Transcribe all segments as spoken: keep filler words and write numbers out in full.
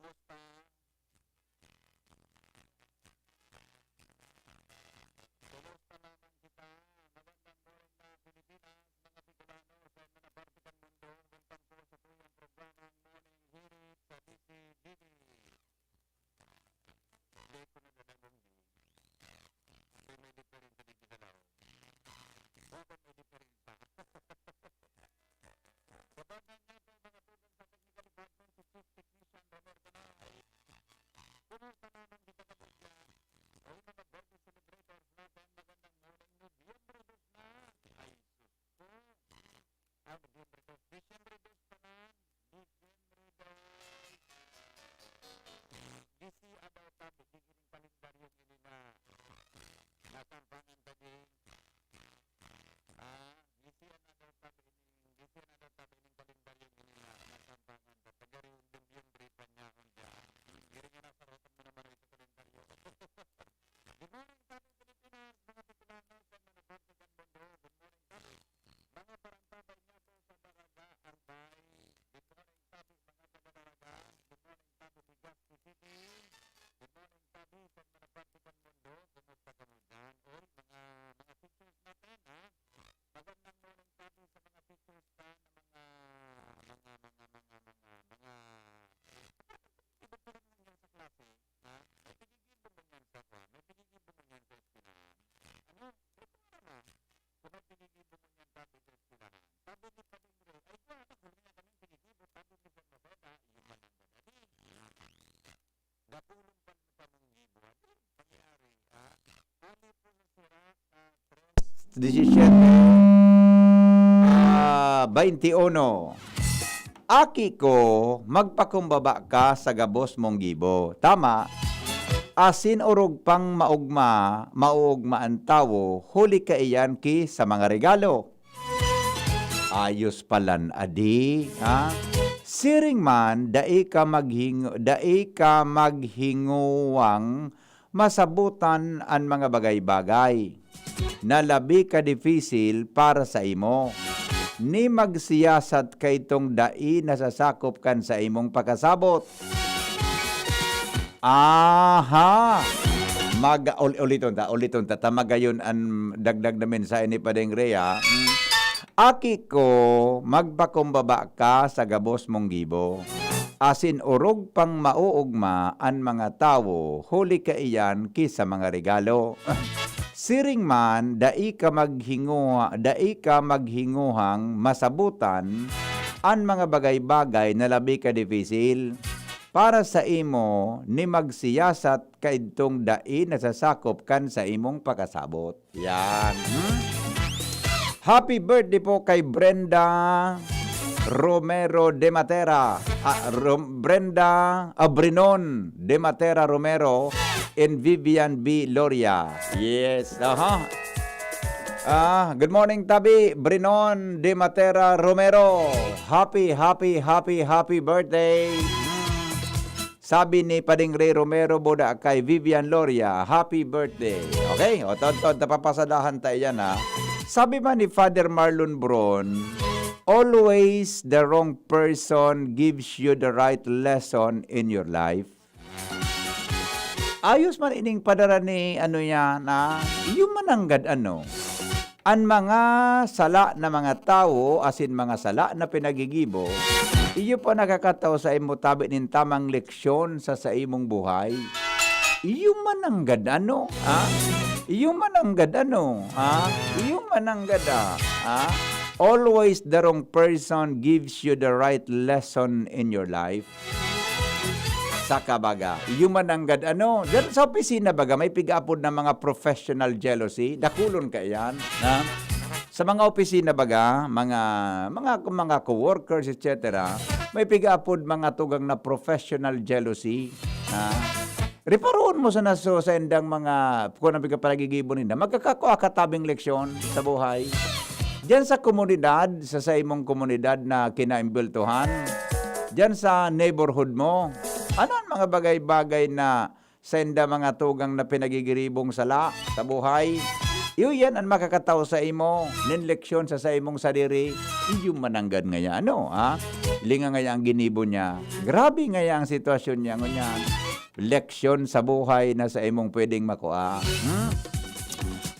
Kumusta? Kumusta naman kita? Magandang morning na Pilipinas, mga Bicolano, sa mga parte kan mundo. Welcome po sa tuyang programang Morning Hirit sa D C G B. Hindi ko nadadagong di. Kasi may diferensya din sa law. Bakit may diferensya? Sa bagay nga po, mga tugang sa technical department, si Chief Technician Romer Canay. Kumusta naman kita, kabugyan? Ay, mga birthday celebrators natin, magandang morning, Nobyembre dos na. Ay, sus ko. Ah, Nobyembre dos. Disyembre dos pa man. Disyembre dos. Gisi adaw tabi, di ining kalendaryong ini na nasampangan tabi. Ah, gisi adaw tabi ining, gisi adaw tabi ining kalendaryong ini na nasampangan ta. Taga Nobyembre pa niya akong diyan. Diri nga nasa rotan mo naman ito kalendaryo. Good morning, Tabi Pilipinas, mga Bicolano, sa mga parte kan mundo. Good morning, Tabi. Mga parangkabay nga po sa Daraga, Albay. Good morning, Tabi, mga taga Daraga. Good morning, Tabi, Legazpi City. Good morning, Tabi, sa mga parte kan mundo. Kumusta kamo dyan? Oy, mga, mga teachers natin, ha? Magandang morning, Tabi, sa mga teachers pa na mga, mga, mga, mga, mga, mga, iba pa rin nangyari sa klase, ha? May pinigibo mo niyan sa kwan, may pinigibo mo niyan sa eskwelahan. Ano? Prepara na. Kung may pinigibo mo niyan dati sa eskwelahan. Sabi ni Padre Ray, "Ay, kaya na, kung niya kaming pinigibo," sabi ni Sir Maceda, "Yung manang madali. Gapulong pa rin sa mong gibo." Ano yung pangyayari, ha? Kali po sa Sirach, ah, tres, disisiyete, ah, bainti uno. Aki ko, magpakumbaba ka sa gabos mong gibo. Tama, asin orog pang maogma, maoogma an tawo, huli kaiyan ki sa mga regalo. Ayos palan adi, ha? Siring man, dai ka maghing-, dai ka maghinguwang masabotan an mga bagay-bagay na labi ka dipisil para sa imo, ni magsiyasat ka idtong dai nasasakop kan saimong pakasabot. Aha! Mag-, ul-, uliton ta, uliton ta, ta magayon an dagdag na mensahe ni Padeng Rhea. Mm. Aki ko, magpakumbaba ka sa gabos mong gibo. Asin orog pang maoogma an mga tawo, huli kaiyan ki sa mga regalo. Siring man, dai ka maghinguha-, dai ka maghinguhang masabotan an mga bagay-bagay na labi ka dipisil para sa imo, ni magsiyasat ka idtong dai nasasakop kan sa imong pakasabot. Yan. Hmm? Happy birthday po kay Brenda Romero de Matera. Ah, Rom-, Brenda Abrinon de Matera Romero and Vivian B Loria. Yes, aha. Ah, good morning, Tabi. Brinon de Matera Romero. Happy, happy, happy, happy birthday. Hmm. Sabi ni Pading Ray Romero Boda kay Vivian Loria, "Happy birthday." Okay? O, tod-tod, napapasadahan tayo yan, ha? Sabi man ni Father Marlon Bron, "Always the wrong person gives you the right lesson in your life." Ayos man ining padara ni ano yan, ha? Iyo mananggad ano. An mga sala na mga tawo asin mga sala na pinagigibo, iyo pa nakakatao sa imo tabi nin tamang leksyon sa saimong buhay. Iyo mananggad ano, ha? Iyo mananggad ano, ha? Iyo mananggad, ah, ha? Always the wrong person gives you the right lesson in your life. Saka baga, iyo mananggad ano, diyan sa opisina baga, may pigaapod na mga professional jealousy, dakulon kaiyan, ha? Sa mga opisina baga, mga, mga, mga co-workers, et cetera, may pigaapod mga tugang na professional jealousy, ha? Reparoon mo sana so, sa indang mga, kung ano pinagigibo ninda, magkakakua ka tabing leksyon sa buhay. Diyan sa komunidad, sa saimong komunidad na kinaimbultuhan, diyan sa neighborhood mo, ano ang mga bagay-bagay na sa inda mga tugang na pinagigiribong sala sa buhay? Iyo yan an makakatao saimo nin leksyon sa saimong sadiri. Iyo mananggad ngaya, ano, ha? Linga ngaya ang ginibo niya. Grabe ngaya ang sitwasyon niya ngunyan. Leksyon sa buhay na saimong pwedeng makua. Hmm?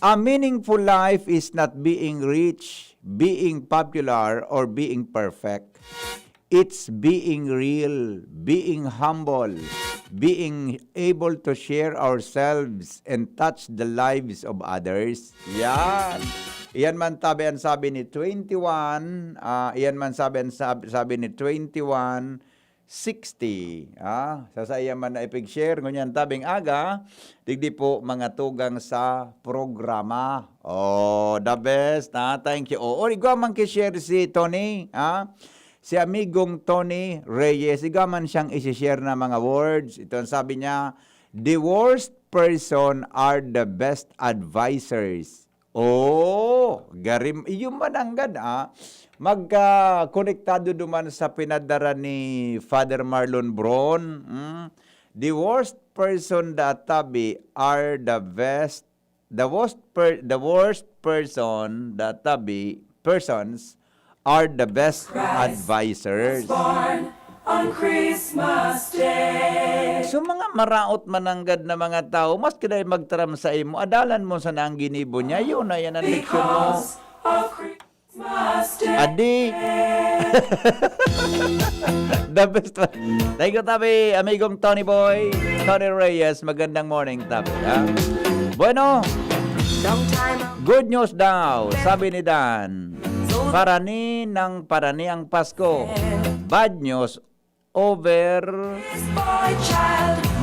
A meaningful life is not being rich, being popular, or being perfect. It's being real, being humble, being able to share ourselves and touch the lives of others. Yan. Iyan man tabi an sabi ni twenty-one, ah, iyan man sabi an sab-, sabi ni twenty-one sixty. Ah, sa saiya man na ipig-share, ngunyan tabing aga, digdi po mga tugang sa programa. Oh, the best, ah. Thank you. Oh, igwa man ki-share si Tony, ah. Si amigong Tony Reyes, igwa man siyang isi-share na mga words. Ito ang sabi niya, "The worst person are the best advisors." Oh, garim, iyo mananggad, ah. Magka-konektado duman sa pinadara ni Father Marlon Bron. Hmm? The worst person that tabi are the best, the worst per-, the worst person that tabi, persons are the best advisors. Born on Christmas Day. So, mga maraot mananggad na mga tawo, maski dai magtaram saimo, adalan mo sana ang ginibo niya, yun na yan ang leksyon mo. Because of Christmas Day. Adi. The best one. Thank you, tabi, amigong Tony Boy. Tony Reyes, magandang morning, tabi, ha? Bueno, Long time ago. Good news daw, sabi ni Dan. Parani ng parani ang Pasko. Bad news, over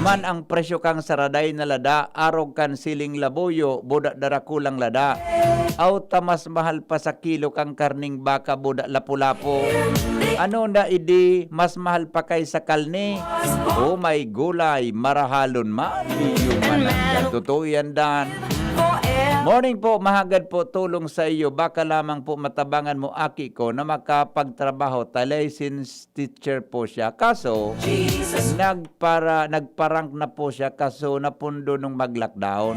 man ang presyo kan saraday na lada, arog kan siling labuyo, buda darakulang lada. Aw ta mas mahal pa sa kilo kan karning baka, buda lapu-lapu. Ano na idi, mas mahal pa kay sa kalne? O may gulay, marahalon man. Iyo man ang totoo yan, Dan. Morning po, mahagad po tulong sa iyo. Baka lamang po matabangan mo aki ko na makapagtrabaho ta, licensed teacher po siya. Kaso, nagpara-, nagpa-rank na po siya, kaso napundo nung mag-lockdown.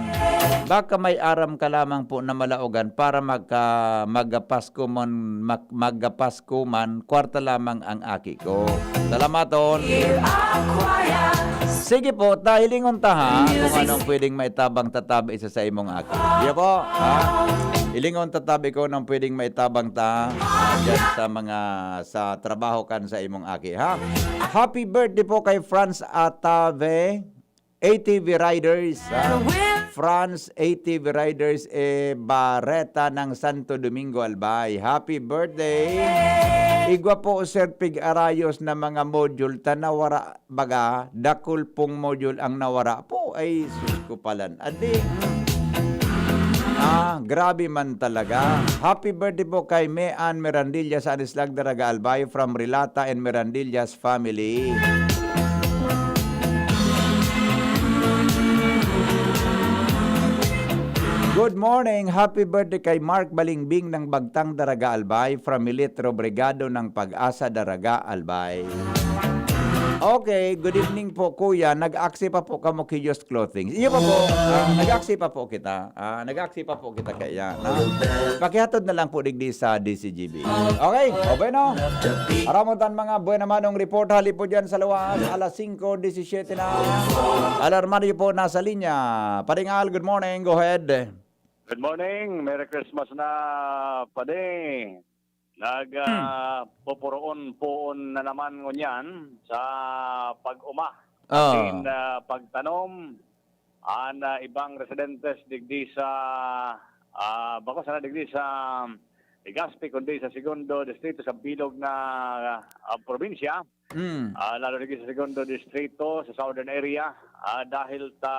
Baka may aram ka lamang po na malaogan para magka-, magkapasko man, mag-, magkapasko man, kwarta lamang ang aki ko. Salamaton. Sige po, ta, hilingon ta, ha, kung anong pwedeng maitabang ta tabi sa, sa imong aki. Iyo po, ha? Hilingon ta tabi ko anong pwedeng maitabang ta, ah, dyan sa mga, sa trabaho kan sa imong aki, ha? Happy birthday po kay Franz Atave, A T V Riders, ha? Franz A T V Riders, eh, Barreta ng Santo Domingo, Albay. Happy birthday! Igwa po, Sir Pig Arayos, na mga module ta nawara, baga, dakul pong module ang nawara po. Ay, sus ko palan. Adi, mm. Ah, grabe man talaga. Happy birthday po kay Mean Mirandilla sa Anislag, Daraga, Albay, from Relata and Mirandilla's family. Good morning, happy birthday kay Mark Balingbing ng Bagtang, Daraga, Albay, from Militro Brigado ng Pag-asa, Daraga, Albay. Okay, good evening po, kuya. Nag-aksi pa po kamo ki Just Clothing. Iyo pa po. Ah, nag-aksi pa po kita. Ah, nag-aksi pa po kita kaya, no? Pakihatod na lang po digdi sa D C G B. Okay, o bueno. Aram mo tan mga buena manong report, hali po dyan sa luwas. Alas singko disisiyete na. Alarmario po nasa linya. Paringal, good morning. Go ahead. Good morning. Merry Christmas na, Padi. Nag, Hmm. ah, pupuroon-puon na naman ngunyan sa pag-uma. Ah. Asin, ah, pagtanom, an, ah, ibang residentes digdi sa, ah, bako sana digdi sa Legazpi, kundi sa Segundo Distrito, sa bilog na, ah, probinsya. Hmm. Ah, lalo digdi sa Segundo Distrito, sa southern area, ah, dahil ta,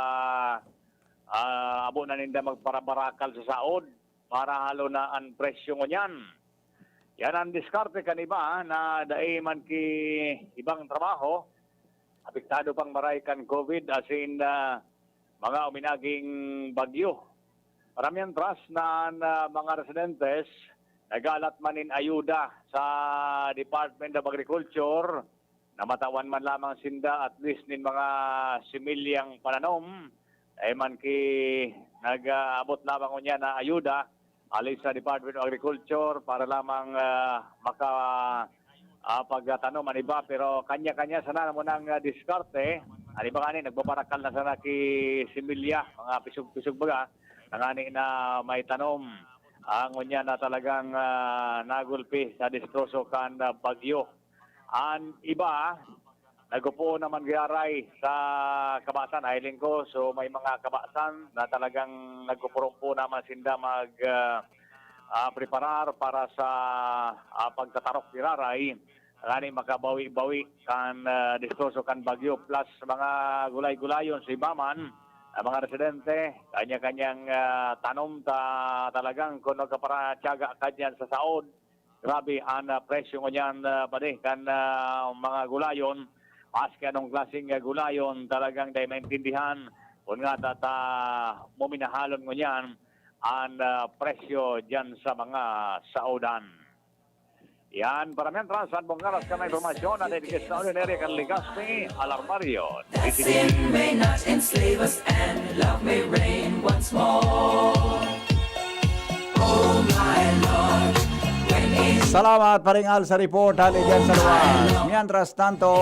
ah, abo na ninda magparabarakal sa saod. Marahalo na an presyo ngunyan. Yan an diskarte kan iba na dai man ki ibang trabaho, apektado pang maray kan COVID asin, ah, mga uminaging bagyo. Paramihan tras na an, ah, mga residentes nag-aalat man nin ayuda sa Department of Agriculture na matawan man lamang sinda at least nin mga similyang pananom, Dai man ki nag-aabot lamang ngunyan na ayuda hali sa Department of Agriculture para lamang, ah, maka, ah, pagtanom an iba, pero kanya-kanya sana na munang, ah, diskarte. An iba ngani nagbabarakal na sana ki similya, mga pisog-pisog baga, tangani na maitanom. Ang ngunyan na talagang, ah, nagulpi sa destroso kan, ah, bagyo. An iba, nagpupuon naman giraray sa kabasan, hiling ko. So, may mga kabasan na talagang nagpupurong-puon naman sinda mag, ah, ah, preparar para sa, ah, pagtatarok giraray. Ngani makabawi-bawi kan, ah, destroso kan bagyo, plus mga gulay-gulayon sa iba man, ang mga residente, kanya-kanyang, ah, tanom ta talagang kuno ka para tiyaga ka diyan sa saod. Grabe an, ah, presyo ngunyan, ah, padi kan, ah, mga gulayon. Maski anong klaseng, ah, gulayon, talagang dai maintindihan kun ngata ta muminahalon ngunyan an, ah, presyo diyan sa mga saodan. Yan, para mientras, an bonggaras kan mga impormasyon na dahil sa Union Area kan Legazpi, Alarmario. That sin may not enslave us and love may reign once more. Oh my Lord, when is Salamat, Paring Al, sa report hali dyan sa luwas. Mientras tanto,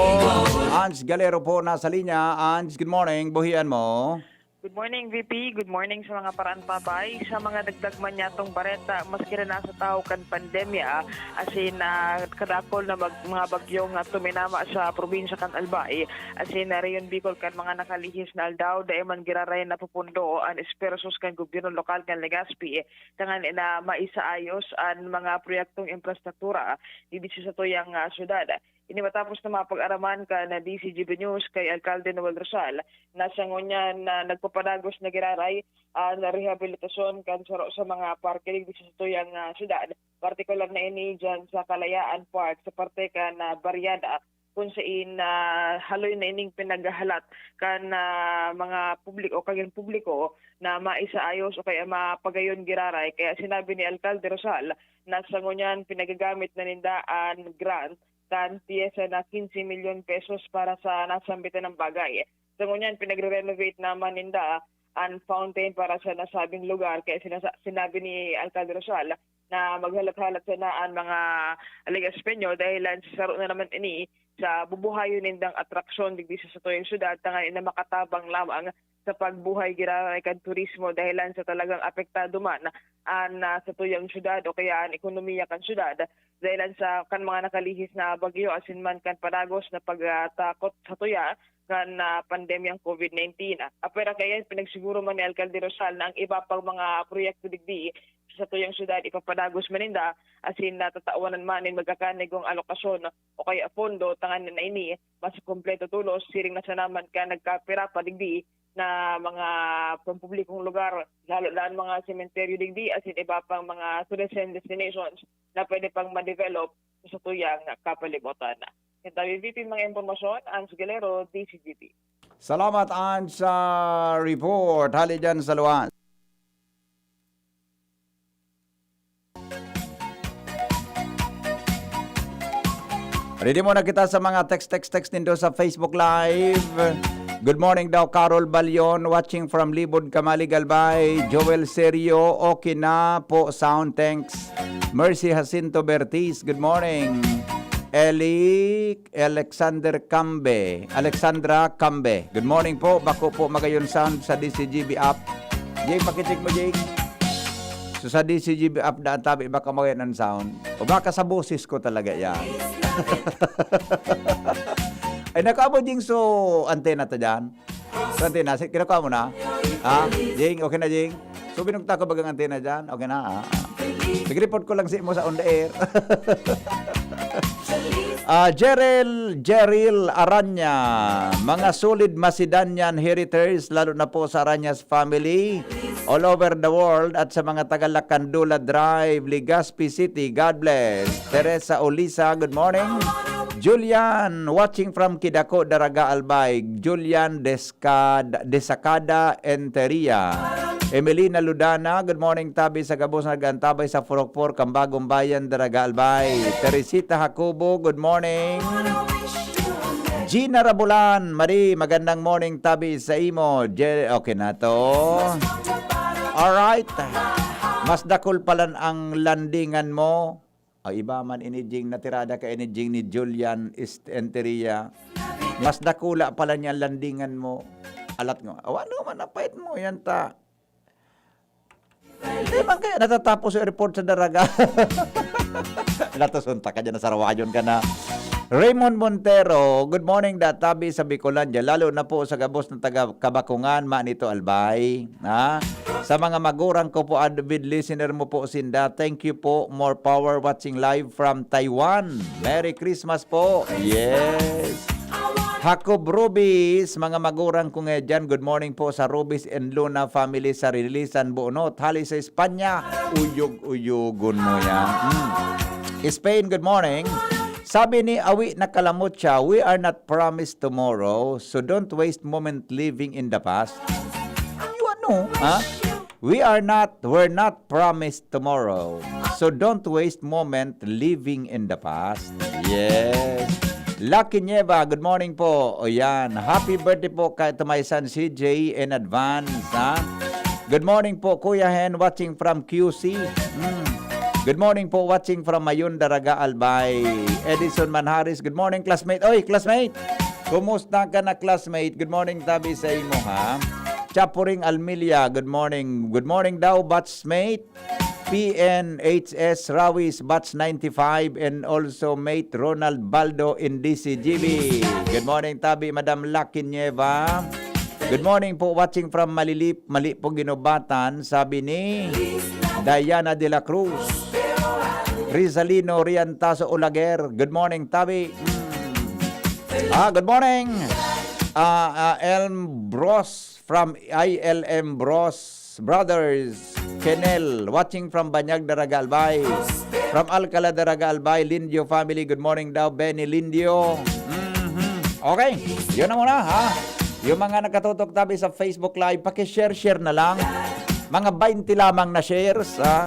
Ange Galero po nasa linya. Ange, good morning. Buhian mo. Good morning, V P. Good morning sa mga paraanpabay. Sa mga dagdag man niyatong bareta, maski na nasa tahaw kan pandemya, asin, ah, kadakol na mag-, mga bagyo nga tuminama sa probinsya kan Albay, asin na Rehiyon Bicol kan mga nakalihis na aldaw, dai man giraray napupundo an esfuerzos kan gobyerno lokal kan Legazpi, tanganing na maisaayos an mga proyektong infrastruktura digdi sa satuyang, ah, syudad. Ini matapos na mapag-araman kan D Z G B News kay Alkalde Noel Rosal na sa ngunyan na nagpapadagos na giraray an rehabilitasyon kan saro sa mga parke digdi sa satuyang, ah, syudad, partikular na ini diyan sa Kalayaan Park sa parte kan, ah, Barriada, kun sain, ah, haloy na ining pinaghahalat kan, ah, mga publiko o kan publiko na maisaayos o kaya mapagayon giraray. Kaya sinabi ni Alkalde Rosal na sa ngunyan pinagagamit na ninda an grant kan pyesa na quince milyon pesos para sa nasambitan na bagay. Sa ngunyan, pinagre-renovate naman ninda an fountain para sa nasabing lugar. Kaya sinasa-, sinabi ni Alcalde Rosal na maghalat-halat sana an mga Legazpeño dahilan sa saro na naman ini sa bubuhayon nindang atraksyon digdi sa satuyang syudad, tanganing na makatabang lamang sa pagbuhay giraray kan turismo dahilan sa talagang apektado man an, ah, satuyang syudad o kaya an ekonomiya kan syudad dahilan sa kan mga nakalihis na bagyo asin man kan padagos na pagtakot satuya kan, ah, pandemyang covid nineteen. Apwera kaiyan, pinagsiguro man ni Alcalde Rosal na ang iba pang mga proyekto digdi sa satuyang syudad ipapadagos man ninda asin natatawanan man nin magkakanigong alokasyon o kaya pondo tanganing na ini mas kumpleto tolos, siring na sana man kan nagkapira pa digdi na mga pampublikong lugar, lalo na an mga sementeryo digdi asin iba pang mga tourism destinations na pwede pang ma-develop sa satuyang kapalibutan. Yan tayo, V P, mga impormasyon, Ange Galero, D Z G B. Salamat, Ange, sa report. Hali dyan sa luwas. Ready muna kita sa mga text, text, text nindo sa Facebook Live. Good morning daw, Carol Balion, watching from Libod, Camalig, Albay. Joel Serio, okay na po, sound, thanks. Mercy Jacinto Bertiz, good morning. Eli Alexander Cambe, Alexandra Cambe, good morning po. Bako po magayon sound sa D Z G B app. Jake, pakicheck mo, Jake. So, sa D Z G B app na ang tabi, baka magayon ang sound. O baka sa boses ko talaga yan. Ay, nakaabot, Jing, so antena ta dyan. So, antena, si-, kinukuha mo na? Ha? Jing, okay na, Jing? So, binugta ko bagang antena dyan. Okay na, ha? Sige, report ko lang si mo sa on the air. Ah, Jeril, Jeril Aranya, mga solid Macedonian heriters, lalo na po sa Aranyas family, all over the world, at sa mga taga Lacandula Drive, Legazpi City. God bless. Teresa Olisa, good morning. Julian, watching from Kidako, Daraga, Albay. Julian Descada, Desacada, Enteria. Emelina Ludana, good morning, tabi sa gabos na nag-antabay sa Furokfor, Cambagong Bayan, Daraga, Albay. Teresita Jacobo, good morning. Gina Rabulan, Mari, magandang morning, tabi sa imo. Je-, okay na to. Alright. Mas dakul palan ang landingan mo. O iba man, inijing natirada ka, inijing ni Julian Estenteria. Mas dakula pala niya landingan mo. Alat nga, awa naman, napait mo yan ta. Hindi man kaya natatapos yung report sa daraga. Natasunta ka dyan, nasarawayon ka na. Raymond Montero, good morning, da, tabi sa Bicolandia, lalo na po sa gabos na taga Kabakungan, Manito Albay. Ha? Sa mga magurang ko po, avid listener mo po sinda. Thank you po. More power watching live from Taiwan. Merry Christmas po. Yes. Jacob Rubis, mga magurang ko nga dyan. Good morning po sa Rubis and Luna family sa Rilisan, Buonot. Hali sa Espanya, uyog-uyogon mo yan. Mm. Spain, good morning. Sabi ni Awi Nakalamutya, "We are not promised tomorrow, so don't waste moment living in the past." Yung ano, ha? We are not, we're not promised tomorrow, so don't waste moment living in the past. Yes. Lucky Nieva, good morning po. O yan, happy birthday po kay Tumaysan C J in advance, ha? Good morning po, Kuya Hen, watching from Q C. Mm. Good morning po, watching from Mayon, Daraga, Albay. Edison Manharis, good morning, classmate. Oy, classmate! Kumusta ka na, classmate? Good morning, tabi sa imo, ha? Chapuring Almilia, good morning. Good morning daw, batchmate. P N H S Rawis, batch ninety-five, and also mate Ronald Baldo in D C G B. Good morning, tabi, Madam Lucky Nieva. Good morning po, watching from Malilip, Malipo, Ginobatan, sabi ni Diana de la Cruz. Rizalino Riantaso Olaguer, good morning, tabi. Mm. Ah, good morning. Ah, ah, Elm Bros from I L M Bros Brothers. Kenel, watching from Banyag, Daraga, Albay. From Alcala, Daraga, Albay, Lindio family, good morning daw, Benny Lindio. Mhm. Okay, yun na muna, ha? Yung mga nakatutok tabi sa Facebook Live, paki-share-share na lang. Mga baynte lamang na shares, ha?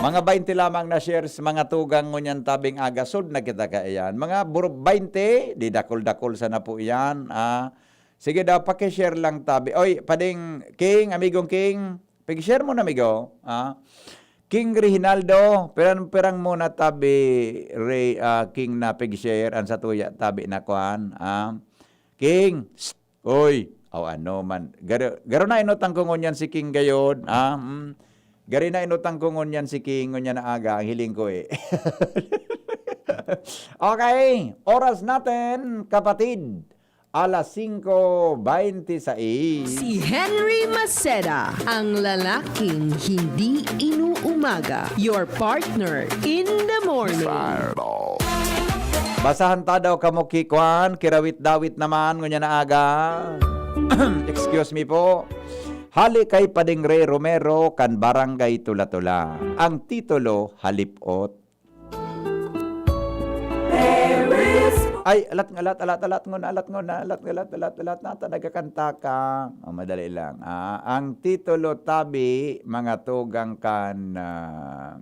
Mga baynte lamang na shares, mga tugang ngunyan tabing aga, sud na kita kaiyan. Mga bur-, baynte, di dakul-dakul sana po iyan, ha? Sige daw, paki-share lang tabi. Oy, pading King, amigong King, pag-share mo na, amigo, ha? King Reginaldo, pirang-pirang muna tabi, Re-, ah, King, na pag-share, an satuya tabi na kuan, ha? King, psst, oy, aw ano man. Garo, garo na inutang ko ngunyan si King gayod, ha? Hmm. Garo na inutang ko ngunyan si King, ngunyan na aga, ang hiling ko eh. Okay, oras natin, kapatid, alas singko beinti sais. Si Henry Maceda, ang lalaking hindi inuumaga. Your partner in the morning. Basahan ta daw kamo ki kuan, kirawit-dawit naman, ngunyan na aga. Excuse me po. Hali kay Pading Ray Romero kan Barangay Tula-Tula. Ang titulo, Halipot. Ay, alat, alat, alat, alat nguna, alat nguna, alat, alat, alat, alat, nata, nagkakanta ka. O, madali lang. Ah, ang titulo tabi, mga tugang kan, ah,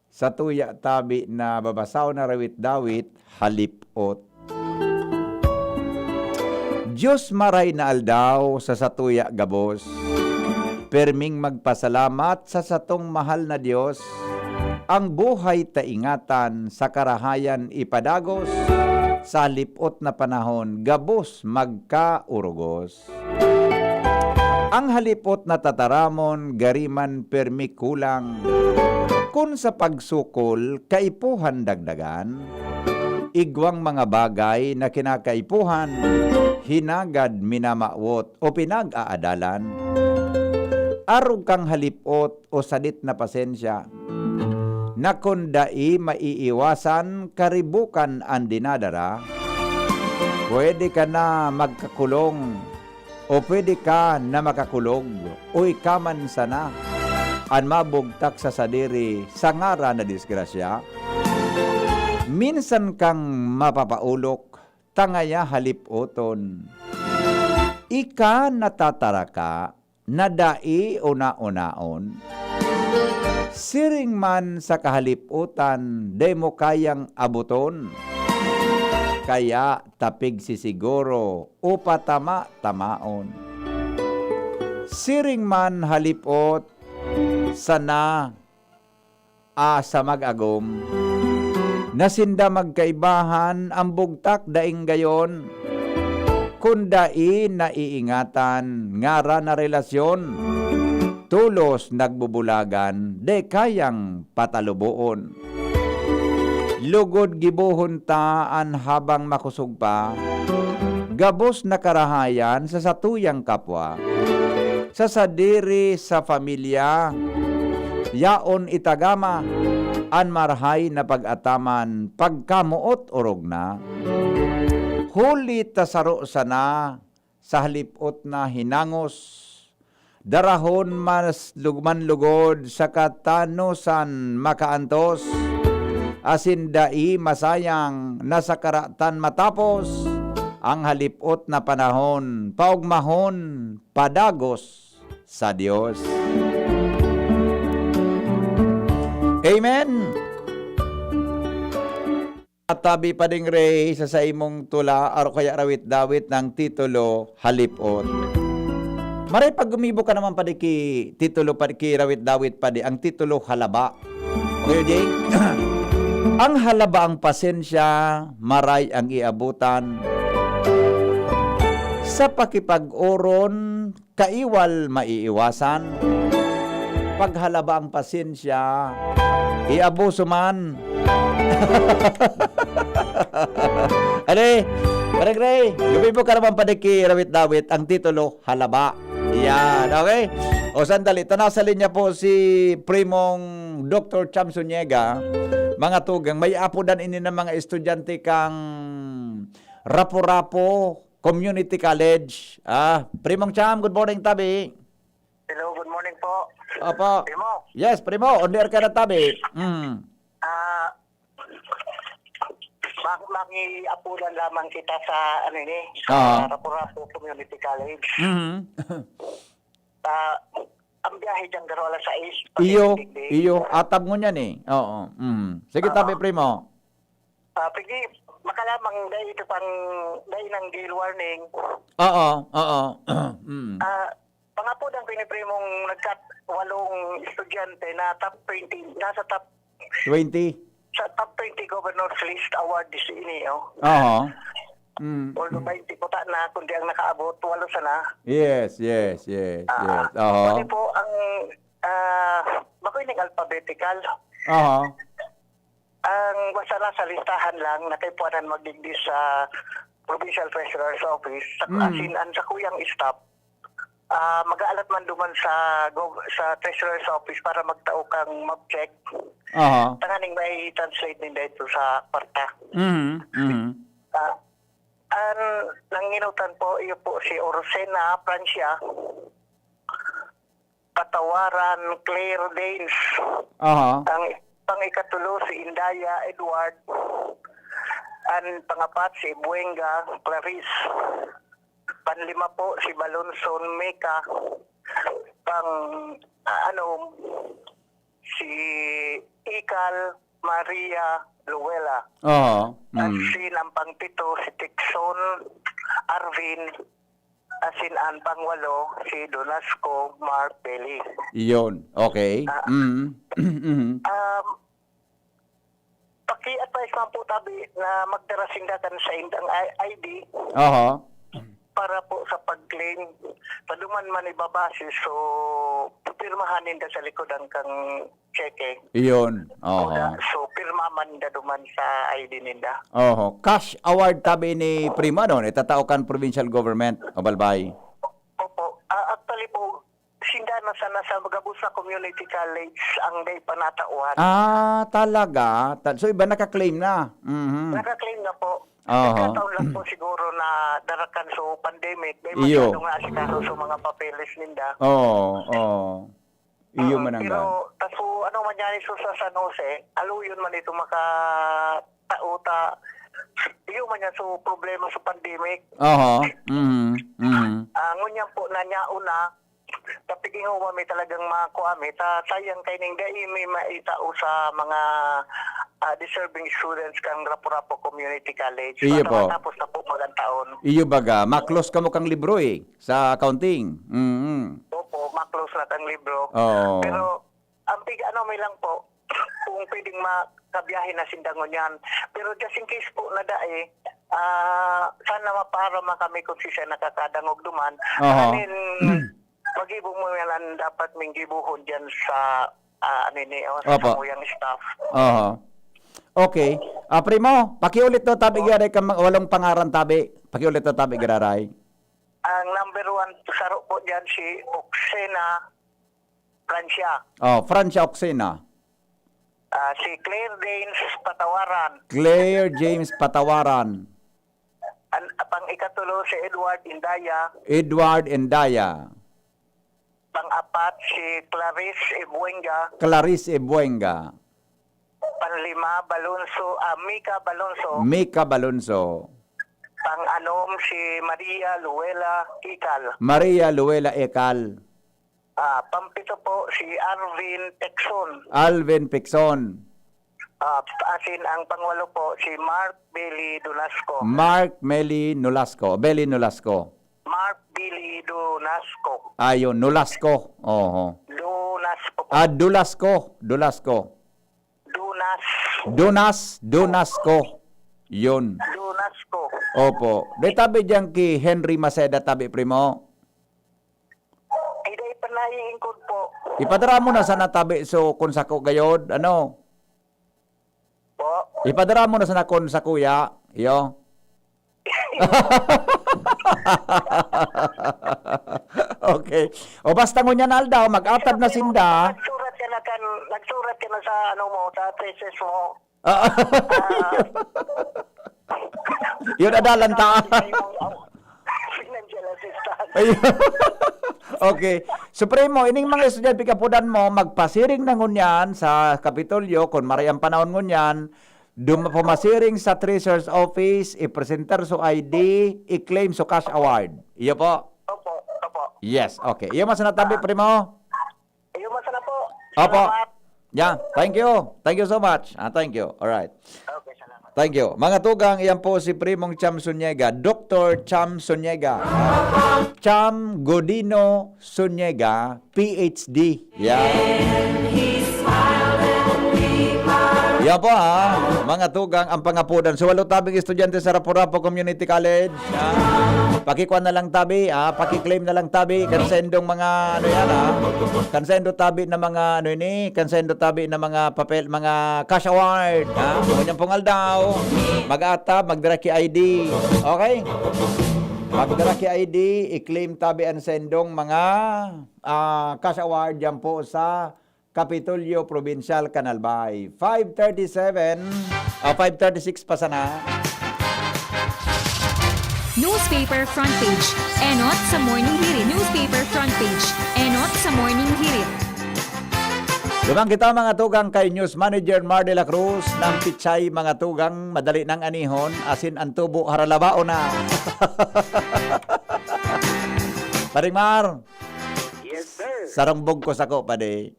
satuya tabi na babasahon na rawit-dawit, Halipot. Diyos maray na aldaw sa satuya gabos. Perming magpasalamat sa satong mahal na Diyos. Ang buhay ta ingatan, sa karahayan ipadagos, sa halipot na panahon, gabos magkaurugos. Ang halipot na tataramon, gari man permi kulang. Kun sa pagsukol, kaipuhan dagdagan, igwang mga bagay na kinakaipuhan, hinagad minamawot o pinag-aadalan. Arog kang halipot o sadit na pasensya, na kun dai maiiwasan, karibukan an dinadara, pwede ka na magkakulong o pwede ka na makakulog, o ika man sana an mabugtak sa sadiri sa ngaran na disgrasya. Minsan kang mapapaulok, tangaya halipoton. Ika natataraka, na dai una-unaon. Siring man sa kahalipotan, dai mo kayang aboton. kaya ta pigsisiguro o patama-tamaon. Siring man halipot sana a sa mag-agom, na sinda magkaibahan, ang bugtak daing gayon, kun dai naiingatan, ngaran na relasyon, tolos nagbubulagan, di kayang pataluboon. Lugod gibohon ta an habang makosog pa, gabos na karahayan sa satuyang kapwa. Sa sadiri sa pamilya, yaon itagama an marahay na pag-ataman pagkamoot orog na. Huli ta saro sana sa halipot na hinangos, darahon mas lug-, man lugod sa katanosan makaantos, asin dai masayang na sa karatan matapos ang halipot na panahon, paogmahon padagos sa Dios. Amen. Tabi pa ding Ray sa saimong tula, aro kaya rawit-dawit ng titulo, Halipot. Maray pag gumibo ka naman pa di ki titulo, pa di ki rawit-dawit pa di, ang titulo, Halaba. Okay, Jay? Ang halaba ang pasensya, maray ang iabutan. Sa pakipag-oron, kaiwal maiiwasan. Paghalaba ang pasensya, iabuso man. Ano eh? Parang Ray, gabi mo ka naman pa di ki rawit-dawit. Ang titulo, Halaba. Yan, okay? O sandali, ito nasa linya po si Primong Doktor Cham Zuniga. Mga tugang, may apodan ini ng mga estudyante kang Rapu-Rapu Community College. Ah, Primong Cham, good morning, tabi. Hello, good morning po. Opo. Primo, Yes, Primo, on the air ka na, tabi. Mm. Ah, mak-, makiapulan lamang kita sa, ano ini, sa Ah. Rapu-Rapu Community College. Mhm. Ah, ang biyahe diyan garo alas sais, Iyo, pag-ending day. iyo, atab ngunyan eh. Oo. Mm. Sige, Oo. tabi, Primo. Ah, pigi, makalamang dahil ito pang, dahil ng gale warning. Oo, oo. Mm. Ah, pangapodan ko ni Primong nagkat walong estudyante na top twenty, nasa top, Twenty. sa top twenty Governor's List Award di si ini, oh. Oo. Mm. Although twenty puta na, kundi ang nakaabot, walo sana. Yes, yes, yes, Ah, yes. Oo. Pwede po ang, ah, bako ining alphabetical. Oo. Ang basta nasa listahan lang na kay puwanan magdigdi sa Provincial Treasurer's Office, sa, Mm. as in, ang sakuyang staff, ah, mag-aalat man duman sa gov-, sa Treasurer's Office para magtao kang mob check. Aha. Tanganing may translate ninda ito sa kwarta. Mhm, mhm. Ah, ang nanginutan po, iyo po si Orsena Francia. Patawaran, Claire Danes. Aha. Ang pang-ikatulo, si Indaya Edward. Ang pangapat, si Buenga Clarice. Panlima po, si Balonson Mika. Pang, ah, ano, si Ikal Maria Luella. Aha. At Mm. si ang pangpito, si Tixon Arvin. Asin an pangwalo, si Donasco Marpeli. Iyon. Okay. Ah. Mm. Mhm. Um, paki-advise man po tabi na magdara sinda kan saindang I-, I D Aha. para po sa pag-claim. Paduman man ibabase, so, pipirmahan ninda sa likod ang kang cheque. Iyon. Oho. Oda, so, pirma man ninda duman sa I D ninda. Oho. Cash award tabi ni Primo, no? Itatao kan provincial government, o Balbay? Opo. Ah, actually po, sinda na sana sa gabos na community college ang day panatauhan. Ah, talaga? Ta-, so, iba naka-claim na? Mhm. Naka-claim na po. Oho. Nagkataon lang po siguro na darakan so pandemic, may Iyo. masyado nga asikaso sa mga papeles ninda. Oo, oo. Iyo Mm, man ang pero, gan- tas so, ano man yan, so, sa San Jose, aluyon man ito makatao ta, iyo man yan, so, problema sa pandemic. Aha, mhm, mhm. Ah, ngunyan po, nanyaon na, Kapag iho mi talagang makuha mi, ta sayang kay ning dai mi maitao sa mga, ah, deserving students kan Rapu-Rapu Community College. Iyo So, po. Nakatapos na po magandang taon. Iyo baga, ma-close kamo kang libro eh, sa accounting. Mm. Opo, ma-close na tang libro. Oo. Pero, ang pig-ano mi lang po, kung pwedeng makabiyahe na sinda ngunyan. Pero just in case po na dai, ah, sana mapaharama kami kung si siya nakakadangog duman. Oho. I mean, magibo mo yan ang dapat ming gibohon dyan sa, ah, ano ini, oh, sa Opo. samuyang staff. Oho. Okay. Ah, primo, pakiulit daw tabi Opo. gari ka ma-, walong pangaran tabi. Pakiulit daw tabi gararay. Ang number one, saro po dyan si Oksena Francia. Oh, Francia Oksena. Ah, si Claire Danes Patawaran. Claire James Patawaran. An, pang ikatulo, si Edward Indaya. Edward Indaya. Pang-apat, si Clarice Ibuenga. Clarice Ibuenga. Panlima, Balonso, ah, Mika Balonso. Mika Balonso. Pang-anom, si Maria Luella Ical. Maria Luella Ical. Ah, pampito po, si Arvin Pexon. Alvin Pexon. Ah, asin ang pangwalo po, si Mark Billy Dunasco. Mark Meli Nolasco. Belly Nolasco. Mark Billy Dunasco. Ayun, Nolasco. Oho. Dunasco po. Ah, Dulasco. Dulasco. Dunas. Dunas, Dunasco. Yun. Dunasco. Opo. Di tabi diyan ki Henry Maceda, tabi, primo. Ay, dai pa naiingkod po. Ipadara mo na sana tabi, so, kung sako gayod, ano? Po? Ipadara mo na sana kung sa kuya, iyo. Okay. O basta ngunyan aldaw, mag-atad na sinda. Nagsurat ka na kan, nagsurat ka na sa ano mo, sa thesis mo. Ah. Ah. Yun, adalan ta. Financial assistance. Ay. Okay. Supremo, ining mga estudyante kapudan mo, magpasiring na ngunyan sa Kapitolyo, kung maray ang panahon ngunyan, dum-, pumasiring sa treasurer's office, ipresentar so I D, i-claim so cash award. Iyo po? Opo, opo. Yes, okay. Iyo man sa natabi, Ah. primo? Iyo man sana po. Opo. Salamat. Yeah, thank you. Thank you so much. Ah, thank you. All right. Okay, salamat. Thank you. Mga tugang, iyan po si Primong Cham Suniega, Doktor Cham Suniega. Cham Godino Suniega, P H D. Yeah. Yan po ha, mga tugang, ang pangapudan. So, walo tabing estudyante sa Rapu-Rapu Community College. Ah, pakikuha na lang tabi, ah, pakiklaim na lang tabi, kan sa indong mga, ano yan, ah, kan sa indo tabi na mga, ano ini, kan sa indo tabi na mga papel, mga cash award, ah, ngunyan pong aldaw, mag-atab, magdara ki I D, okay? Magdara ki I D, i-claim tabi ang sa indong mga, ah, cash award dyan po sa Kapitolyo Provincial, Canalbay. Five thirty-seven, ah, five thirty-six pa sana. Newspaper front page, enot sa Morning Hirit. Newspaper front page, enot sa Morning Hirit. Duman kita, mga tugang, kay News Manager Mar de la Cruz ng Pichay, mga tugang, madali nang anihon, asin ang tubo haralabaon na. Paring Mar, Yes, sir. Sarong bugkos ako, padi.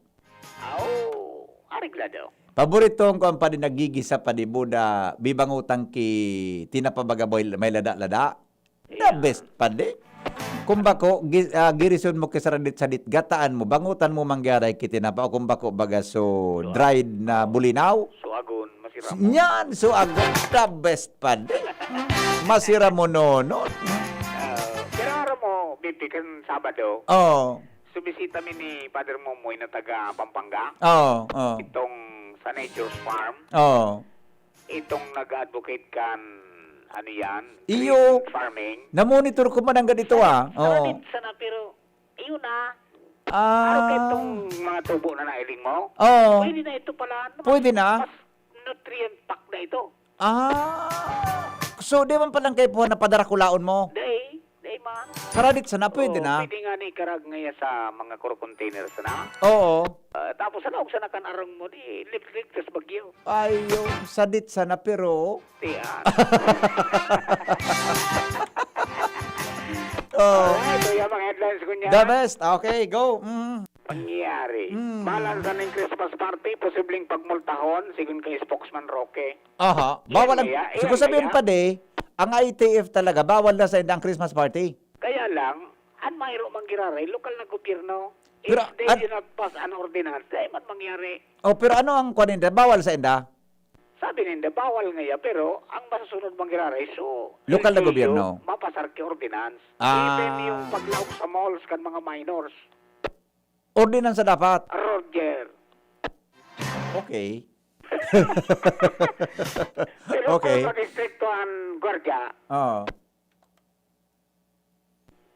Aw, areglado. Paborito ko ang padi nagigisa, padi buda, bibangutan ki tinapa baga boy, may lada-lada. The Yeah. best, padi. Kung bako, gi-, ah, girison mo ki saradit-sadit, gataan mo, bangutan mo manggaray ki tinapa, o kung bako, baga so Suagon. dried na bulinaw. Suagon, masira mo. Yan, suagon, the best, padi. Masira mo, no, no. Ah, pero aram mo, Bibi, kan Sabado, Oo. Sumisita mi ni Father Momoy na taga Pampanga. Oo, oo. Itong sa Nature's Farm. Oo. Itong nag-advocate kan, ano yan, Iyo. green farming. Namonitor ko man ang ganito, ah. Oo. Saradit sana, pero, ayun na. Ah. Ano kaya itong mga tubo na nailing mo? Oo. Pwede na ito pala. Ano, Pwede na? Mas nutrient pack na ito. Ah. So, di man palang kaipuhan na padara kulaon mo? Dai, dai man. Saradit sana, pwede Oo, na. pwede nga ni karag ngaya sa mga kuro container sana. Oo. Ah, tapos sana, og sana kan arang mo, di, ligligtas bagyo. Ayo, sadit sana, pero Tiyan. Oh. Alright, so yung mga headlines ko niya. The best. Okay, go. Mm. Pangyayari. Mm. Balansa ning Christmas party, posibleng pagmultahon, sigon kay spokesman Roque. Aha. Bawal ang, kaya, siguro sabihin pa di, ang I T F talaga, bawal na sa inda ang Christmas party. Kaya lang, an mayro man giraray, lokal na gobyerno. Pero, If they an- do not pass an ordinance, dai man mangyari. Oh, pero ano ang kuwan ninda? Bawal sa inda? Sabi ninda, bawal ngaya, pero ang masusunod man giraray, so, Lokal na L G U, gobyerno. Mapasar ki ordinance. Ah. Even yung paglaog sa malls kan mga minors. Ordinansa dapat? Roger. Okay. Pero Okay. Kung mag-istrikto ang gwardiya, Oo.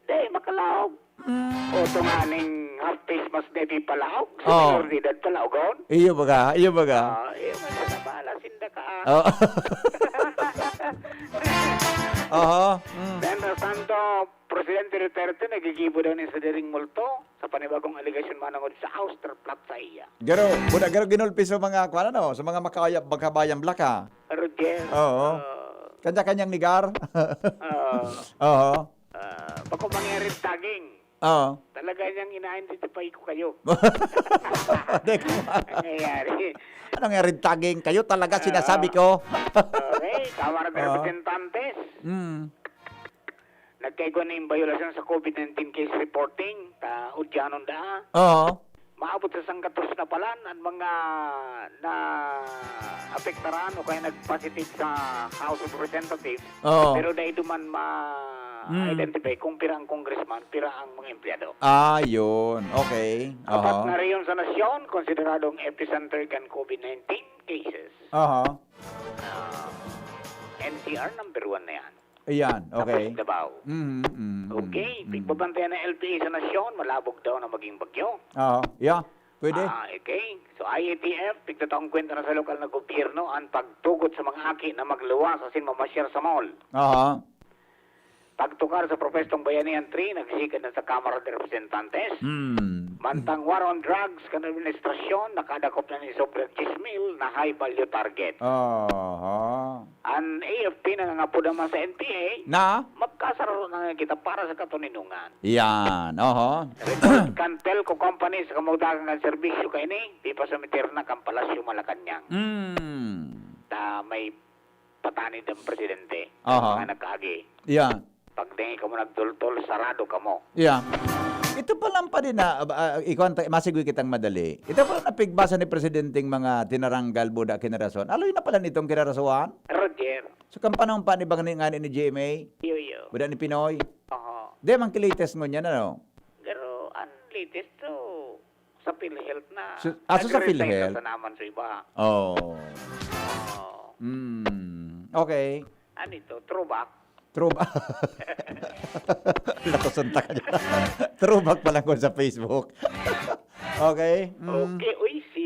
Di, makalaog. Mm. O, tunganing half face mas debi palaog. Sa Oo. Mayor Didad palaogon. Iyo baga, iyo baga. Ah, iyo man sa bala, sinda ka. Ah. Oo. Oho. Mm. Mientras tanto, Presidente Duterte nagigibo daw nin sadiring multo sa panibagong alegasyon manangod sa Austerplatz sa iya. Garo, buda, garo ginulpi sa mga, kwan ano, sa mga makaya, magkabayang blaka. Roger. Oo. Ah. Kanya-kanyang nigar. Oo. Oo. Ah, bako mangyari saging. Oo. Talaga niyang ina-identify ko kayo. Dek. Nangyayari. Anong nga red tagging? Kayo talaga, ah, sinasabi ko. Okay, Kamara de Oo. Representantes. Mm. Nagkaigwa na yung violasyon sa COVID nineteen case reporting. Ta, udyanon da. Oo. Maabot sa sanggatos na palan ang mga na apektaran o kaya nag-positive sa House of Representatives. Oo. Pero dai duman ma-identify kung pira ang congressman, pira ang mga empleyado. Ah, yun. Okay. Apat Aha. na rehiyon sa nasyon konsideradong epicenter kan COVID nineteen cases. Aha. Ah, N C R number one na yan. Ayan, okay. Tapos Davao. Mm, mm, mm, Okay, mm. Pigbabantayan ng L P A sa nasyon, malabog daw na maging bagyo. Oo, yeah. Pwede. Ah, okay. So, I A T F, pigtataong kwenta na sa lokal na gobyerno ang pagtugot sa mga aki na magluwas asin mamasyar sa mall. Aha. Pagtukar sa Propestong Bayanihan three, nagsikad na sa Kamara de Representantes. Mm. Mantang war on drugs kan administrasyon, nakadakop na ni sobra diyes mil na high value target. Aha. An A F P nangangapo naman sa N P A, Na? Magkasararo na nga kita para sa katoninongan. Yan, oho. Report kan telco company sa kamaudagan kan serbisyo kaini, ipasumiter na kan Palasyo Malacañang. Mm. Ta may patanid ang presidente, Aha. Mga nagkaagi. Yan. Pag dai kamo nagtultol, sarado kamo. Yeah. Ito pa lang pa din na, ah, ah, ikaw ang ta- masigwi kitang madali. Ito pa lang napigbasa ni Presidenteng mga tinaranggal buda kinarason. Aloy na pala nitong kinarasoan? Roger. So, kan panahon pa ni bang ni, ngani ni G M A? Iyo, iyo. Buda ni Pinoy? Oho. Di, mang kilates ngunyan, ano? Pero, ang latest to, sa PhilHealth na. So, ah, so sa PhilHealth? Nagre-retire na sa naman sa iba. Oh. Oh. Mm. Okay. Ano ito? Throwback? Throwback. Lakoson ta ka dyan. Throwback pa lang ko sa Facebook. Okay. Mm. Okay. Uy, si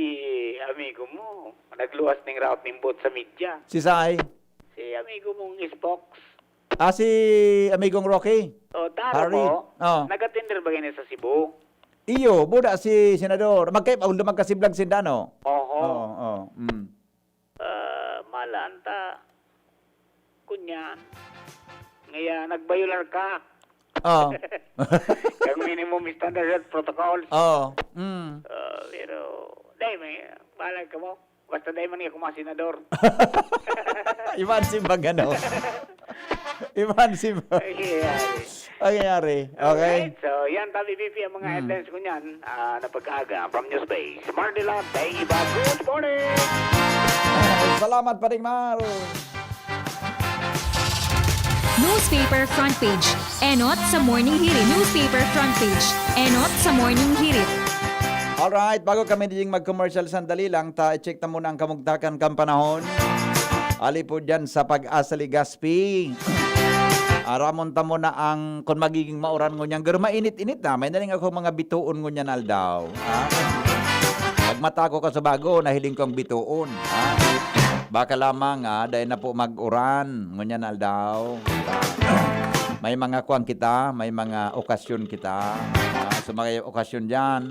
amigo mo, nagluwas ning route ning boot sa media. Si Sai? Si amigo mong Spox. Ah, si amigong Rocky? Oh, taro Harry. Mo, oh. Nag-attender ba yan sa Cebu? Iyo, buda si Senador. Magkay, although magkasiblag sinda, no? Oho. Oo, oo. Mm. Ah, malaan ta. Kunyan. Ngaya, nagbayular ka. Oo. Ang minimum standard at protocols. Oo. Mm. Ah, pero, dahil may, balag ka mo. Basta dai man niya kumasenador. Iba an simbag, ano? Iba an simbag. Ay, ay. Pangyayari. Okay? Alright, so yan, Tabi P P, ang mga Hmm. headlines ko niyan, ah, na pagkaaga from Newsbase. Marnila, Dai Iba, good morning! Salamat, Paring Mar. Newspaper front page. Enot sa Morning Hirit. Newspaper front page. Enot sa Morning Hirit. Alright, bago kami diging mag-commercial, sandali lang, ta i-check ta muna ang kamugtakan kan panahon. Ali po dyan sa Pag-asa, Legazpi. Aramon ta muna ang kung magiging mauran ngunyan. Pero mainit-init na. May naling ako mga bituon ngunyan aldaw. Ha? Pagmata ko ka sa bago, nahiling ko ang bituon. Ha? Baka lamang, ah, dahil na po mag-uran ngunyan aldaw. May mga kuwan kita, may mga okasyon kita. Ah, sa mga okasyon dyan,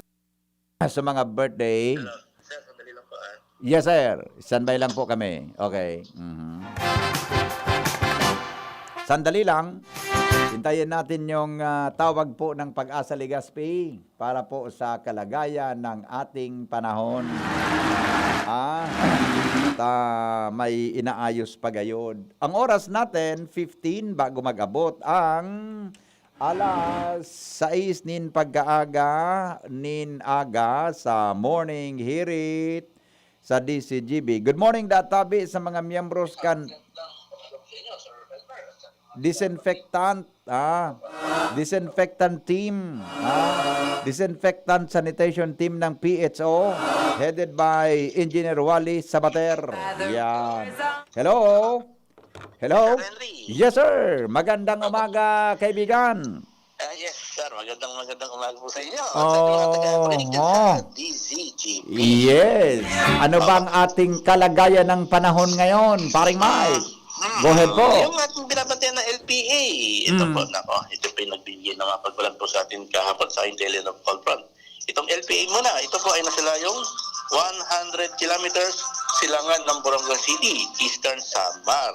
sa mga birthday. Hello. Sir, sandali lang po, ah. Yes, sir. Standby lang po kami. Okay. Mhm. Sandali lang. Hintayin natin yung, ah, tawag po ng PAGASA Legazpi para po sa kalagayan ng ating panahon. Ah, ta may inaayos pa gayod. Ang oras natin, fifteen bago mag-abot ang alas sais nin pagkaaga, nin aga sa Morning Hirit sa D Z G B. Good morning, da tabi sa mga miyembros kan disinfectant, ah, disinfectant team, ah, disinfectant sanitation team ng P H O, headed by Engineer Wally Sabater. Yan. Hello? Hello? Sir Henry. Yes, sir. Magandang umaga, kaibigan. Ah, yes, sir. Magandang, magandang umaga po sa inyo. At sa mga tagapakinig dyan sa Oo. D Z G B. Yes. Ano Oo. bang ating kalagayan ng panahon ngayon, paring Mike? Hmm. Go ahead po. Yung ating binabantayan na L P A, ito Hmm. po, nako, ito po yung nagbibigay ng mga pag-ulan po sa atin kahapon sa Intelligent of Cold Front. Itong L P A muna, ito po ay nasa layong one hundred kilometers silangan ng Borongan City, Eastern Samar.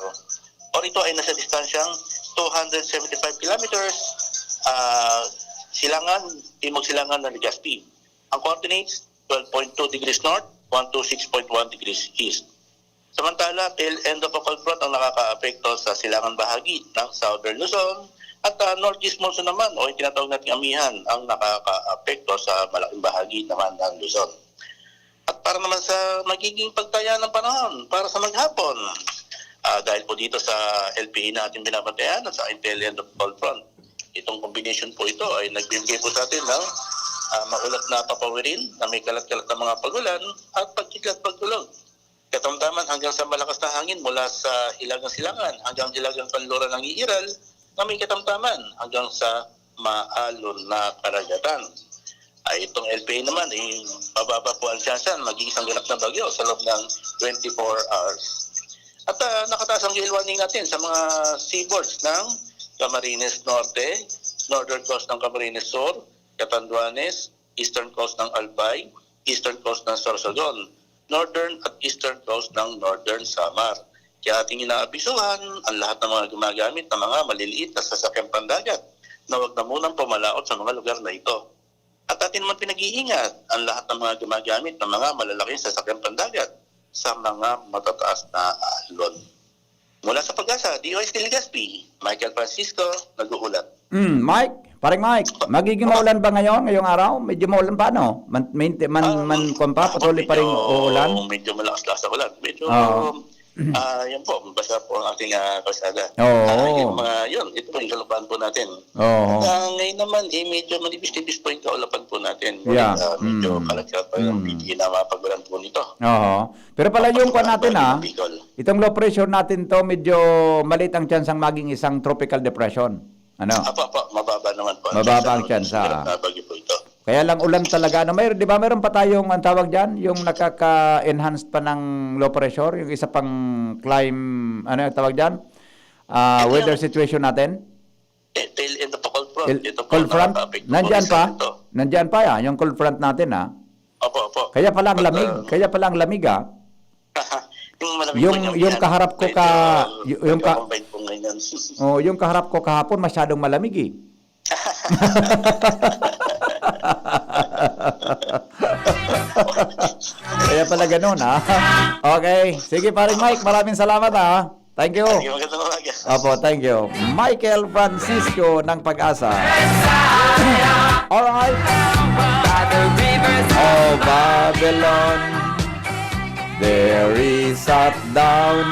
Or ito ay nasa distansyang two hundred seventy-five kilometers, ah, silangan, timog silangan ng Legazpi. Ang coordinates, twelve point two degrees north, one two six point one degrees east. Samantala, tail end of a cold front ang nakakaapekto sa silangan bahagi ng Southern Luzon at, ah, Northeast Monsoon naman o yung tinatawag nating amihan ang nakakaapekto sa malaking bahagi naman ng Luzon. At para naman sa magiging pagtaya ng panahon para sa maghapon, ah, dahil po dito sa L P A natin binabantayan at sa Intelligent of Cold Front, itong combination po ito ay nagbibigay po sa atin ng, ah, maulat na papawirin na may kalat-kalat na mga pagulan at pagkidlat pagkulog. Katamtaman hanggang sa malakas na hangin mula sa hilagang silangan hanggang hilagang kanluran ng iiral na may katamtaman hanggang sa maalon na karagatan. Ay, itong L P A naman, eh, mababa po ang tsansa na maging isang ganap na bagyo sa loob ng twenty-four hours. At, ah, nakataas ang gale warning natin sa mga seaboards ng Camarines Norte, northern coast ng Camarines Sur, Catanduanes, eastern coast ng Albay, eastern coast ng Sorsogon, northern at eastern coast ng Northern Samar. Kaya ating inaabisuhan ang lahat ng mga gumagamit ng mga maliliit na sasakyang pandagat na huwag na munang pumalaot sa mga lugar na ito. At atin naman pinag-iingat ang lahat ng mga gumagamit ng mga malalaking sasakyang pandagat sa mga matataas na alon. Mula sa PAGASA, D O S T Legazpi, Michael Francisco, nag-uulat. Mm, Mike, parang Mike, magiging maulan ba ngayon, ngayong araw? Medyo maulan pa, no? Man, man, man, Ah, kwan pa, patuloy pa rin uulan? Medyo malakas-lakas ang ulan. Medyo, Oo. ah, yan po, basa po ang ating, ah, kalsada. Oo. Ah, yung mga, yun, ito po yung kalupahan po natin. Oo. Ah, ngayon naman, eh, medyo manipis-nipis po yung kaulapan po natin. Ngunit, Yeah. ah, medyo Mm. kalagkit pa yung Mm. hindi na mapagulan po nito. Oo. Pero pala yung Papasok kwan na natin, ba ah, yung Bicol? Itong low pressure natin to, medyo maliit ang tsansang maging isang tropical depression. Ano? Apo, apo, mababa naman po ang Mababa tsansa ang ng tsansa, isang ganap ah. na bagyo po ito. Kaya lang ulan talaga. Ano, may, di ba meron pa tayong, ang tawag dyan, yung nakaka-enhance pa ng low pressure, yung isa pang clim-, ano yung tawag dyan? Ah, Ito weather yung situation natin? Eh, tail end of a cold front. Il-, Ito po, cold front? nakakaapekto po Nandyan isa pa? nito. Nandyan pa yan, yung cold front natin, ah. Opo, opo. Kaya pala ang Pag, lamig. ah, Kaya pala ang lamig, ah. Yung malamig po Yung, yung yung yan. kaharap ko Medyo ka-, y-, yung ka- nagko-combine po ngayon. Oh, yung kaharap ko kahapon, masyadong malamig, eh. Kaya pala ganun, ah. Okay. Sige, paring Mike, maraming salamat, ah. Thank you. Sige, magandang umaga. Opo, thank you. Michael Francisco ng PAGASA. Alright. Oh, Babylon, there is sat down.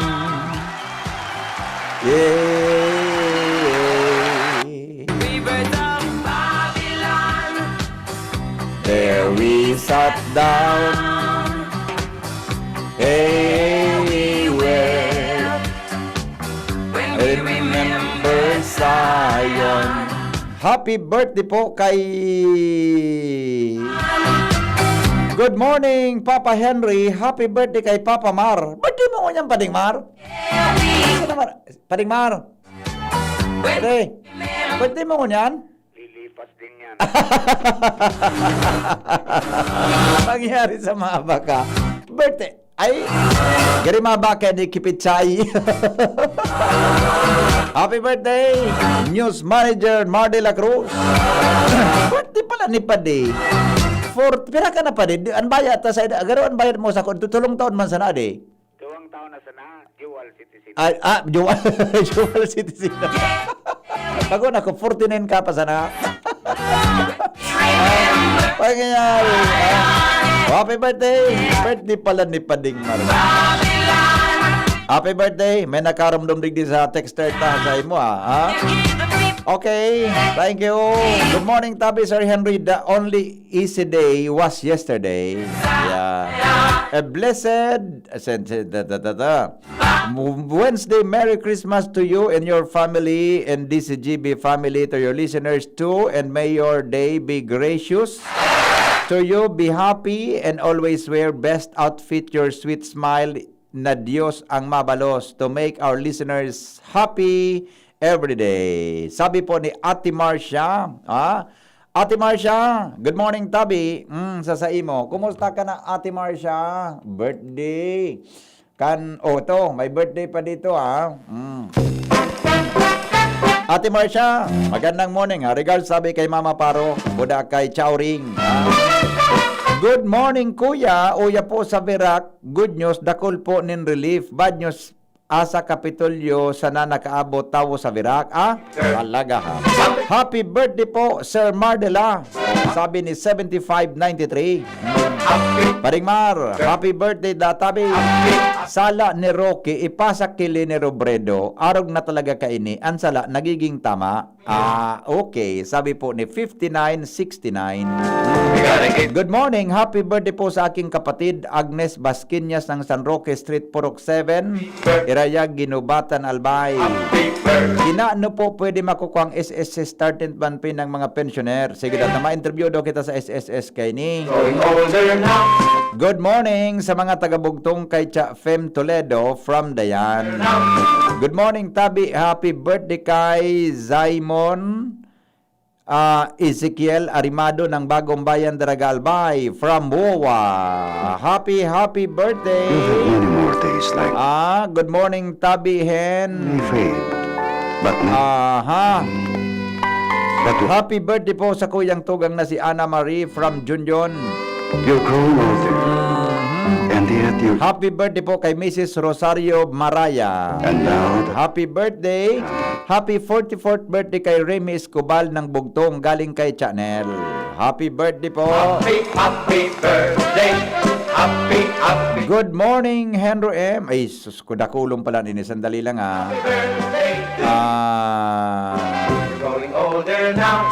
Yeah. There we sat down. Hey, we wept. Remember Zion. Happy birthday po kay Good morning, Papa Henry. Happy birthday kay Papa Mar. Birthday mo ngunyan, Pading Mar? Ano naman? Pading Mar. Pwede. Pwede mo ngunyan? Lilipas din yan. Pangyari sa mga baka. Birthday. Ay, gari mga baka ni Kipitsay. Happy birthday, News Manager Mar de la Cruz. Birthday pala ni Padi. For, pira ka na, Padi? An bayad ta sa, garo an bayad mo sa ko, tutulong taon man sana, di? Duwang taon na sana, dual citizen. Ay, ah, dual, dual citizen. Bago na ko, forty-nine ka pa sana. Pangyayari. Happy birthday. Birthday pala ni Pading Mar. Happy birthday. May nakarumdom digdi sa texter ta sa imo, ah. Ha? Okay. Thank you. Good morning, Tabi, Sir Henry. The only easy day was yesterday. Yeah. A blessed, sen-, sen-, da, da, da, da. Wednesday, Merry Christmas to you and your family and D C G B family, to your listeners too, and may your day be gracious to you. Be happy and always wear best outfit, your sweet smile, na Diyos ang mabalos to make our listeners happy every day. Sabi po ni Ate Marcia, ah, Ate Marcia, good morning, Tabi. Mm, sa saimo. Kumusta ka na, Ate Marcia? Birthday. Kan, oh, to, may birthday pa dito, ha? Mm. Ate Marcia, magandang morning, ha? Regards, sabi kay Mama Paro, buda kay Chowring, ha? Good morning, Kuya. Uya po sa Virac. Good news, dakul po nin relief. Bad news, asa Kapitolyo sana nakaabot tawo sa Virac, ah? Talaga, ha? Happy birthday po, Sir Mardela. Sabi ni seventy-five ninety-three. Paring Mar, happy birthday, Databi. Sala ni Rocky, ipasa ki Leni Robredo, arog na talaga kaini, ang sala nagiging tama. Ah, okay. Sabi po ni fifty-nine sixty-nine. Good morning. Happy birthday po sa aking kapatid, Agnes Basquiñas ng San Roque Street, Purok seven, Irayag, Guinobatan, Albay. Kinano po pwede makukuha ang S S S starting monthly ng mga pensioner? Sige daw, na ma-interview daw kita sa S S S kaini. Good morning sa mga taga-Bugtong kay Cha Fem Toledo from Dayan. Good morning, Tabi. Happy birthday kay Zaimon, ah, Ezekiel Arimado ng Bagong Bayan, Daraga, Albay, from Wowa. Happy, happy birthday. You'll have many more days like Ah, good morning, Tabi Hen. may fade, but not Aha. But Happy birthday po sa kuyang tugang na si Ana Marie from Junjun. You're growing older, Mhm. and yet you're Happy birthday po kay Missus Rosario Maraya. And now the Happy birthday. Happy forty-fourth birthday kay Remy Escobal ng Bugtong, galing kay Chanel. Happy birthday po. Happy, happy birthday. Happy, happy Good morning, Henry M. Ay, sus ko, dakulon pala nini. Sandali lang, ah. Ah. Growing older now.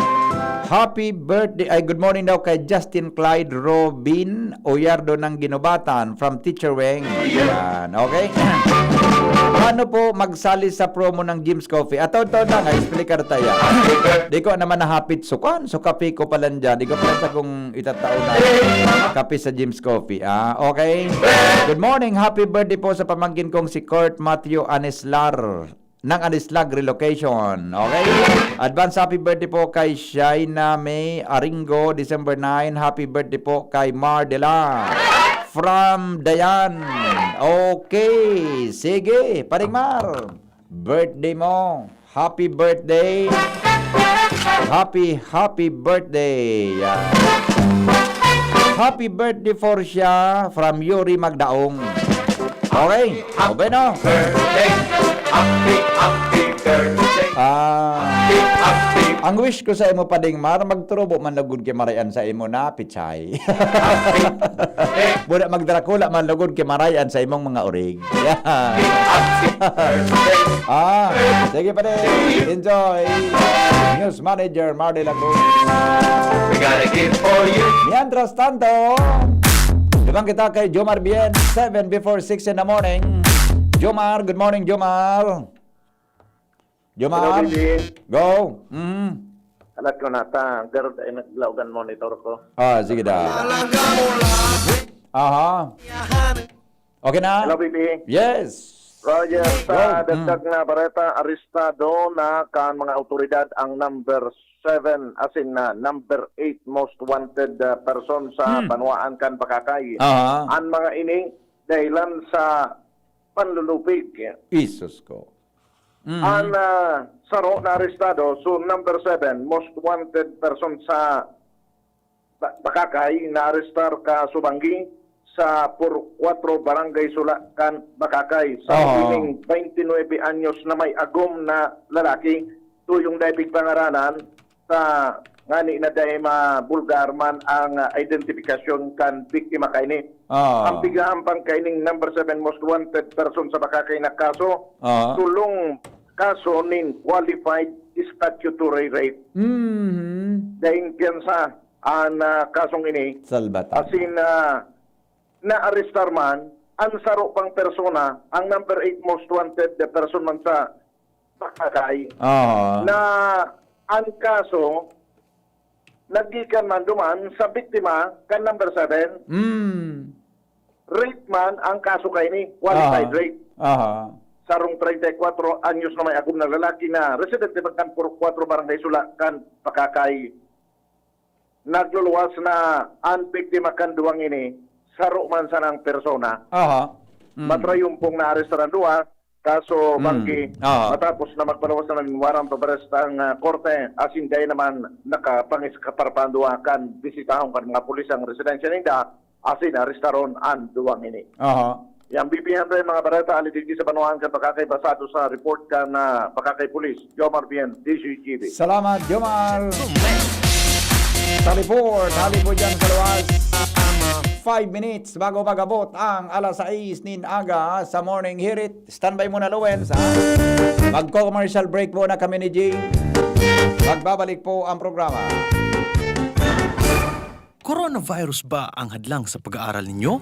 Happy birthday, ay, good morning daw kay Justin Clyde Robin Oyardo ng Ginobatan from Teacher Weng. Yan, okay? Paano po magsali sa promo ng Jim's Coffee? Ataw-taw na nga, explicar tayo. Di ko naman nahapit sukan, so kape ko pala dyan. Di ko pala sa kung itatao na kape sa Jim's Coffee. Ah, okay? Good morning, happy birthday po sa pamangkin kong si Kurt Matthew Anislar ng Anislag Relocation. Okay? Advance happy birthday po kay Shaina May Aringo, December nine. Happy birthday po kay Mar Dela from Dayan. Okay. Sige, Paring Mar. Birthday mo. Happy birthday. Happy, happy birthday. Yan. Happy birthday for siya from Yuri Magdaong. Okay. O, bueno. Birthday. Happy, happy birthday. Ah. Happy, happy. Ang wish ko sa imo, Pading Mar, magturubo man lugod ki Maray-an sa imo na pichay. Happy birthday. Buda magdrakula man lugod ki Maray-an sa imong mga orig. Yan. Happy birthday. Ah, sige, Pading. Enjoy. News Manager Mar de la Cruz. We gotta give for you. Mientras tanto, naman kita kay Jomar Bien, seven before six in the morning. Jomar, good morning, Jomar. Jomar. Hello, Bibi. Go. Mhm. Alat ko na ta, garod ay naglaogan monitor ko. Ah, sige daw. Aha. Okay na? Hello, Bibi. Yes. Roger, Go. sa Mm. dagdag na bareta, arestado na kan mga awtoridad ang number seven, as in, na number eight most wanted, ah, person sa Hmm. banwaan kan Bacacay. Aha. Ang mga ini, dahilan sa panlulupig. Isus ko. Mhm. An, ah, saro na arestado, so number seven, most wanted person sa Ba-, Bacacay, naarestar ka subanggi sa Pur-, Cuatro Barangay Sula kan Bacacay. Sa Oo. Ining twenty-nine anyos na may agom na lalaki, tuyong dai pigpangaranan, sa ngani na dai mabulgar man ang, ah, identifikasyon kan biktima kaini. Oo. Ang pigahampang kaining number seven most wanted person sa Bacacay na kaso, Oo. tulong kaso nin qualified statutory rape. Mhm. Daing piyansa an, ah, kasong ini. Salbatan. Asin, ah, naarestar man an saro pang persona, ang number eight most wanted person man sa Bacacay, Aha. na an kaso naggikan man duman sa biktima kan number seven. Mm. Rape man ang kaso kaini, qualified Aha. rape. Aha. Sarong treinta y cuatro anyos na may agom na lalaki na residente man kan Pur-, Cuatro Barangay Sula kan Bacacay. Nagluluwas na an biktima kan duwang ini, saro man sanang persona. Aha. Mm. Matrayumpong naarestar an duwa, kaso Mm. banggi, Aha. matapos na magpaluwas na nin warrant of arrest ang, ah, korte, asin dai naman nakapangeskapar pa an duwa kan bisitahon kan mga pulis ang residensya ninda, asin arestaron an duwang ini. Aha. Yan, B P Henry, mga bareta, hali digdi sa banwaan kan Bacacay, basado sa report kan, ah, Bacacay Police, Jomar Bien, D Z G B. Salamat, Jomar. Sa report, hali po dyan sa luwas. Five minutes bago mag-abot ang alas sais nin aga sa Morning Hirit. Standby muna, Lowens, ha? Magko-commercial break muna kami ni Jing. Magbabalik po ang programa. Coronavirus ba ang hadlang sa pag-aaral ninyo?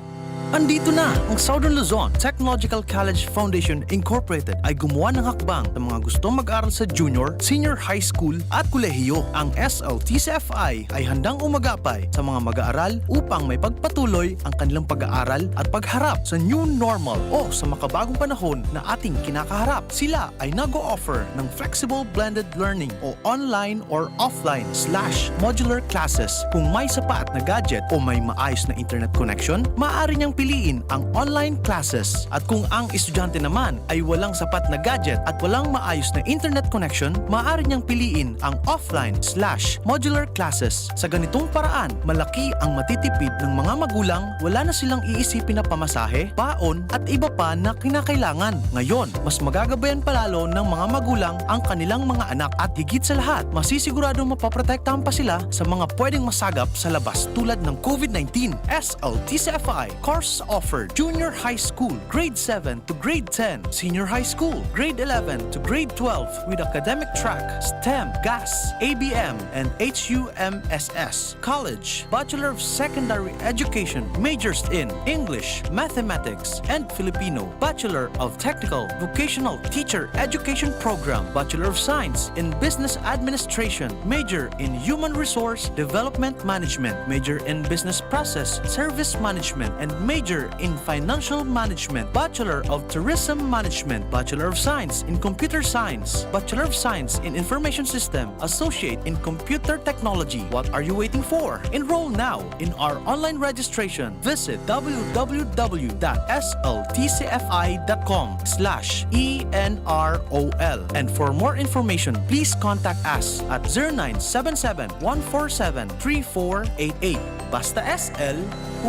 Andito na! Ang Southern Luzon Technological College Foundation Incorporated ay gumawa ng hakbang sa mga gustong mag-aral sa junior, senior high school at kolehiyo. Ang S L T C F I ay handang umagapay sa mga mag-aaral upang maipagpatuloy ang kanilang pag-aaral at pagharap sa new normal o sa makabagong panahon na ating kinakaharap. Sila ay nag-o-offer ng flexible blended learning o online or offline slash modular classes. Kung may sapat na gadget o may maayos na internet connection, maaari niyang piliin ang online classes. At kung ang estudyante naman ay walang sapat na gadget at walang maayos na internet connection, maaari niyang piliin ang offline slash modular classes. Sa ganitong paraan, malaki ang matitipid ng mga magulang, wala na silang iisipin na pamasahe, baon, at iba pa na kinakailangan. Ngayon, mas magagabayan palalo ng mga magulang ang kanilang mga anak at higit sa lahat, masisiguradong mapoprotektahan pa sila sa mga pwedeng masagap sa labas tulad ng COVID nineteen. S L T C F I course offered: Junior High School, Grade seven to Grade ten, Senior High School, Grade eleven to Grade twelve, with academic track, STEM, GAS, A B M, and H U M S S. College, Bachelor of Secondary Education, majors in English, Mathematics, and Filipino, Bachelor of Technical Vocational Teacher Education Program, Bachelor of Science in Business Administration, major in Human Resource Development Management, major in Business Process Service Management, and major in Financial Management, Bachelor of Tourism Management, Bachelor of Science in Computer Science, Bachelor of Science in Information System, Associate in Computer Technology. What are you waiting for? Enroll now in our online registration. Visit W W W dot S L T C F I dot com slash E N R O L. And for more information, please contact us at zero nine seven seven, one four seven, three four eight eight. Basta S L,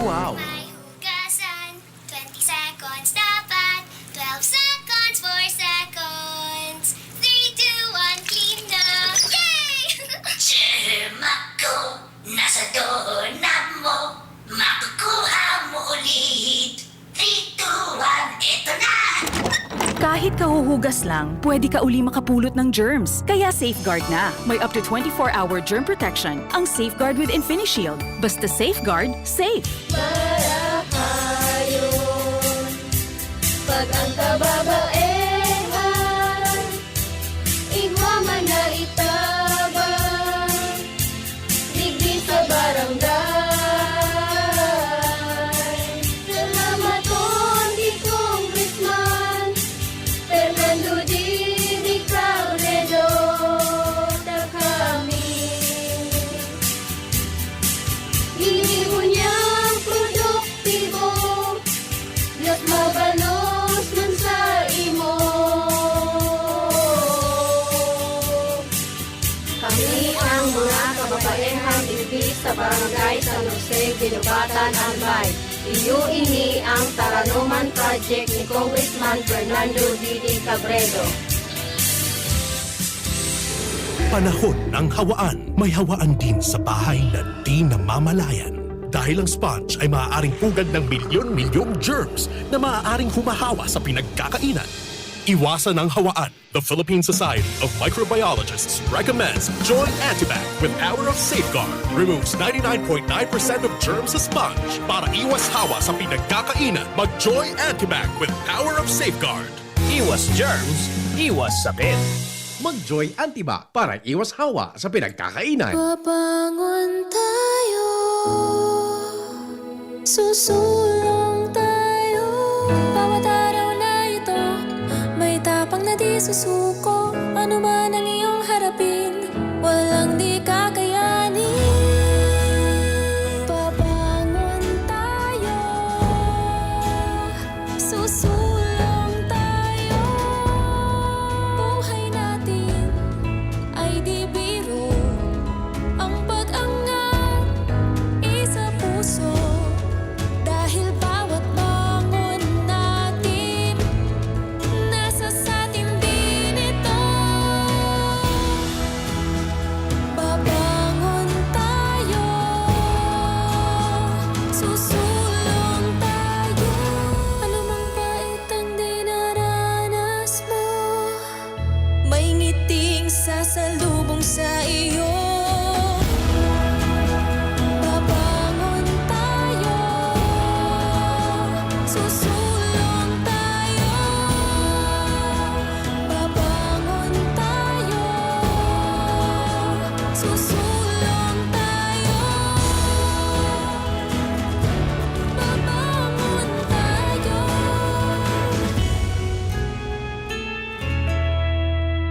wow! May hugasan, twenty seconds dapat, twelve seconds, four seconds, three, two, one, clean na! Yay! Germ ako, nasa doorknob mo, makukuha mo ulit. Three, two, one, eto na! Kahit kahuhugas lang, pwede ka uli makapulot ng germs. Kaya Safeguard na. May up to twenty-four hour germ protection ang Safeguard with InfiniShield. Basta Safeguard, safe! Marahayon, pag ang kababaehan, igwa man na itabang, digdi sa barangay. Salamaton ki Congressman Fernando Jimmy Cabredo, ta kami ginibo niyang todo Ini ang mga kababaehan digdi sa Barangay San Jose, Guinobatan, Albay. Iyo ini ang Taranoman Project ni Congressman Fernando Didi Cabredo. Panahon ng hawaan. May hawaan din sa bahay na di namamalayan. Dahil ang sponge ay maaaring pugad ng milyon-milyong germs na maaaring humahawa sa pinagkakainan. Iwasan ang hawaan. The Philippine Society of Microbiologists recommends Joy Antibac with Power of Safeguard. Removes ninety-nine point nine percent of germs sa sponge. Para iwas hawa sa pinagkakainan, mag Joy Antibac with Power of Safeguard. Iwas germs, iwas sakit. Mag Joy Antibac para iwas hawa sa pinagkakainan. Babangon tayo, susulong tayo. Bawat araw na ito, may tapang na di susuko. Ano man ang iyong harapin, walang di kakayanin. Babangon tayo, susulong tayo. Buhay natin ay di biro. Ang pag-angat, isa puso. Dahil bawat bangon natin, nasa satin din ito. Babangon tayo, susulong tayo. Anumang pait ang dinaranas mo, may ngiting sasalubong sa iyo. Babangon tayo, susulong tayo. Babangon tayo, susulong tayo. Babangon tayo.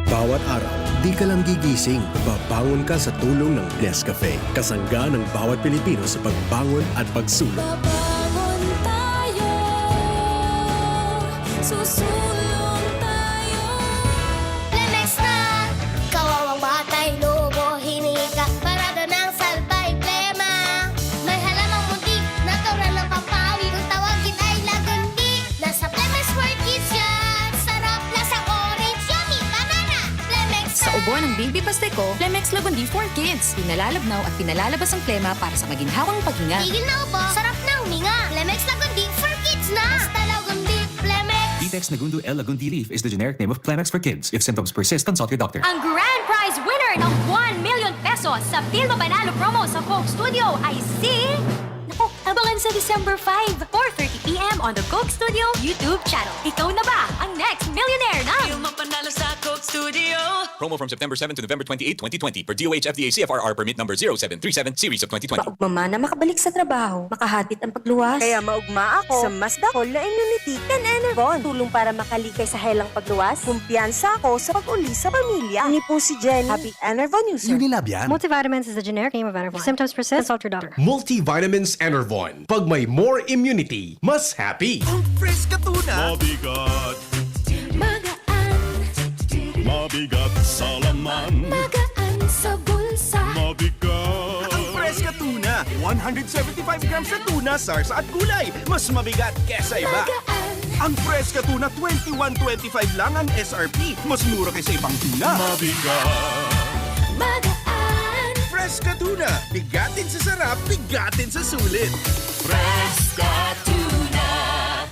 Bawat araw, di ka lang gigising, babangon ka sa tulong ng Nescafe, kasangga ng bawat Pilipino sa pagbangon at pagsulong. Babangon tayo, susulong tayo. Lemex na! Kawawang batay, lobo, hiningi ka, parada ng salbay, plema. May halamang munti, natural ng pampawi, kung tawagin ay lagundi. Nasa Plemex for Kids yan! Sarap, lasang orange, yummy, banana! Plemex Sa na! Ubo ng Baby Pasteco, Plemex Lagundi for Kids. Pinalalabnaw at pinalalabas ang plema para sa maginhawang paghinga. Tigil na ubo, sarap na huminga. Plemex Lagundi for Kids na! Basta Lagundi, Plemex! Vitex Nagundu L Lagundi Leaf is the generic name of Plemex for Kids. If symptoms persist, consult your doctor. Ang grand prize winner ng one million pesos sa Pilma Panalo Promo sa Coke Studio ay si... Naku, abangan sa December five, four thirty p m on the Coke Studio YouTube channel. Ikaw na ba ang next millionaire na? Pilma Panalo sa Coke Studio. Promo from September seven to November twenty-eight, twenty twenty, per D O H F D A C F R R permit number zero seven three seven, series of twenty twenty. Maugma man na makabalik sa trabaho, makahatid ang pagluwas. Kaya maugma ako sa mas dakul na immunity kan Enervon. Tulong para makalikay sa helang pagluwas. Kumpiyansa ako sa pag-uli sa pamilya. Ini po si Jenny, happy Enervon user. Unilab yan. Multivitamins is the generic name of Enervon. If symptoms persist, consult your doctor. Multivitamins Enervon. Pag may more immunity, mas happy. Ang fresh ka tuna. Mabigat. Magaan. Mabigat sa laman. Magaan sa bulsa. Mabigat. Ang Fresca Tuna, one hundred seventy-five grams na tuna, sarsa at gulay. Mas mabigat kesa iba. Magaan. Ang Fresca Tuna, twenty-one twenty-five lang ang S R P. Mas mura kaysa ibang tuna. Mabigat. Magaan. Fresca Tuna, bigatin sa sarap, bigatin sa sulit. Fresca Tuna.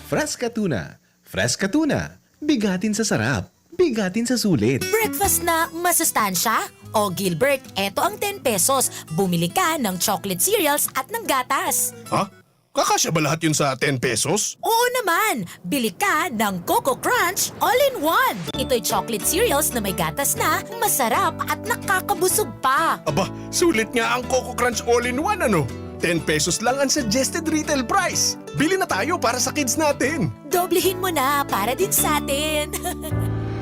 Fresca Tuna. Fresca Tuna. Bigatin sa sarap, bigatin sa sulit. Breakfast na masustansya? O Gilbert, eto ang ten pesos. Bumili ka ng chocolate cereals at ng gatas. Ha? Kakasya ba lahat yun sa ten pesos? Oo naman! Bili ka ng Coco Crunch All-in-One. Ito'y chocolate cereals na may gatas na, masarap at nakakabusog pa. Aba, sulit nga ang Coco Crunch All-in-One, ano? Ten pesos lang ang suggested retail price. Bili na tayo para sa kids natin. Doblehin mo na para din sa atin.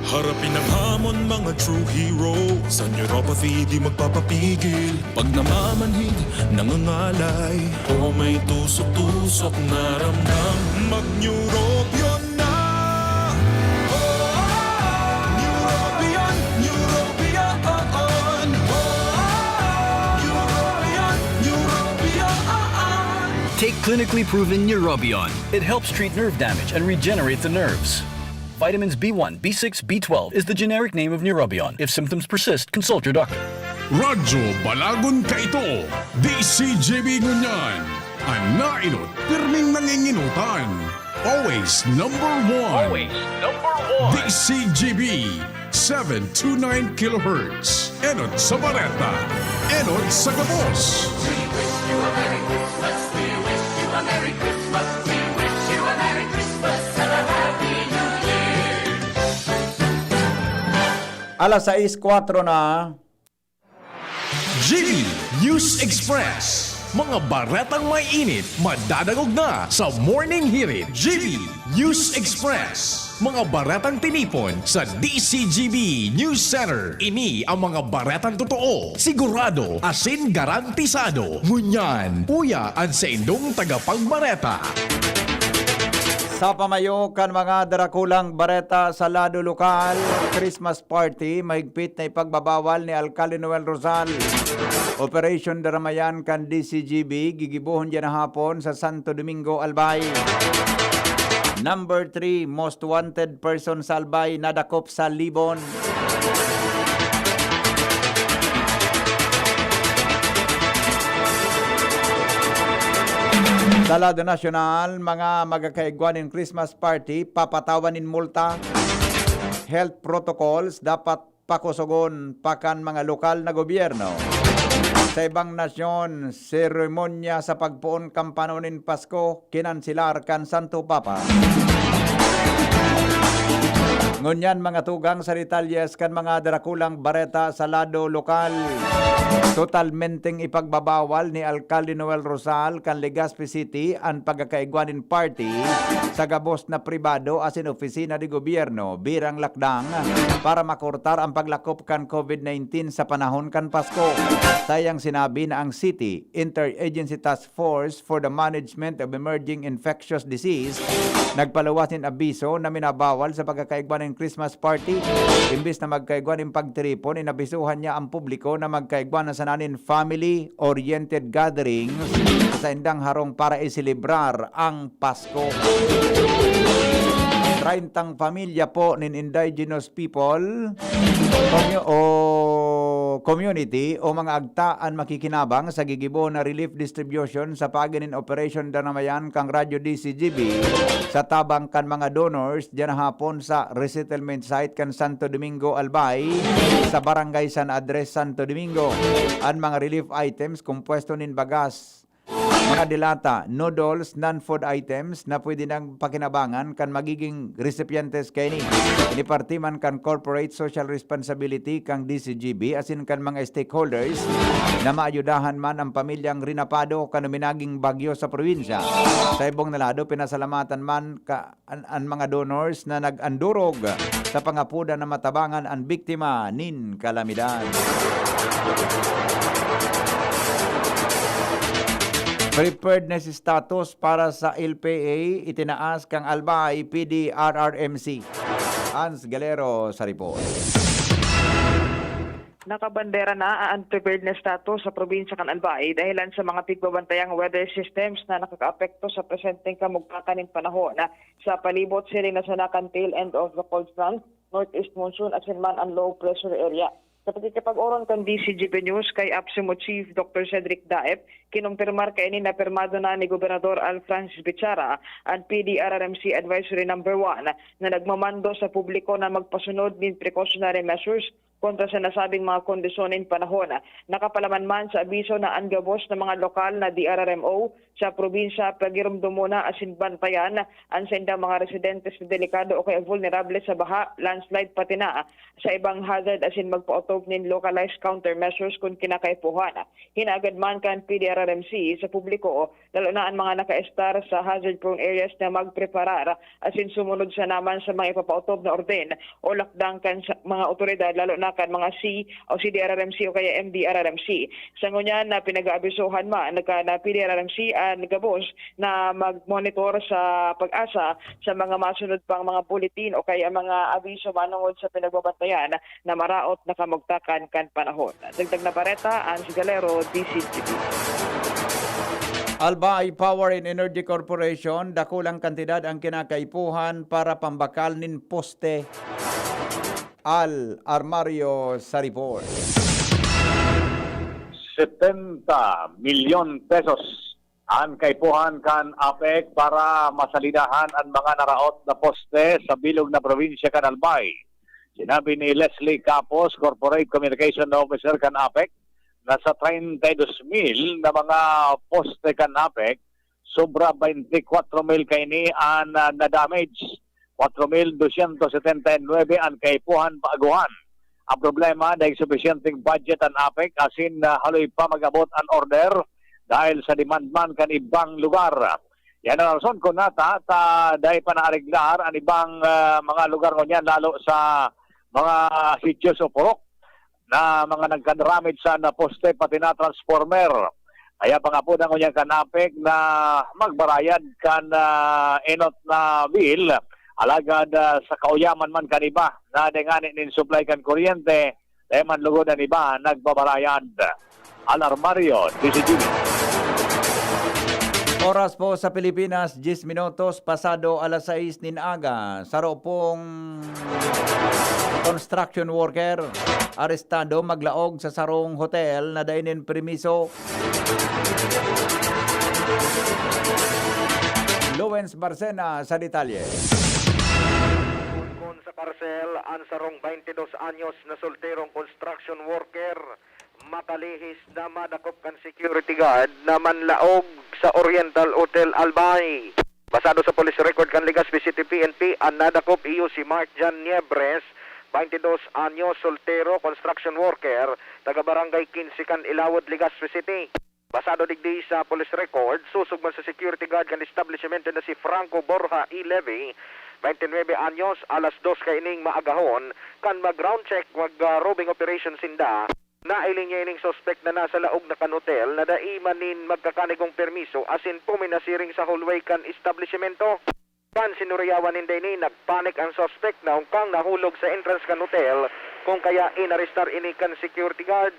Harapin ang hamon, mga true hero. Sa neuropathy, di magpapapigil. Pag namamanhid, nangangalay, o may tusok-tusok na ramdam, mag-Neurobion na! Neurobion, Neurobion, Clinically proven Neurobion. It helps treat nerve damage and regenerate the nerves. Vitamins B one, B six, B twelve is the generic name of Neurobion. If symptoms persist, consult your doctor. Radyo Balagon kaito, D C G B ngunyan. An nainot, pirming nanginginutan. Always number one. Always number one. D C G B, seven two nine kilohertz. Enot sa bareta. Enot sa gabos. We wish you a Merry Christmas. We wish you a Merry Christmas. We wish you a Merry Christmas and a Happy New Year. Alas sais kwatro na. G B News Express. Mga baretang may init, madadangog na sa Morning Hirit. G B News Express. Mga baretang tinipon sa D C G B News Center. Ini ang mga baretang totoo, sigurado, asin garantisado. Ngunyan, uya an saindong tagapagbareta. Sa pamayo kan mga darakulang bareta sa lado lokal, Christmas party, mahigpit na ipagbabawal ni Alcalde Noel Rosal. Operation Daramayan kan D C G B, gigibohon diyan na hapon sa Santo Domingo, Albay. Number three most wanted person sa Albay, nadakop sa Libon. Sa lado nasyonal, mga magkakaigwa nin Christmas party, papatawan nin multa. Health protocols dapat pakosogon pa kan mga lokal na gobyerno. Sa ibang nasyon, seremonya sa pagpoon kan panon nin Pasko, kinanselar kan Santo Papa. Ngunyan, mga tugang sa detalyes kan mga darakulang bareta sa lado lokal. Totalmenteng ipagbabawal ni Alcalde Noel Rosal kan Legazpi City an pagkakaigwa nin party sa gabos na pribado asin opisina de gobyerno birang lakdang para makortar an paglakop kan COVID nineteen sa panahon kan Pasko. Sa iyang sinabi na ang City Interagency Task Force for the Management of Emerging Infectious Disease nagpaluwas nin abiso na minabawal sa pagkakaigwa nin Christmas party. Imbis na magkaigwa nin pagtiripon, inabisuhan niya ang publiko na magkaigwa na sana nin family-oriented gatherings sa saindang harong para iselebrar ang Pasko. Traintang pamilya po nin indigenous people commu- o community o mga agta an makikinabang sa gigibo na relief distribution sa paagi nin Operation Daramayan kan Radyo D C G B sa tabang kan mga donors diyan hapon sa resettlement site kan Santo Domingo, Albay, sa Barangay San Andres, Santo Domingo. An mga relief items kompuesto nin bagas, mga delata, noodles, non-food items na pwede nang pakinabangan kan magiging recipientes kaini. Iniparti man kan corporate social responsibility kan D C G B asin kan mga stakeholders na maayudahan man ang pamilyang rinapado kan uminaging bagyo sa probinsya. Sa ibong na lado, pinasalamatan man ka an, an mga donors na nag-andurog sa pangapodan na matabangan an biktima nin kalamidad. Preparedness status para sa L P A itinaas kan Albay P D R R M C. Hans Galero sa report. Nakabandera na ang preparedness status sa probinsya kan Albay dahilan sa mga pigbabantayang weather systems na nakakaapekto sa presenteng kamugtakan nin panahon. Sa palibot, siring na sana kan tail end of the cold front, northeast monsoon asin man an low pressure area. Sa pakikipag-oron kan D C G B News kay APSEMO Chief Doctor Cedric Daep, kinumpirmar kaini na pirmado na ni Gobernador Al Francis Bichara an P D R R M C Advisory Number One na nagmamando sa publiko na magpasunod nin precautionary measures kontra sa nasabing mga kondisyon nin panahon. Nakapalaman man sa abiso na an gabos na mga lokal na D R R M O sa probinsya pagiromdomon na asin bantayan an saindang mga residentes na delikado o kaya vulnerable sa baha, landslide, pati na sa ibang hazard asin magpaotob nin localized countermeasures kun kinakaipuhan. Hinaagad man kan P D R R M C sa publiko, lalo na an mga nakaestar sa hazard-prone areas, na magpreparar asin sumunod sana man sa mga ipapaotob na orden o lakdang kan sa mga otoridad, lalo na kan mga C o C D R R M C o kaya M D R R M C. Sa ngunyan na pinag-aabisohan man kan P D R R M C an gabos na mag-monitor sa PAGASA sa mga masunod pang mga bulletin o kaya mga abiso manungod sa pinagbabantayan na maraot na kamugtakan kan panahon. Dagdag na bareta, Ange Galero, D C T V. Albay Power and Energy Corporation, dakulang kantidad ang kinakaipuhan para pambakal nin poste. Al Armario sa report. Setenta milyon pesos an kaipuhan kan APEC para masalidahan an mga naraot na poste sa bilog na probinsya kan Albay. Sinabi ni Leslie Capos, Corporate Communication Officer kan APEC, na sa treinta y dos mil na mga poste kan APEC, sobra twenty-four mil kaini an, ah, na-damage. Four mil dosyentos setenta y nuebe an kaipuhan baguhan. Ang problema, dai supisyenteng budget an APEC, asin, ah, haloy pa mag-abot an order dahil sa demand man kan ibang lugar. Yan ang rason kun nata ta dai pa naareglar an ibang, ah, mga lugar ngunyan, lalo sa mga sitio o purok na mga nagkadaramid sa na poste pati na transformer. Kaya pangapod ang ngunyan kan APEC na magbarayad kan, ah, enot na bill, alagad, ah, sa kauyaman man kan iba na dengani nin supply kan kuryente, dai man lugod an iba nagbabarayad. Al Armario, D Z G B. Oras po sa Pilipinas, diyes minutos pasado alas sais nin aga. Saro pong construction worker arestado maglaog sa sarong hotel na dai nin permiso. Lawrence Barcena sa detalye. Kun sa karsel, ang sarong twenty dos anyos na solterong construction worker makalihis na madakop kan security guard na manlaog sa Oriental Hotel Albay. Basado sa police record kan Legazpi City P N P, an nadakop iyo si Mark John Niebres, twenty dos anyos, soltero, construction worker, taga Barangay Quince kan Ilawod, Legazpi City. Basado digdi sa police record, sosog man sa security guard kan establishmento na si Franco Borja E. Levy, twenty nuebe anyos, alas dos kaining maagahon, kan mag-round check, mag, ah, roving operation sinda, nailing niya ining suspek na nasa laog na kan hotel na dai man nin magkakanigong permiso asin puminasiring sa hallway kan establishmento. Kan sinuriyawan ninda ini, nagpanik an suspek na hungkang nahulog sa entrance kan hotel, kun kaya inarestar ini kan security guard.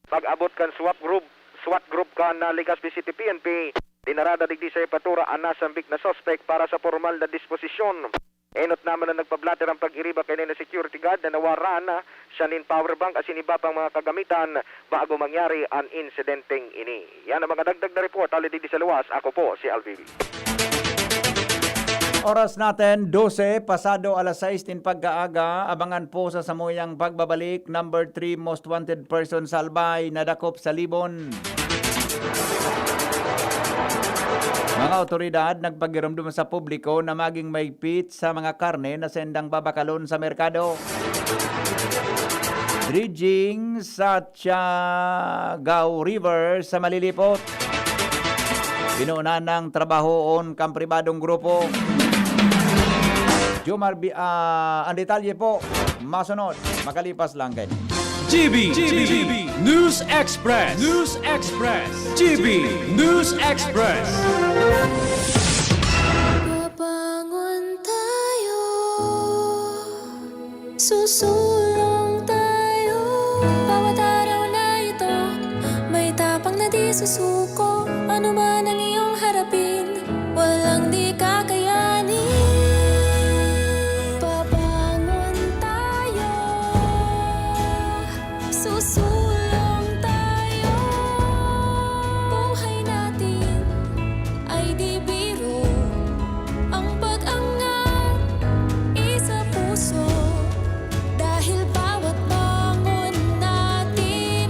Pag-abot kan SWAT group, SWAT group kan, ah, Legazpi City P N P, dinarada digdi sa hepatura an nasambit na suspek para sa pormal na disposisyon. Enot naman na nagpa-blotter an pag-iriba kaini na security guard na nawaran, ah, siya nin power bank asin iba pang mga kagamitan bago mangyari an insidenteng ini. Yan ang mga dagdag na report hali digdi sa luwas. Ako po si Alvin. Oras natin, dose pasado alas sais nin pagkaaga. Abangan po sa samuyang pagbabalik, number three most wanted person sa Albay, nadakop sa Libon. Mga awtoridad nagpagiromdom sa publiko na maging mahigpit sa mga karne na sendang babakalon sa merkado. Dredging sa Tiagao River sa Malilipot. Pinuunan ng trabahoon kan pribadong grupo. Jomar Bi-, ah, ang detalye po, masunod, makalipas lang kayo. G B, G B, News Express, News Express, G B News Express. Babangon tayo, susulong tayo. Bawat araw na ito, may tapang na di susuko. Ano man ang iyong harapin, walang di kakayanin. Babangon tayo, susulong tayo. Buhay natin ay di biro. Ang pag-angat isa puso, dahil bawat bangon natin,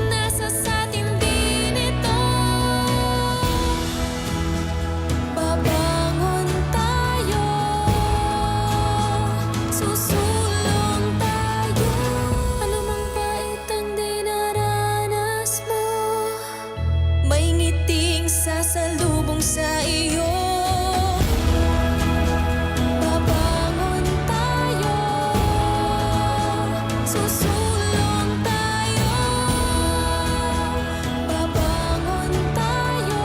nasa satin din ito. Babangon tayo, susulong tayo. Anumang pait ang dinaranas mo, may ngiting sasalubong sa iyo. Babangon tayo, susulong tayo. Babangon tayo,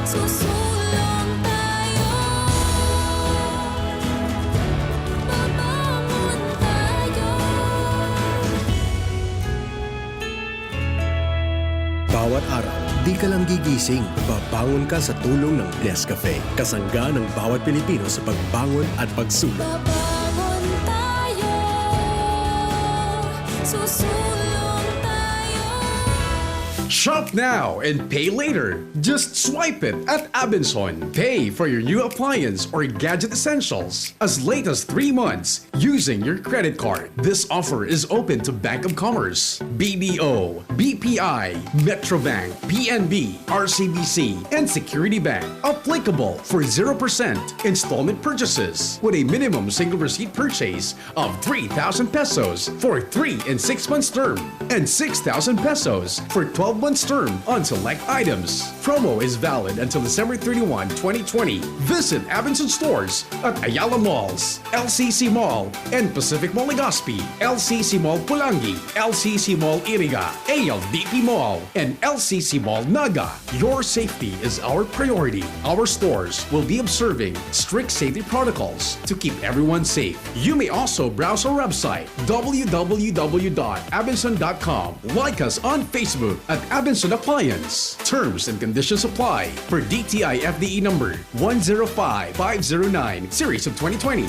susulong tayo. Babangon tayo. Bawat araw, Di ka lang gigising, babangon ka sa tulong ng Nescafe. Kasangga ng bawat Pilipino sa pagbangon at pagsulong. Babangon tayo, susulong tayo. Shop now and pay later. Just swipe it at Abenson. Pay for your new appliance or gadget essentials as late as three months using your credit card. This offer is open to Bank of Commerce, B D O, B P I, Metrobank, P N B, R C B C, and Security Bank. Applicable for zero percent installment purchases with a minimum single receipt purchase of three thousand pesos for three and six months term and six thousand pesos for twelve months term on select items. Promo is valid until December thirty-one, twenty twenty. Visit Abenson stores at Ayala Malls, L C C Mall, and Pacific Mall Legazpi, L C C Mall Pulangi, L C C Mall Iriga, A L D P Mall, and L C C Mall Naga. Your safety is our priority. Our stores will be observing strict safety protocols to keep everyone safe. You may also browse our website, w w w dot abenson dot com. Like us on Facebook at Abenson Appliance. Terms and conditions apply per D T I F D E number one zero five five zero nine, series of twenty twenty.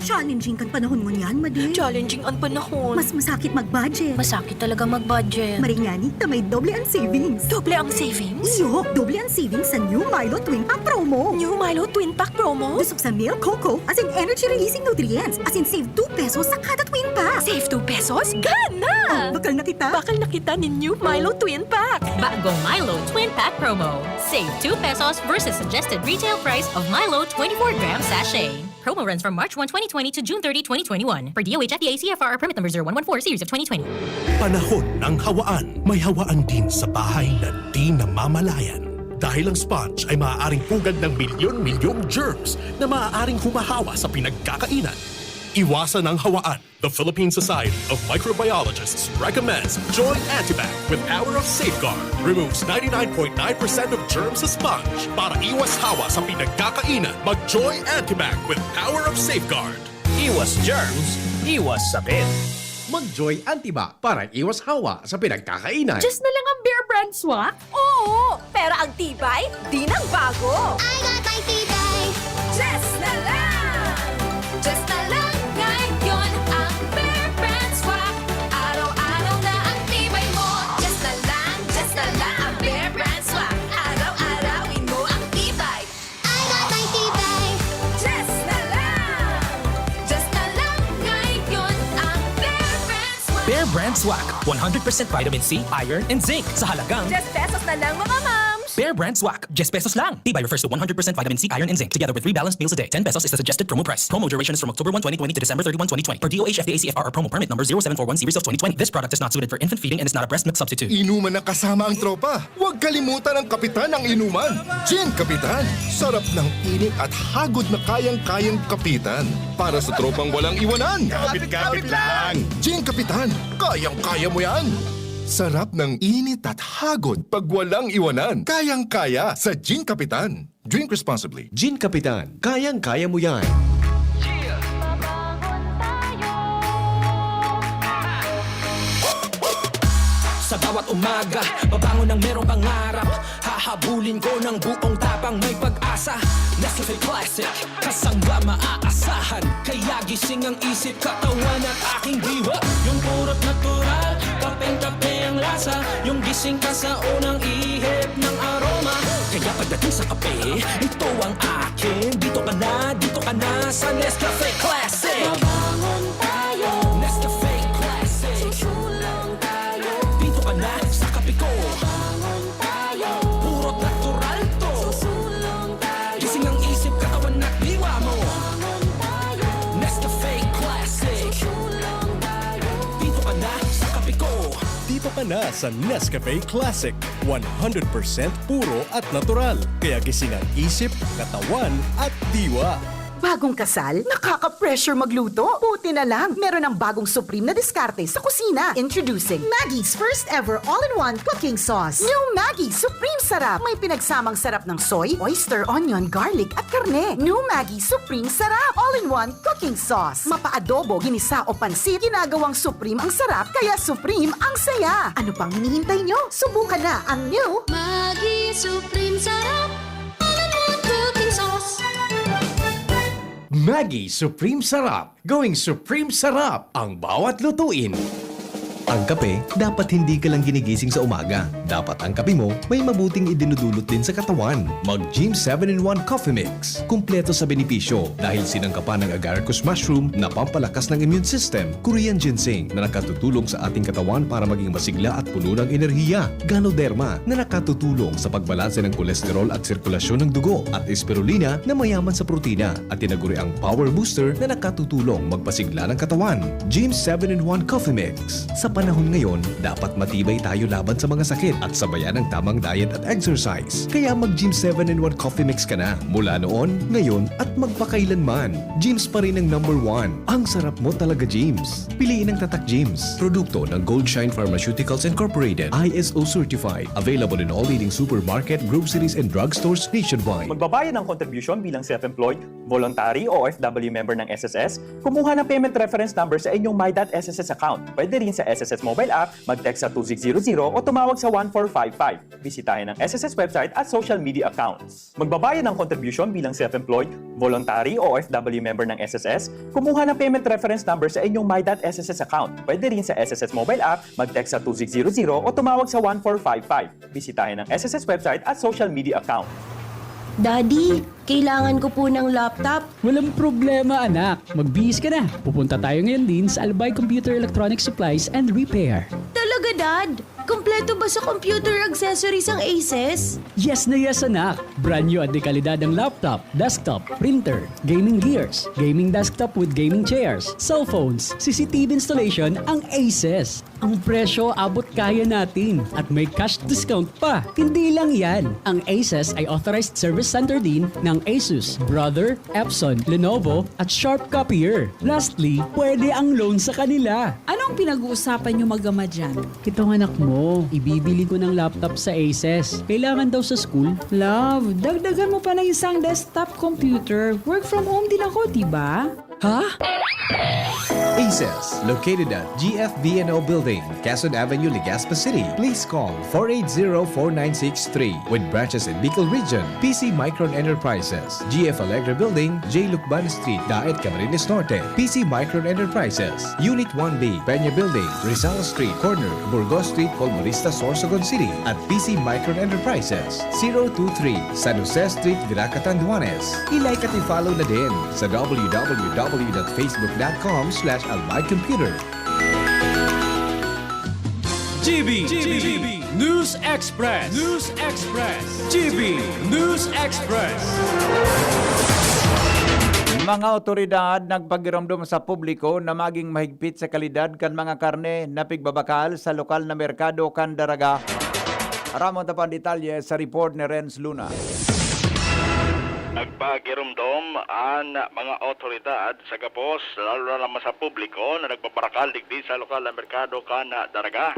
Challenging kan panahon ngunyan, Madi. Challenging ang panahon. Mas masakit mag-budget. Masakit talaga mag-budget. Maringani ta may doble ang savings. Doble ang savings? Iyo, doble ang savings sa new Milo Twin Pack promo. New Milo Twin Pack promo? Busog sa milk, cocoa, as in energy-releasing nutrients, as in save two pesos sa kada twin pack. Save two pesos? Gana! Bakal na kita. Bakal na kita nin new Milo Twin Pack. Bagong Milo Twin Pack Promo. Save two pesos versus suggested retail price of Milo twenty-four gram sachet. Promo runs from March one, twenty twenty to June thirty, twenty twenty-one. Per D O H F D A C F R or permit number zero one one four series of twenty twenty. Panahon ng hawaan, may hawaan din sa bahay na di namamalayan. Dahil ang sponge ay maaaring pugad ng milyon-milyong germs na maaaring humahawa sa pinagkakainan. Iwasan ang hawaan. The Philippine Society of Microbiologists recommends Joy Antibac with power of safeguard. Removes ninety-nine point nine percent of germs sa sponge para iwas hawa sa pinagkakainan. Mag Joy Antibac with power of safeguard. Iwas germs, iwas sakit. Mag-Joy Antibac para iwas hawa sa pinagkakainan. Diyos na lang ang Bear Brand Swak? Oo, pero ang tibay, di nang bago. I got my tibay. Just na lang! Just na lang ngayon ang Bear Brand Swak. Araw-araw na ang tibay mo. Just na lang, just na lang ang Bear Brand Swak. Araw-arawin mo ang tibay. I got my tibay. Just na lang! Just na lang ngayon ang Bear Brand Swak. Bear Brand Swak, one hundred percent vitamin C, iron, and zinc sa halagang Just pesos na lang, mga mams! Bear Brand Swak, just pesos lang. Tibay refers to one hundred percent vitamin C, iron, and zinc, together with three balanced meals a day. Ten pesos is the suggested promo price. Promo duration is from October one, twenty twenty to December thirty-one, twenty twenty. Per D O H F D A C F R or promo permit number zero seven four one series of twenty twenty. This product is not suited for infant feeding and is not a breast milk substitute. Inuman na kasama ang tropa. Huwag kalimutan ang kapitan ng inuman. Gin Kapitan. Sarap ng init at hagod na kayang-kayang kapitan. Para sa tropang walang iwanan. Kapit-kapit lang. Gin Kapitan. Kayang-kaya mo yan. Sarap ng init at hagod pag walang iwanan. Kayang-kaya sa Gin Kapitan. Drink responsibly. Gin Kapitan. Kayang-kaya mo yan. Sa bawat umaga, babangon ng merong pangarap. Hahabulin ko ng buong tapang, may pag-asa. Nescafe Classic, kasangga maaasahan. Kaya gising ang isip, katawan at aking diwa. Yung purot natural, kapeng-kape ang lasa. Yung gising ka sa unang ihip ng aroma. Kaya pagdating sa kape, ito ang akin. Dito ka na, dito ka na sa Nescafe Classic. Mabangon tayo, Nescafe Classic. Susulong tayo. Dito ka na sa kape ko. Bangon tayo, Purot natural to. Susulong tayo. Gising ang isip, katawan at diwa mo. Bangon tayo, Nescafe Classic. Susulong tayo. Dito ka na sa kape ko. Dito ka na sa Nescafe Classic. One hundred percent puro at natural. Kaya gising ang isip, katawan, at diwa. Bagong kasal? Nakaka-pressure magluto? Buti na lang, meron ang bagong supreme na diskarte sa kusina. Introducing Maggi's first ever all-in-one cooking sauce. New Maggi Supreme Sarap. May pinagsamang sarap ng soy, oyster, onion, garlic at karne. New Maggi Supreme Sarap. All-in-one cooking sauce. Mapa-adobo, ginisa o pansit, ginagawang supreme ang sarap, kaya supreme ang saya. Ano pang hinihintay nyo? Subukan na ang new Maggi Supreme Sarap. All-in-one cooking sauce. Maggi Supreme Sarap. Going Supreme Sarap ang bawat lutuin. Ang kape, dapat hindi ka lang ginigising sa umaga. Dapat ang kape mo may mabuting idinudulot din sa katawan. Mag Gym seven in one Coffee Mix. Kumpleto sa benepisyo dahil sinangkapan ng agaricus mushroom na pampalakas ng immune system, Korean ginseng na nakatutulong sa ating katawan para maging masigla at puno ng enerhiya, Ganoderma na nakatutulong sa pagbalanse ng kolesterol at sirkulasyon ng dugo, at Spirulina na mayaman sa protina at tinaguriang power booster na nakatutulong magpasigla ng katawan. Gym seven in one Coffee Mix. Sa panahon ngayon, dapat matibay tayo laban sa mga sakit at sabayan ng tamang diet at exercise. Kaya mag Gym seven in one Coffee Mix ka na, mula noon, ngayon, at magpakailanman. Gym's pa rin ang number one. Ang sarap mo talaga, Gym's. Piliin ang Tatak Gym's. Produkto ng Goldshine Pharmaceuticals Incorporated, I S O certified. Available in all leading supermarket, groceries, and drugstores nationwide. Magbabayad ng kontribusyon bilang self-employed, voluntary o O F W member ng S S S, kumuha ng payment reference number sa inyong My dot S S S account. Pwede rin sa S S S mobile app, mag-text sa two six zero zero o tumawag sa one four five five. Bisitahin ang S S S website at social media accounts. Magbabayad ng kontribusyon bilang self-employed, voluntary o O F W member ng S S S, kumuha ng payment reference number sa inyong My dot S S S account. Pwede rin sa S S S mobile app, mag-text sa two six zero zero o tumawag sa one four five five. Bisitahin ang S S S website at social media account. Daddy, kailangan ko po ng laptop. Walang problema, anak. Magbihis ka na. Pupunta tayo ngayon din sa Albay Computer Electronic Supplies and Repair. Talaga, Dad? Kompleto ba sa computer accessories ang Aces? Yes na yes, anak! Brand new at dekalidad ang laptop, desktop, printer, gaming gears, gaming desktop with gaming chairs, cellphones, C C T V installation ang Aces. Ang presyo abot kaya natin at may cash discount pa. Hindi lang yan, ang Aces ay authorized service center din ng Asus, Brother, Epson, Lenovo, at Sharp Copier. Lastly, pwede ang loan sa kanila. Anong pinag-uusapan niyo mag-ama diyan? Itong anak mo, ibibili ko ng laptop sa Aces. Kailangan daw sa school. Love, dagdagan mo pa ng isang desktop computer. Work from home din ako, di ba? Ha? Aces, located at G F V N O Building, Quezon Avenue, Legazpi City. Please call four eight zero, four nine six three. With branches in Bicol Region, P C Micron Enterprises, G F Alegre Building, J Lucban Street, Daet, Camarines Norte, P C Micron Enterprises, Unit one B, Peña Building, Rizal Street, corner, Burgos Street, Colmonista, Sorsogon City, at P C Micron Enterprises, zero two three, San Jose Street, Virac, Catanduanes. I-like at i-follow na din sa W W W dot facebook dot com slash albay computer. G B, G B, News Express, News Express, G B News Express. Mga awtoridad nagpagiromdom sa publiko na maging mahigpit sa kalidad kan mga karne na pigbabakal sa lokal na merkado kan Daraga. Aramon ta pa an detalye sa report ni Renz Luna. Nagpagiromdom an mga awtoridad sa gabos, lalo na naman sa publiko na nagbabarakal digdi sa lokal na merkado kan Daraga,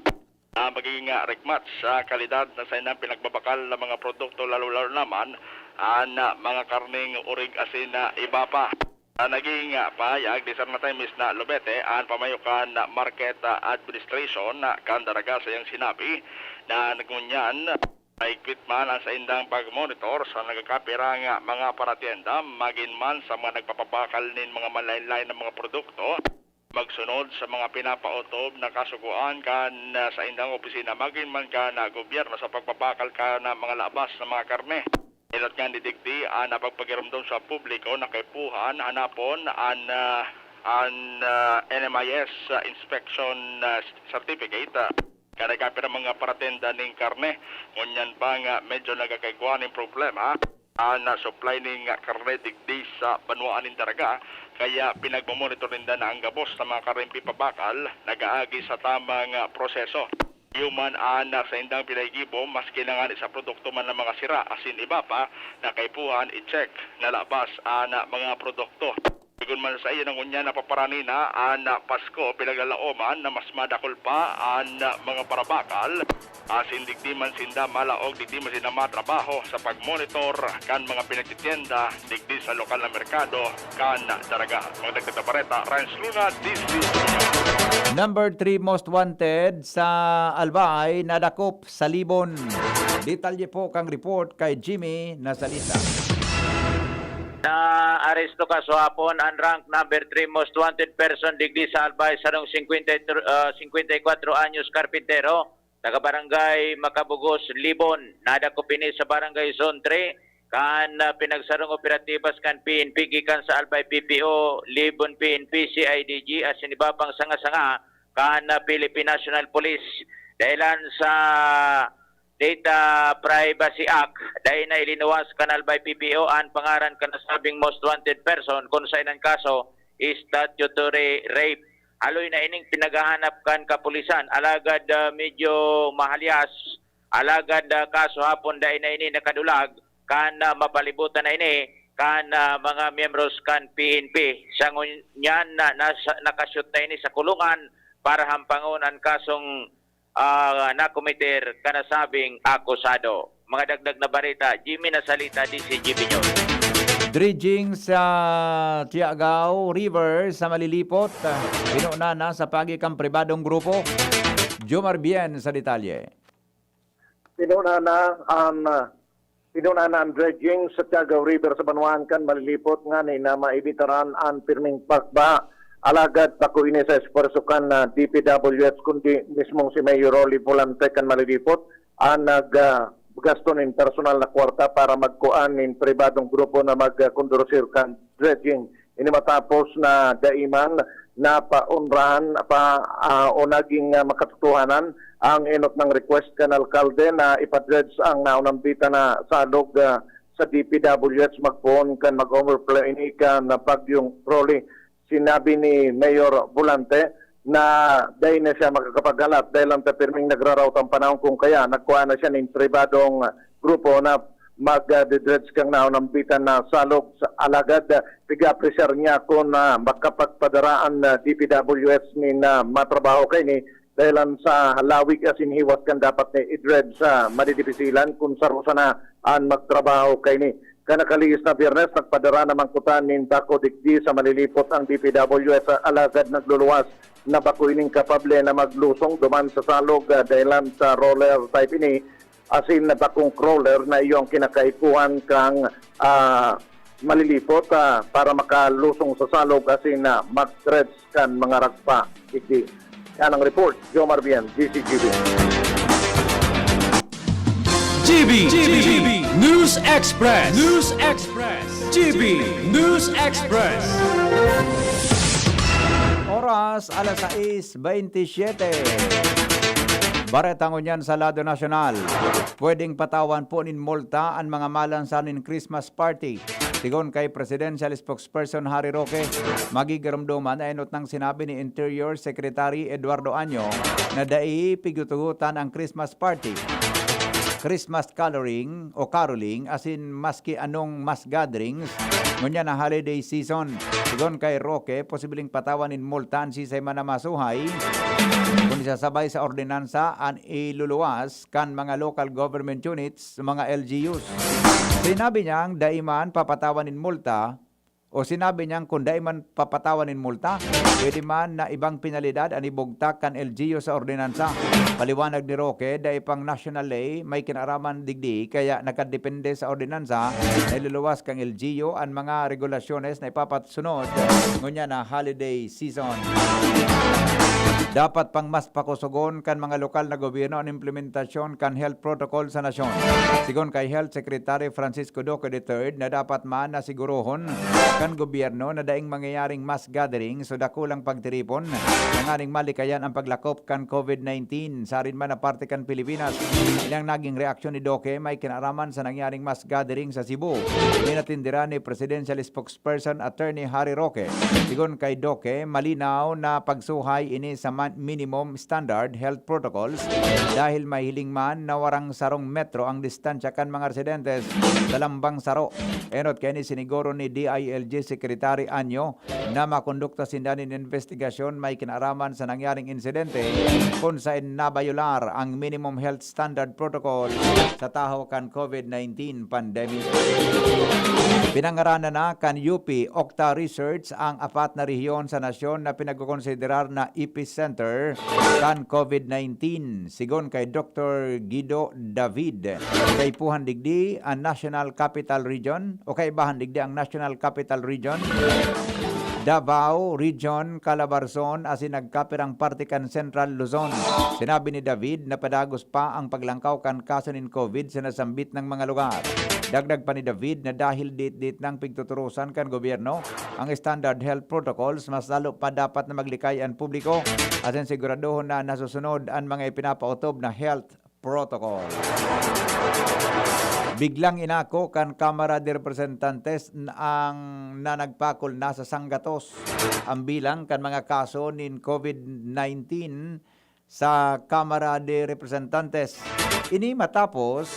na magiging, ah, rikmat sa kalidad na saindang pinagbabakal na mga produkto, lalo-lalo naman an, ah, mga karneng urig asin na iba pa. Ah, naging, ah, pahayag ni Sarna Times na Lobete, an pamayo kan Market, ah, Administration, ah, kan Daraga, sa iyang sinabi na ngunyan, mahigpit man ang saindang pag-monitor sa nagkakapirang, ah, mga paratienda, magin man sa mga nagpapabakal nin mga malain-lain na mga produkto, magsunod sa mga pinapaotob na kasugoan kan, ah, saindang opisina, magin man kan, ah, gobyerno sa pagbabakal kan, ah, mga labas na mga karne. Inot ngan digdi an, ah, pagpagiromdom sa publiko na kaipuhan hanapon an, ah, an, ah, N M I S, ah, inspection, ah, certificate, ah, kan nagkapirang mga paratenda nin karne. Ngunyan pa nga medyo nagkakaigwa nin problema an, ah, supply nin karne digdi sa banwaan nin Daraga, kaya pinagmomonitor ninda na ang gabos na mga karneng pipabakal nag-aagi sa tamang, ah, proseso. Human an saindang pinagigibo, maski na ngani sa produkto man na mga sira, asin iba pa na kaipuhan i-check na labas an mga produkto. Sigon man sa iya na ngunyan napaparani na an Pasko, pinaglalaoman na mas madakul pa an mga parabakal, asin digdi man sinda malaog, digdi man sinda matrabaho sa pagmonitor kan mga pinagtitienda digdi sa lokal na merkado kan Daraga. Mga dagdag na bareta, Renz Luna, D Z T V. Number three most wanted sa Albay, nadakop sa Libon. Detalye po kang report kay Jimmy Nasalita. Naaresto kasuhapon an rank number three most wanted person digdi sa Albay, sarong singkwenta y, ah, singkwenta y kwatro anyos karpintero, taga Barangay Macabugos, Libon. Nadakop ini sa Barangay Zone three kan, ah, pinagsarong operatibas kan P N P gikan sa Albay P P O, Libon P N P, C I D G, asin iba pang sanga-sanga kan, ah, Philippine National Police. Dahilan sa Data Privacy Act, dai na ilinuwas kan Albay P P O an pangaran kan nasabing most wanted person, kun saen an kaso statutory rape. Haloy na ining pinaghahanap kan kapulisan, alagad, ah, medyo mahalyas, alagad, ah, kasuhapon dai na ini nakadulag kan, ah, mapalibutan na ini kan, ah, mga miyembros kan P N P. Sa ngunyan na nasa, nakashoot na ini sa kulungan para hampangon an kasong ah, nakometer kan nasabing akusado. Mga dagdag na bareta, Jimmy Nasalita, D Z G B News. Dredging sa Tiagao River sa Malilipot, ah, pinuna na sa pagi kan pribadong grupo. Jomar Bien sa detalye. Pinuna na ang, ah, Pinuna na an dredging sa Tiagao River sa banwaan kan Malilipot ngani na maibitaran an pirming pagbaha. Alagad bako ini sa esfuerso kan, ah, D P W H, kundi mismong si Mayor Rolly Volante kan Malilipot an nag, ah, gasto nin personal na kwarta para magkuan nin pribadong grupo na magkondusir kan dredging. Ini matapos na dai man napaonrahan pa, ah, o naging, ah, makatotohanan ang enot nang request kan alkalde na ipa-dredge ang naunambitan na salog, ah, sa D P W H magpoon kan mag-overflow ini kan Bagyong Rolly. Sinabi ni Mayor Volante na dai na siya makakapaghalat dahil ang pirming nagraraot ang panahon, kung kaya nagkuha na siya nin pribadong grupo na mag-dredge kan naunambitan na salog. Sa alagad, ah, pig-aapresyar niya kun, ah, makapagpadara an, ah, D P W H nin, ah, matrabaho kaini dahilan sa lawig asin hiwas kan dapat na i-dredge sa madidipisilan kun saro sana an magtrabaho kaini. Kan nakalihis na Biyernes, nagpadara naman kuta nin bako digdi sa Malilipot ang D P W H, alagad nagluluwas na bako ining kapable na maglusong duman sa salog, ah, dahilan sa roller type ini asin bakong crawler na iyo ang kinakaipuhan kan, ah, Malilipot, ah, para makalusong sa salog asin, ah, mag-dredge kan mga ragpa. Digdi. Yan ang report, Jomar Bien, D Z G B. G B, G B, News Express, News Express, G B News Express. Oras, alas sais bentisiete. Bareta ngunyan sa lado nasyonal. Pwedeng patawan po nin multa an mga malansa nin Christmas party. Sigon kay Presidential Spokesperson Harry Roque, magigiromdoman na enot nang sinabi ni Interior Secretary Eduardo Año na dai pigtutugotan ang Christmas party, Christmas coloring o caroling, asin maski anong mass gatherings ngunyan na holiday season. Sigon kay Roque, posibleng patawan nin multa an siisay man na masuhay kun isasabay sa ordinansa an iluluwas kan mga local government units, mga L G Us. Sinabi niyang dai man papatawan nin multa o sinabi niyang kun dai man papatawan nin multa, pwede man na ibang penalidad an ibugtak kan L G U sa ordinansa. Paliwanag ni Roque, dai pang national lay may kinaraman digdi, kaya nakadepende sa ordinansa na iluluwas kan L G U an mga regulasyones na ipapatsunod ngunyan na holiday season. Dapat pang mas pakusogon kan mga lokal na gobyerno an implementasyon kan health protocol sa nasyon. Sigon kay Health Secretary Francisco Duque the third, na dapat man na sigurohon kan gobyerno na daing mangyayaring mass gathering, so dakulang pagtiripon, tanganing malikayan ang paglakop kan COVID nineteen sa arin man na parte kan Pilipinas. Ilang naging reaksyon ni Doke may kinaraman sa nangyaring mass gathering sa Cebu. Pinatindiran ni Presidential Spokesperson Attorney Harry Roque. Sigon kay Doke, malinaw na pagsuhay ini sa man-, minimum standard health protocols dahil mahiling man na warang sarong metro ang distansya kan mga residentes sa lambang saro. Enot kaini, siniguro ni D I L G Secretary Anyo na makondukta sinda nin investigasyon may kinaraman sa nangyaring insidente kun saen nabayolar ang minimum health standard protocol sa tahaw kan COVID nineteen pandemic. Pinangaranan na kan U P Octa Research ang apat na rehiyon sa nasyon na pinagkokonsiderar na epicenter kan COVID nineteen. Sigon kay Doktor Guido David, kaipuhan digdi ang National Capital Region o kaibahan digdi ang National Capital Region, Davao Region, Calabarzon asin nagkapirang parte kan Central Luzon. Sinabi ni David na padagos pa ang paglangkaw kan kaso nin COVID sa nasambit nang mga lugar. Dagdag pa ni David na dahil dit-dit nang pigtuturusan kan gobyerno ang standard health protocols, mas lalo pa dapat na maglikay an publiko asin siguradohon na nasusunod an mga ipinapaotob na health protocol. Biglang inako kan Kamara de Representantes n-, ang na nagpakol na sa sanggatos ang bilang kan mga kaso nin COVID nineteen sa Kamara de Representantes. Ini matapos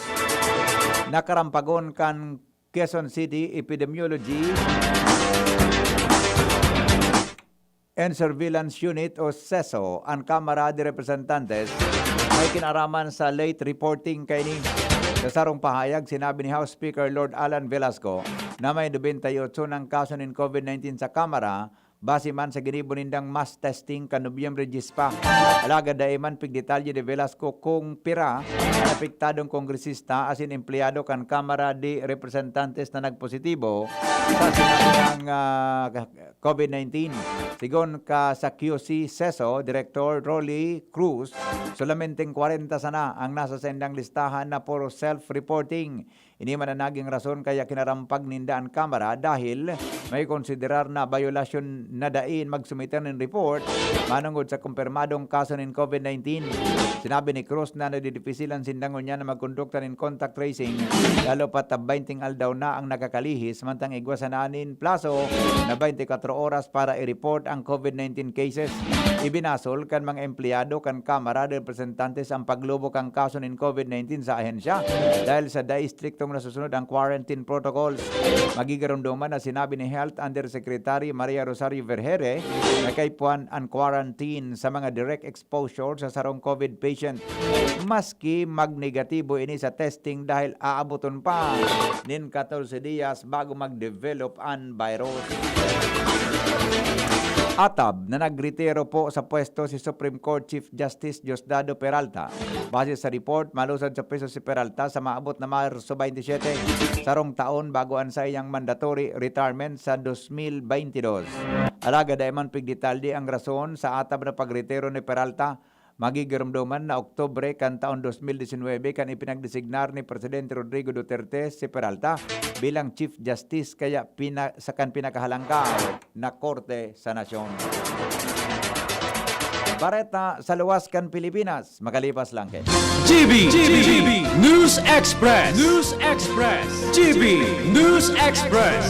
nakarampagon kan Quezon City Epidemiology and Surveillance Unit o CESO an Kamara de Representantes may kinaraman sa late reporting kaini. Sa sarong pahayag, sinabi ni House Speaker Lord Alan Velasco na may nobenta y otso nang kaso nin COVID nineteen sa Kamara, base man sa ginibo nindang mass testing kan Nobyembre dyes pa. Alagad dai man pigdetalye ni Velasco kung pira an apektadong kongresista asin empleyado kan Kamara de Representantes na nagpositibo sa sinabing, ah, COVID nineteen. Sigon ka sa Q C CESO Director Rolly Cruz, solamenteng kwarenta sana ang nasa saindang listahan na puro self-reporting. Ini man an naging rason kaya kinarampag ninda an Kamara dahil may konsiderar na bayolasyon na dai magsumiter nin report manongod sa kumpirmadong kaso nin COVID nineteen. Sinabi ni Cruz na nadidipisilan sinda ngunyan na magkondukta nin contact tracing, lalo pat ta baynte aldaw na ang nakakalihis, mantang igwa sana nin plaso na baynte kwatro oras para i-report ang COVID nineteen cases. Ibinasol kan mga empleyado kan Kamara de Representantes ang paglubo kan kaso nin COVID nineteen sa ahensya dahil sa dai estriktong nasusunod ang quarantine protocols. Magigiromdoman na sinabi ni Health Undersecretary Maria Rosario Vergeire na kaipuhan an quarantine sa mga direct exposure sa sarong COVID patient. Maski magnegatibo ini sa testing dahil aaboton pa nin katorse diyas bago mag-develop an virus. Atab na nagretiro po sa pwesto si Supreme Court Chief Justice Diosdado Peralta. Base sa report, malusad sa pwesto si Peralta sa maabot na Marso twenty-seven, sarong taon bago an saiyang mandatory retirement sa dos mil baynte dos. Alagad dai man pigdetalye ang rason sa atab na pagretiro ni Peralta. Magigiromdoman na Oktubre kan taon dos mil disinwebe kan ipinagdesignar ni Presidente Rodrigo Duterte si Peralta bilang Chief Justice kaya pina-, sa kan pinakahalangkaw na korte sa nasyon. Bareta sa luwas kan Pilipinas, makalipas lang kay G B, G B, News Express, News Express, G B News Express.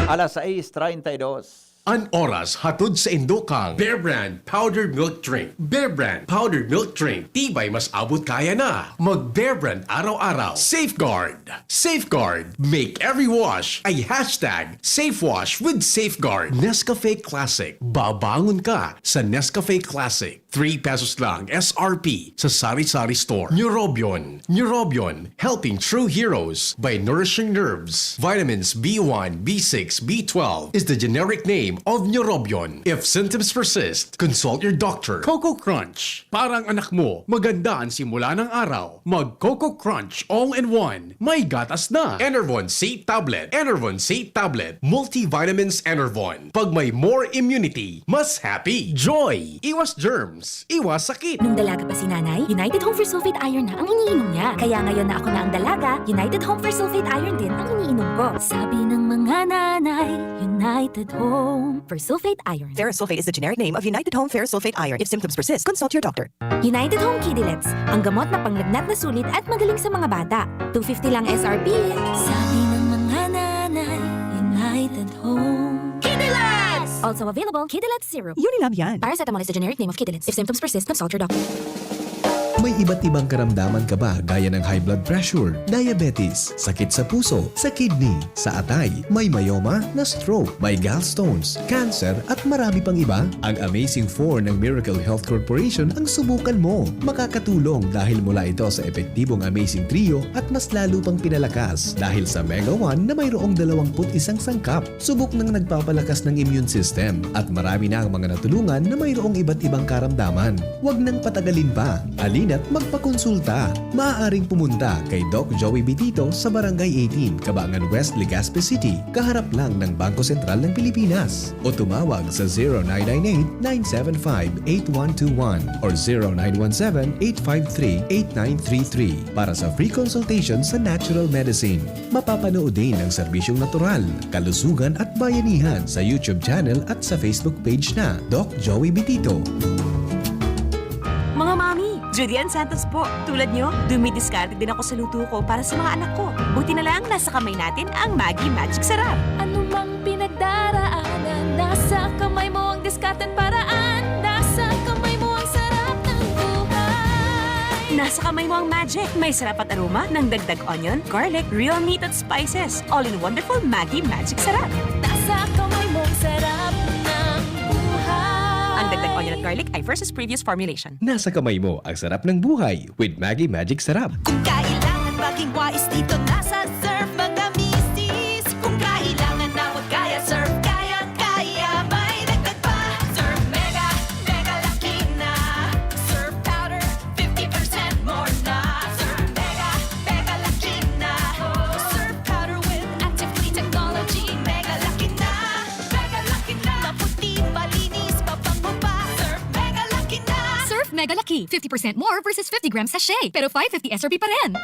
Alas sais treinta y dos. An oras hatod saindo kan Bear Brand Powdered Milk Drink. Bear Brand Powdered Milk Drink. Tibay mas abot kaya na. Mag Bear Brand araw-araw. Safeguard. Safeguard. Make every wash a hashtag safe wash with Safeguard. Nescafe Classic. Babangon ka sa Nescafe Classic. Three pesos lang S R P sa sari-sari store. Neurobion. Neurobion, helping true heroes by nourishing nerves. Vitamins B one, B six, B twelve is the generic name of Neurobion. If symptoms persist, consult your doctor. Coco Crunch. Para ang anak mo, maganda ang simula ng araw. Mag Coco Crunch All-in-One. May gatas na. Enervon C Tablet. Enervon C Tablet. Multivitamins Enervon. Pag may more immunity, mas happy. Joy. Iwas germs. Iwas sakit. Nung dalaga pa si nanay, United Home Fersulfate Iron na ang iniinom niya. Kaya ngayon na ako na ang dalaga, United Home Fersulfate Iron din ang iniinom ko. Sabi ng mga nanay, United Home Fersulfate Iron. Ferrosulfate is the generic name of United Home Ferrosulfate Iron. If symptoms persist, consult your doctor. United Home Kidilets, ang gamot na panglagnat na sulit at magaling sa mga bata. two fifty lang S R P. Sabi ng mga nanay, United Home Kidilets! Also available, Kidilets Syrup. Unilab yan. Paracetamol is the generic name of Kidilets. If symptoms persist, consult your doctor. May iba't ibang karamdaman ka ba gaya ng high blood pressure, diabetes, sakit sa puso, sa kidney, sa atay, may myoma, na stroke, may gallstones, cancer, at marami pang iba? Ang Amazing four ng Miracle Health Corporation ang subukan mo. Makakatulong dahil mula ito sa epektibong Amazing Trio at mas lalo pang pinalakas dahil sa Mega one na mayroong dalawang put isang sangkap. Subok nang nagpapalakas ng immune system at marami na ang mga natulungan na mayroong iba't ibang karamdaman. Huwag nang patagalin pa. Halina't magpakonsulta. Maaaring pumunta kay Doc Joey Bitito sa Barangay eighteen, Cabangan West, Legazpi City, kaharap lang ng Bangko Sentral ng Pilipinas. O tumawag sa zero nine nine eight, nine seven five, eight one two one or zero nine one seven, eight five three, eight nine three three para sa free consultation sa natural medicine. Mapapanood din ang serbisyong natural, kalusugan at bayanihan sa YouTube channel at sa Facebook page na Doc Joey Bitito. Mga mami, Judy Ann Santos po. Tulad nyo, dumidiskarte din ako sa luto ko para sa mga anak ko. Buti na lang, nasa kamay natin ang Maggi Magic Sarap. Ano mang pinagdaraanan, nasa kamay mo ang diskarte at paraan. Nasa kamay mo ang sarap ng buhay. Nasa kamay mo ang magic. May sarap at aroma ng dagdag onion, garlic, real meat at spices. All in wonderful Maggi Magic Sarap. Nasa kamay mo ang sarap ng buhay. Ang dagdag onion at garlic ay versus previous formulation. Nasa kamay mo ang sarap ng buhay with Maggi Magic Sarap. Kung kailangan maging wais dito, nasa Surf mga misis. Kung kailangan na magkaya, Surf kaya, kaya may dagdag pa. Surf Mega, Mega Laki na. Surf Powder, fifty percent more na. Surf Mega, Mega Laki na. Surf Powder with active clean technology. Mega Laki na, Mega Laki na. Maputi, malinis, mabango pa. Surf Mega Laki na. Surf Mega Laki, fifty percent more versus fifty gram sachet, pero five fifty S R P pa rin.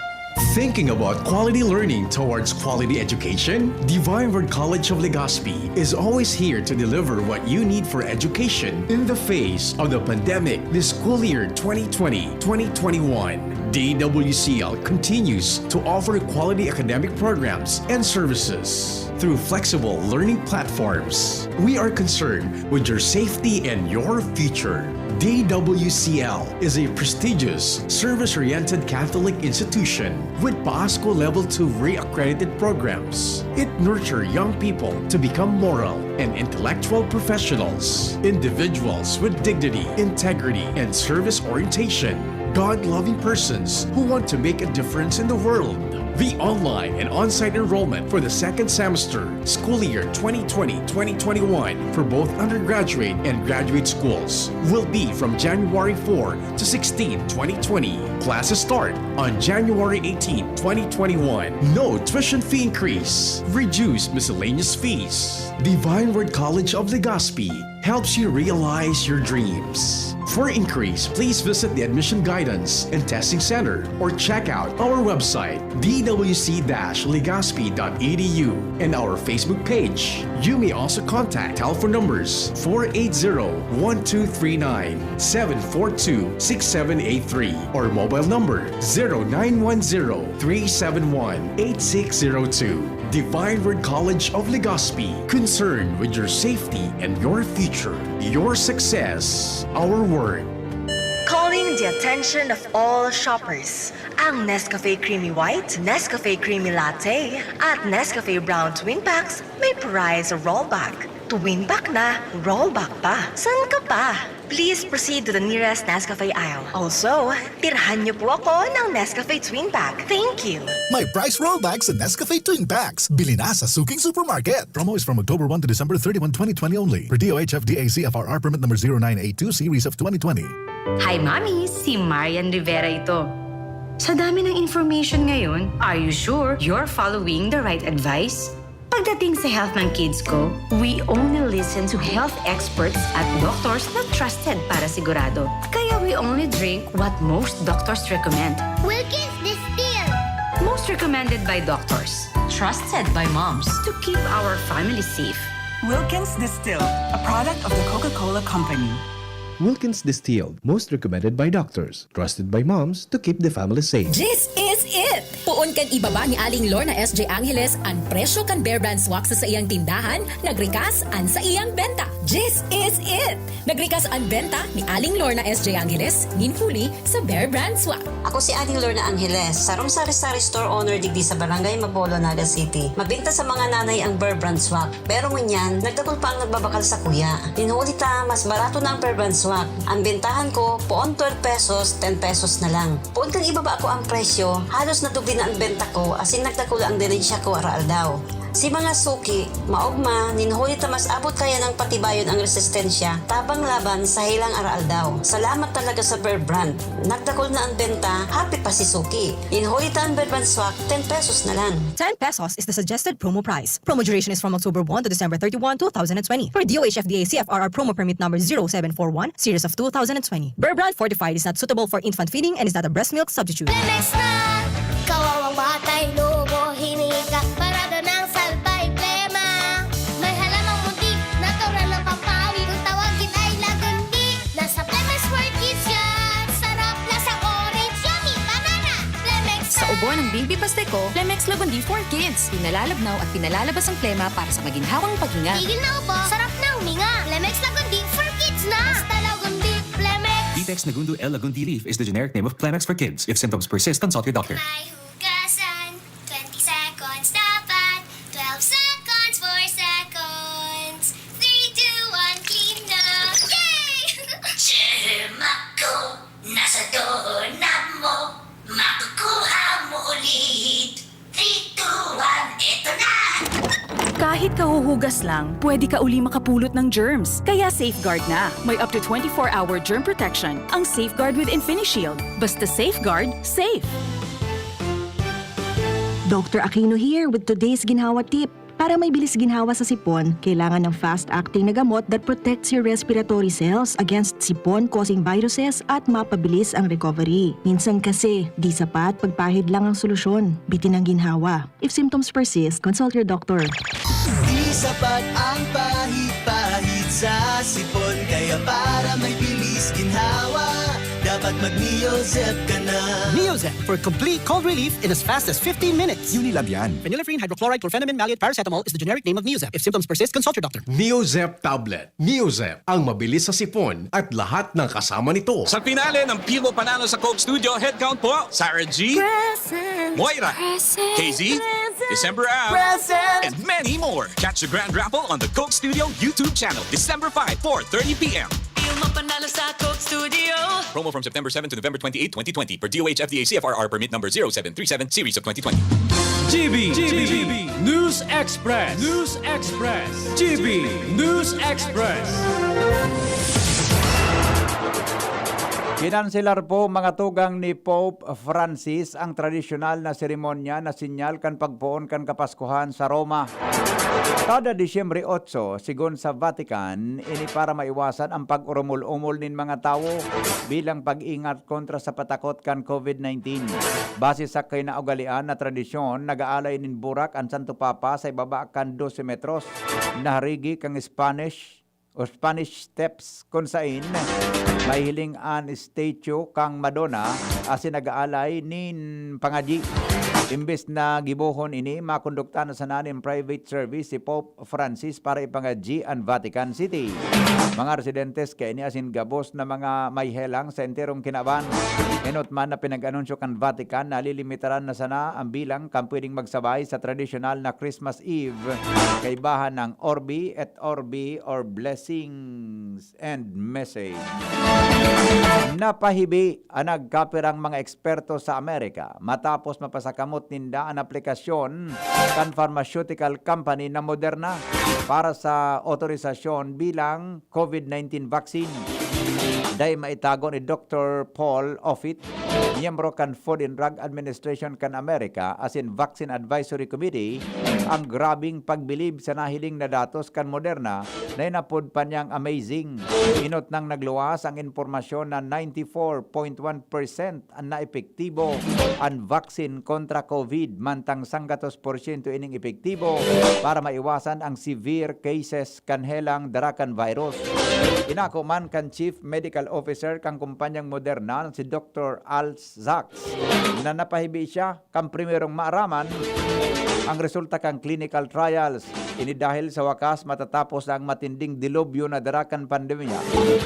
Thinking about quality learning towards quality education? Divine Word College of Legazpi is always here to deliver what you need for education in the face of the pandemic this school year twenty twenty, twenty twenty-one. D W C L continues to offer quality academic programs and services through flexible learning platforms. We are concerned with your safety and your future. D W C L is a prestigious, service-oriented Catholic institution with PASCO Level two re-accredited programs. It nurtures young people to become moral and intellectual professionals, individuals with dignity, integrity, and service orientation, God-loving persons who want to make a difference in the world. The online and on-site enrollment for the second semester, school year twenty twenty, twenty twenty-one, for both undergraduate and graduate schools will be from January four to sixteen, twenty twenty. Classes start on January eighteen, twenty twenty-one. No tuition fee increase. Reduced miscellaneous fees. Divine Word College of Legazpi helps you realize your dreams. For inquiries, please visit the Admission Guidance and Testing Center or check out our website, d w c dash legazpi dot e d u, and our Facebook page. You may also contact telephone numbers four eight zero, one two three nine, seven four two, six seven eight three, or mobile number zero nine one zero, three seven one, eight six zero two. Divine Word College of Legazpi, concerned with your safety and your future, your success, our word. Calling the attention of all shoppers. Ang Nescafe Creamy White, Nescafe Creamy Latte, at Nescafe Brown Twin Packs may prize rollback. Twin pack na, roll back pa. San ka pa? Please proceed to the nearest Nescafe aisle. Also, tirhan niyo po ako ng Nescafe Twin Pack. Thank you! May price rollback sa Nescafe Twin Packs. Bili na sa suking supermarket. Promo is from October one to December thirty-one, twenty twenty only. Per D O H F D A C F R R permit number zero nine eight two series of twenty twenty. Hi, Mommy! Si Marian Rivera ito. Sa dami ng information ngayon, are you sure you're following the right advice? Pagdating sa health ng kids ko, we only listen to health experts at doctors na trusted para sigurado. Kaya we only drink what most doctors recommend. Wilkins Distill! Most recommended by doctors, trusted by moms to keep our family safe. Wilkins Distilled, a product of the Coca-Cola Company. Wilkins Distilled, most recommended by doctors, trusted by moms to keep the family safe. This is it! Poon kan ibaba ni Aling Lorna S J Angeles an presyo kan Bear Brand Swak sa saiyang tindahan, nagrikas an saiyang benta. This is it! Nagrikas an benta ni Aling Lorna S J Angeles nin huli sa Bear Brand Swak. Ako si Aling Lorna Angeles, sarong sari-sari store owner digdi sa Barangay Mapolo, Naga City. Mabinta sa mga nanay ang Bear Brand Swak. Pero ngunyan, nagdakul pa ang nagbabakal sa kuya. Nin huli ta, mas barato na ang Bear Brand Swak. Ang bentahan ko, poon twelve pesos, ten pesos na lang. Poon kan ibaba ko ang presyo, halos nadugdi na ang benta ko, asin nagdakul ang dilisya ko araaldaw. Si mga suki, maogma, nin huli ta mas abot kaya nang patibayon ang resistensya, tabang laban sa helang araaldaw. Salamat talaga sa Bear Brand. Nagdakul na ang benta, happy pa si suki. Nin huli ta ang Bear Brand Swak, ten pesos na lang. Ten pesos is the suggested promo price. Promo duration is from October one to December thirty-one, two thousand twenty. Per D O H F D A C F R R promo permit number zero seven four one, series of two thousand twenty. Bear Brand Fortified is not suitable for infant feeding and is not a breast milk substitute. Lemex na! Kawawang batay, lobo, hiningi ka, parada ng salbay, plema. May halamang muntik, natural ng pampawi, kung tawagin ay lagundi. Nasa Plemex World Kids yan! Sarap, lasang orange, yummy, banana! Plemex Sa ubo ng Bimbi Pasteco, Plemex Lagundi for Kids. Pinalalabnaw at pinalalabas ang plema para sa maginhawang paghinga. Tigil na ubo, sarap na huminga. Plemex Lagundi for Kids na! Basta Lagundi, Plemex! Vitex Nagundo L Lagundi Leaf is the generic name of Plemex for kids. If symptoms persist, consult your doctor. May hugasan, twenty seconds dapat, twelve seconds, four seconds, three, two, one, clean na! Yay! Germ ako, nasa doorknob mo, makukuha mo ulit. Three, two, one, eto na! Kahit kahuhugas lang, pwede ka uli makapulot ng germs. Kaya Safeguard na. May up to twenty-four hour germ protection ang Safeguard with InfiniShield. Basta Safeguard, safe! Doctor Aquino here with today's ginhawa tip. Para may bilis ginhawa sa sipon, kailangan ng fast-acting na gamot that protects your respiratory cells against sipon-causing viruses at mapabilis ang recovery. Minsan kasi, di sapat pagpahid lang ang solusyon. Bitin ang ginhawa. If symptoms persist, consult your doctor. Di sapat ang pahid-pahid sa sipon, kaya para may bilis ginhawa, dapat mag-Neozep ka na. Neozep for complete cold relief in as fast as fifteen minutes. Unilab yan. Phenylephrine, hydrochloride, chlorphenamine, maleate, paracetamol is the generic name of Neozep. If symptoms persist, consult your doctor. Neozep tablet. Neozep, ang mabilis sa sipon at lahat ng kasama nito. Sa finale ng Pilmo Panalo sa Coke Studio, headcount po, Sarah G, Present. Moira, Present. K Z, Present. December Ab, Present. and many more. Catch the grand raffle on the Coke Studio YouTube channel, December five, four thirty p.m. Pilmo Panalo sa Coke Studio. Promo from September seven to November twenty-eight, twenty twenty, per D O H F D A C F R R permit number zero seven three seven, series of twenty twenty. G B, G B, News Express. News Express. G B, News Express. Kinanselar po, mga tugang, ni Pope Francis ang tradisyonal na seremonya na sinyal kan pagpoon kan Kapaskuhan sa Roma. Kada Disyembre otso, sigon sa Vatican, ini para maiwasan ang pag-urumol-umol nin mga tawo bilang pag-ingat kontra sa patakot kan COVID nineteen. Base sa kinaugalian na tradisyon, nag-aalay nin burak an Santo Papa sa ibaba kan dose metros na harigi kan Spanish o Spanish Steps, kun sain mahihiling an statue kan Madonna asin nag-aalay nin pangadyi. Imbes na gibohon ini, makondukta na sana nin private service si Pope Francis para ipangadyi an Vatican City. Mga residentes kaini asin gabos na mga may helang sa enterong kinaban. Enot man na pinag-anunsyo kan Vatican na lilimitaran na sana ang bilang kan pwedeng magsabay sa tradisyonal na Christmas Eve, kaibahan ng Orbi et Orbi or blessings and message. Napahibi ang nagkapirang mga eksperto sa Amerika matapos mapasakamot ninda an aplikasyon kan pharmaceutical company na Moderna para sa otorisasyon bilang COVID nineteen vaccine. Dai maitago ni Doktor Paul Offit, miyembro kan Food and Drug Administration kan Amerika asin Vaccine Advisory Committee, ang grabing pagbilib sa nahiling na datos kan Moderna na inapod pa niyang amazing. Inot nang nagluwas ang impormasyon na ninety-four point one percent an naepektibo an vaccine kontra COVID, mantang sanggatos porsyento ining epektibo para maiwasan ang severe cases kan helang dara kan virus. Inako man kan Chief Medical Officer kan kumpanyang Moderna na si Doktor Al Sachs na napahibi siya kan primerong maaraman ang resulta kan clinical trials. Ini dahil sa wakas matatapos na ang matinding dilubyo na dara kan pandemya.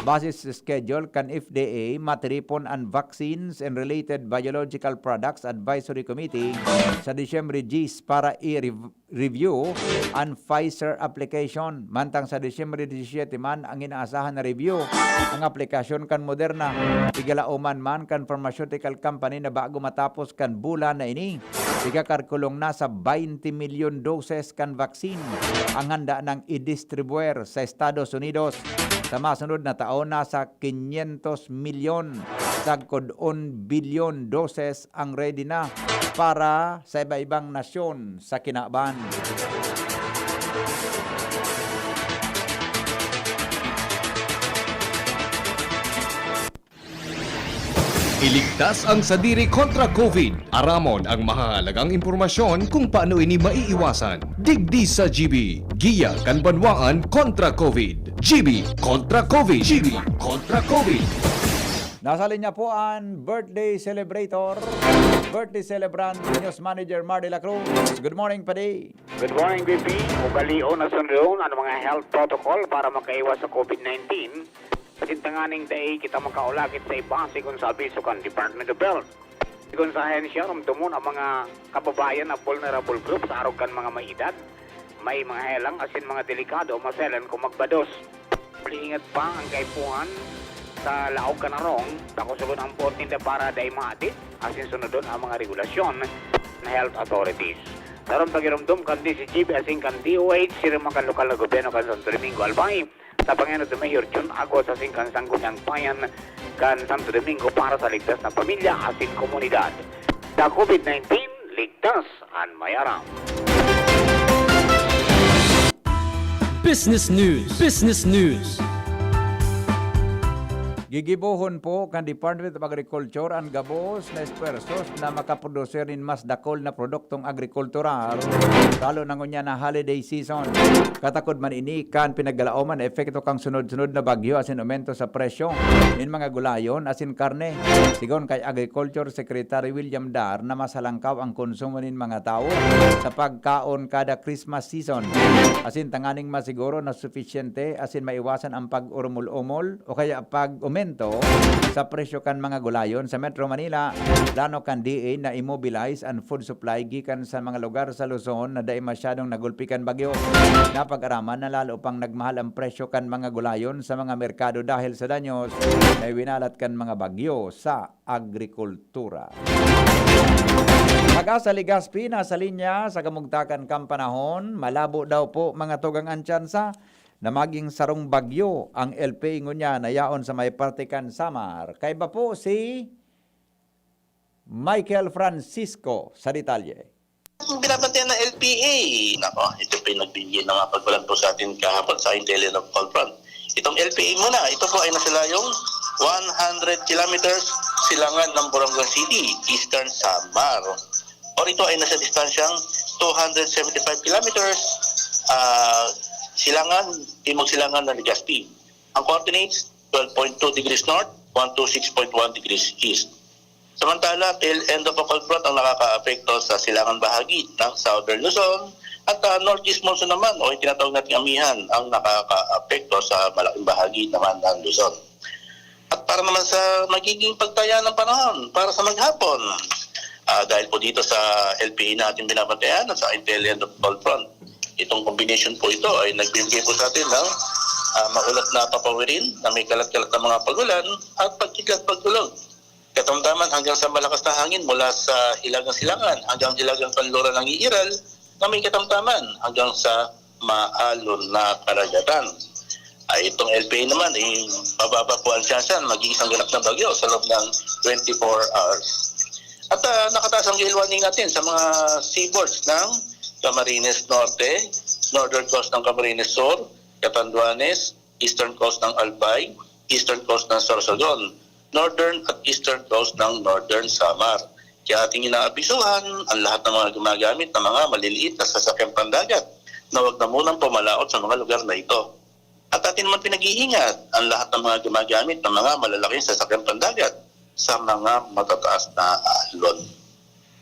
Base sa schedule kan F D A, matiripon an Vaccines and Related Biological Products Advisory Committee sa Disyembre diyes para i-rev- review an Pfizer application. Mantang sa Disyembre disisiete man ang inaasahan na review ang aplikasyon kan Moderna. Igalaoman man kan pharmaceutical company na bago matapos kan bulan na ini, ikakarkulong na sa baynte milyon doses kan vaccine ang handa nang i-distribuer sa Estados Unidos. Sa masunod na taon, nasa kinyentos milyon sagkod on bilyon doses ang ready na para sa iba-ibang nasyon sa kinaban. Iligtas ang sadiri kontra COVID. Aramon ang mahahalagang impormasyon kung paano ini maiiwasan. Digdi sa G B, Giya kan Banwaan kontra COVID. G B kontra COVID. G B kontra COVID. Nasa linya po ang birthday celebrator, birthday celebrant, News Manager Mar de la Cruz. Good morning, Padi. Good morning, B P. Ugalion na sundon ang mga health protocol para makaiwas sa COVID nineteen. Asin tanganing dai kita makaulagit sa iba, sigon sa abiso kan Department of Health. Sigon sa ahensya, rumdomon ang mga kababayan na vulnerable group sa arog kan mga may edad, may mga helang asin mga delikado o maselan kung magbados. Ingat pa ang kaipuhan sa laog kan harong, pakusugon ang boot ninda para dai maadit, asin sunodon ang mga regulasyon na health authorities. Sa harong pagiromdom kan D C G B asin kan D O H, siring man kan lokal na gobyerno kan Santo Domingo, Albay, sa pangenot ni Mayor Jun Agos asin kan Sangguniang Bayan kan Santo Domingo para sa ligtas na pamilya asin komunidad. Sa COVID nineteen, ligtas an may aram. Business News. Business News. Gigibohon po kan Department of Agriculture an gabos na esfuerzos na makaproduser nin mas dakul na produktong agrikultural, lalo na ngunyan na holiday season. Katakod man ini kan pinaggalaoman na epekto kan sunod-sunod na bagyo asin aumento sa presyo nin mga gulayon asin karne. Sigon kay Agriculture Secretary William Dar na mas halangkaw ang konsumo nin mga tawo sa pagkaon kada Christmas season. Asin tanganing masiguro na sufisyente asin maiwasan ang pag-urumol-umol o kaya pag-umento sa presyo kan mga gulayon sa Metro Manila, plano kan D A na i-mobilize an food supply gikan sa mga lugar sa Luzon na dai masyadong nagulpi kan bagyo. Napag-araman na lalo pang nagmahal ang presyo kan mga gulayon sa mga merkado dahil sa danyos na iwinalat kan mga bagyo sa agrikultura. Taga sa Legazpi, nasa linya sa kamugtakan kan panahon, malabo daw po mga tugang an tsansa na maging sarong bagyo ang L P A ngunyan na yaon sa may parte kan Samar. Kaiba po si Michael Francisco sa detalye. Ang binabantayan ng L P A, nako, ito po yung nagbigay ng mga pagbalanto sa atin kahapon sa intel and of cold front. Itong L P A muna, ito po ay nasa layong one hundred kilometers silangan ng Borongan City, Eastern Samar. Or ito ay nasa distansyang two hundred seventy-five kilometers, ah, silangan, timog silangan ng Legazpi. Ang coordinates, twelve point two degrees north, one two six point one degrees east. Samantala, tail end of a cold front ang nakakaapekto sa silangang bahagi ng Southern Luzon at, ah, northeast monsoon naman o yung tinatawag nating amihan ang nakakaapekto sa malaking bahagi naman ng Luzon. At para naman sa magiging pagtaya ng panahon para sa maghapon, ah, dahil po dito sa L P A natin binabantayan at sa intel end of cold front, itong combination po ito ay nagbibigay po sa atin ng, ah, maulat na papawirin na may kalat-kalat na mga pagulan at pagkidlat pagkulog. Katamtaman hanggang sa malakas na hangin mula sa hilagang silangan hanggang hilagang kanluran ng iiral na may katamtaman hanggang sa maalon na karagatan. Ay, itong L P A naman, eh, mababa po ang tsansa na maging isang ganap na bagyo sa loob ng twenty-four hours. At, ah, nakataas ang gale warning natin sa mga seaboards ng Camarines Norte, northern coast ng Camarines Sur, Catanduanes, eastern coast ng Albay, eastern coast ng Sorsogon, northern at eastern coast ng Northern Samar. Kaya ating inaabisuhan ang lahat ng mga gumagamit ng mga maliliit na sasakyang pandagat na huwag na munang pumalaot sa mga lugar na ito. At atin naman pinag-iingat ang lahat ng mga gumagamit ng mga malalaking sasakyang pandagat sa mga matataas na alon.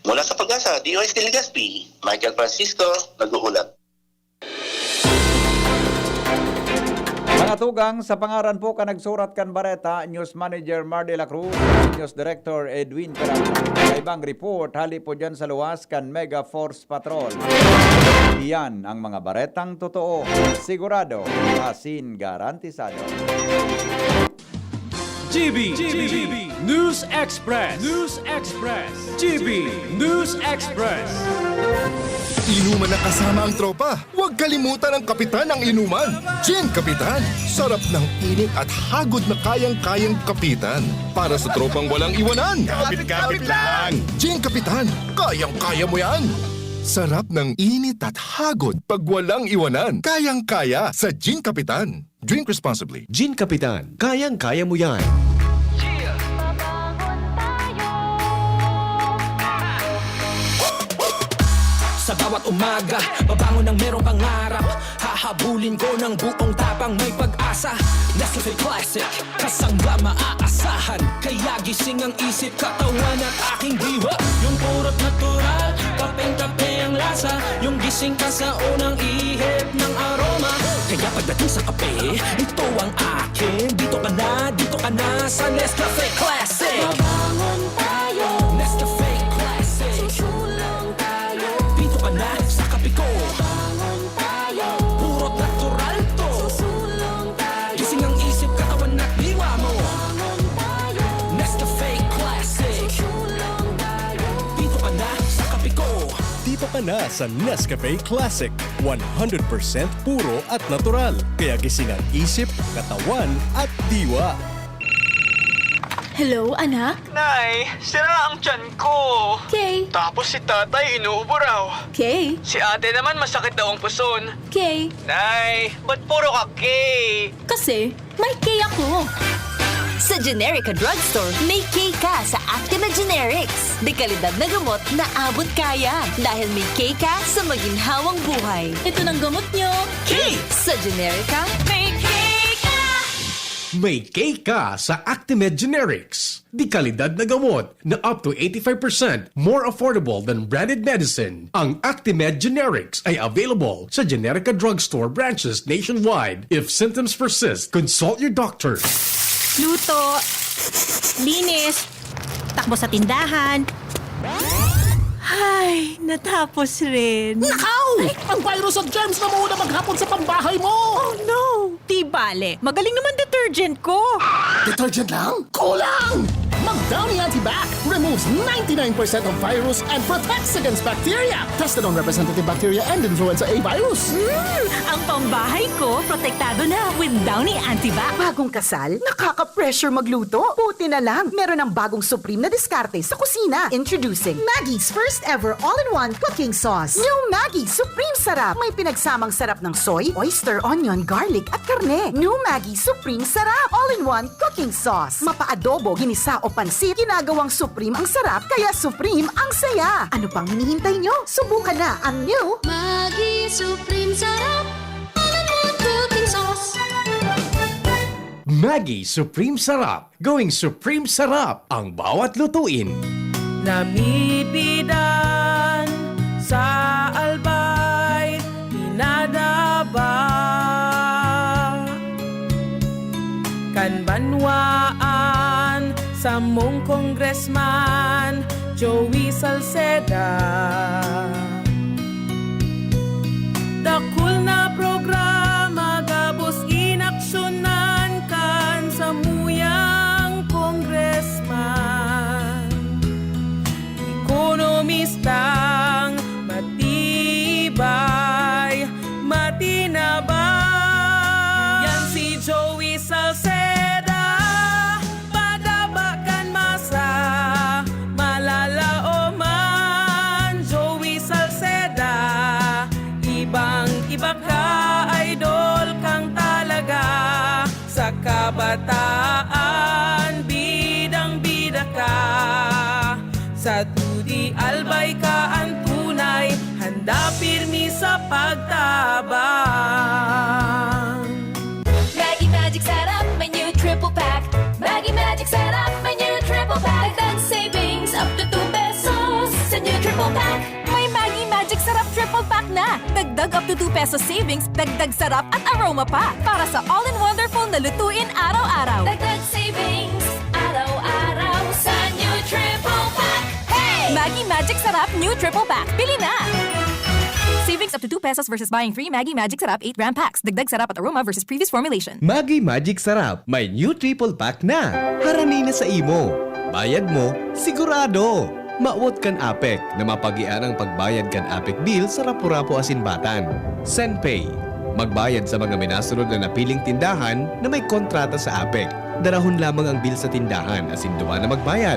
Mula sa Pag-asa, D O S T Legazpi, Michael Francisco, nag-uulat. Mga tugang, sa pangaran po kan nagsurat kan bareta, News Manager Mar de la Cruz, News Director Edwin Peralta. Sa ibang report, hali po dyan sa luwas kan Mega Force Patrol. Iyan ang mga baretang totoo, sigurado, asin garantisado. G B, G B, News Express, News Express, G B, News Express. Inuman na kasama ang tropa. Huwag kalimutan ang kapitan ng inuman. Gin Kapitan. Sarap ng init at hagod na kayang-kayang kapitan. Para sa tropang walang iwanan. Kapit-kapit lang! Gin Kapitan. Kayang-kaya mo yan. Sarap ng init at hagod pag walang iwanan. Kayang-kaya sa Gin Kapitan. Drink responsibly. Gin Kapitan, kayang-kaya mo yan. Sa bawat umaga, babangon ng merong pangarap. Hahabulin ko ng buong tapang, may pag-asa. Nescafe Classic, kasangga maaasahan. Kaya gising ang isip, katawan at aking diwa. Yung purot natural, kapeng-kape ang lasa. Yung gising ka sa unang ihip ng aroma. Kaya pagdating sa kape, ito ang akin. Dito ka na, dito ka na sa Nescafe Classic. Mabangon tayo. Nescafe Classic. Susulong tayo. Dito ka na sa kape ko. Mabangon tayo. Puro natural to. Susulong tayo. Gising ang isip, katawan at diwa mo. Mabangon tayo. Nescafe Classic. Susulong tayo. Dito ka na sa kape ko. Dito ka na sa Nescafe Classic. One hundred percent puro at natural. Kaya gising ang isip, katawan at diwa. Hello, anak? Nay, sira ang tiyan ko. Kay? Tapos si tatay inuubo raw. Kay? Si ate naman masakit daw ang puson. Kay? Nay, ba't puro ka K? Kasi may K ako. Sa Generica Drugstore, may K ka sa Actimel Generics. De kalidad na gamot na abot kaya. Dahil may K ka sa maginhawang buhay. Ito ng gamot nyo. K! Sa Generica, may K ka! May K ka sa Actimed Generics. De kalidad na gamot na up to eighty-five percent more affordable than branded medicine. Ang Actimed Generics ay available sa Generica Drugstore branches nationwide. If symptoms persist, consult your doctor. Luto, linis, takbo sa tindahan. Ay, natapos rin. Nakaw! Ang virus at germs na muna maghapon sa pambahay mo! Oh no! Di bale, magaling naman detergent ko. Detergent lang? Kulang! Mag Downy Antibac removes ninety-nine percent of virus and protects against bacteria. Tested on representative bacteria and influenza A virus. Mm, ang pambahay ko, protektado na with Downy Antibac. Bagong kasal? Nakaka-pressure magluto? Buti na lang, meron ng bagong Supreme na diskarte sa kusina. Introducing Maggie's first ever all-in-one cooking sauce. New Maggie Supreme Sarap. May pinagsamang sarap ng soy, oyster, onion, garlic, at karne. New Maggie Supreme Sarap. All-in-one cooking sauce. Mapa-adobo, ginisa o pansit, ginagawang Supreme ang sarap, kaya Supreme ang saya. Ano pang hinihintay nyo? Subukan na ang new Maggie Supreme Sarap. All-in-one cooking sauce. Maggi Supreme Sarap. Gawing Supreme Sarap ang bawat lutuin. Namipidan sa Albay, pinadaba kan banwaan samong Congressman Joey Salceda. Dakul na programa gabos inaksyonan kan samuyang congressman. Ekonomistang matibay, matinabang. Yan si Joey Salceda, padaba kan masa, malalaoman. Joey Salceda, ibang-iba ka, idol kang talaga. Sa kabataan, bidang-bida ka. Sa T O D Albay ka an tunay, handa pirmi sa pagtabang. Maggi Magic Sarap, may new triple pack. Maggi Magic Sarap, may new triple pack. Dagdag savings up to two pesos sa new triple pack. May Maggi Magic Sarap Triple Pack na! Dagdag up to two pesos savings, dagdag sarap at aroma pa! Para sa all-in-wonderful na lutuin araw-araw. Dagdag savings, araw-araw sa new triple pack. Hey! Maggi Magic Sarap New Triple Pack. Bili na! Savings up to two pesos versus buying three Maggi Magic Sarap eight gram packs. Dagdag sarap at aroma versus previous formulation. Maggi Magic Sarap, may new triple pack na. Harani na sa imo. Bayad mo, sigurado. Mawot kan APEC na mapagian ang pagbayad kan APEC bill sa Rapu-Rapu asin Batan. SenPay. Magbayad sa mga minasunod na napiling tindahan na may kontrata sa APEC. Darahon lamang ang bill sa tindahan asin duman na magbayad.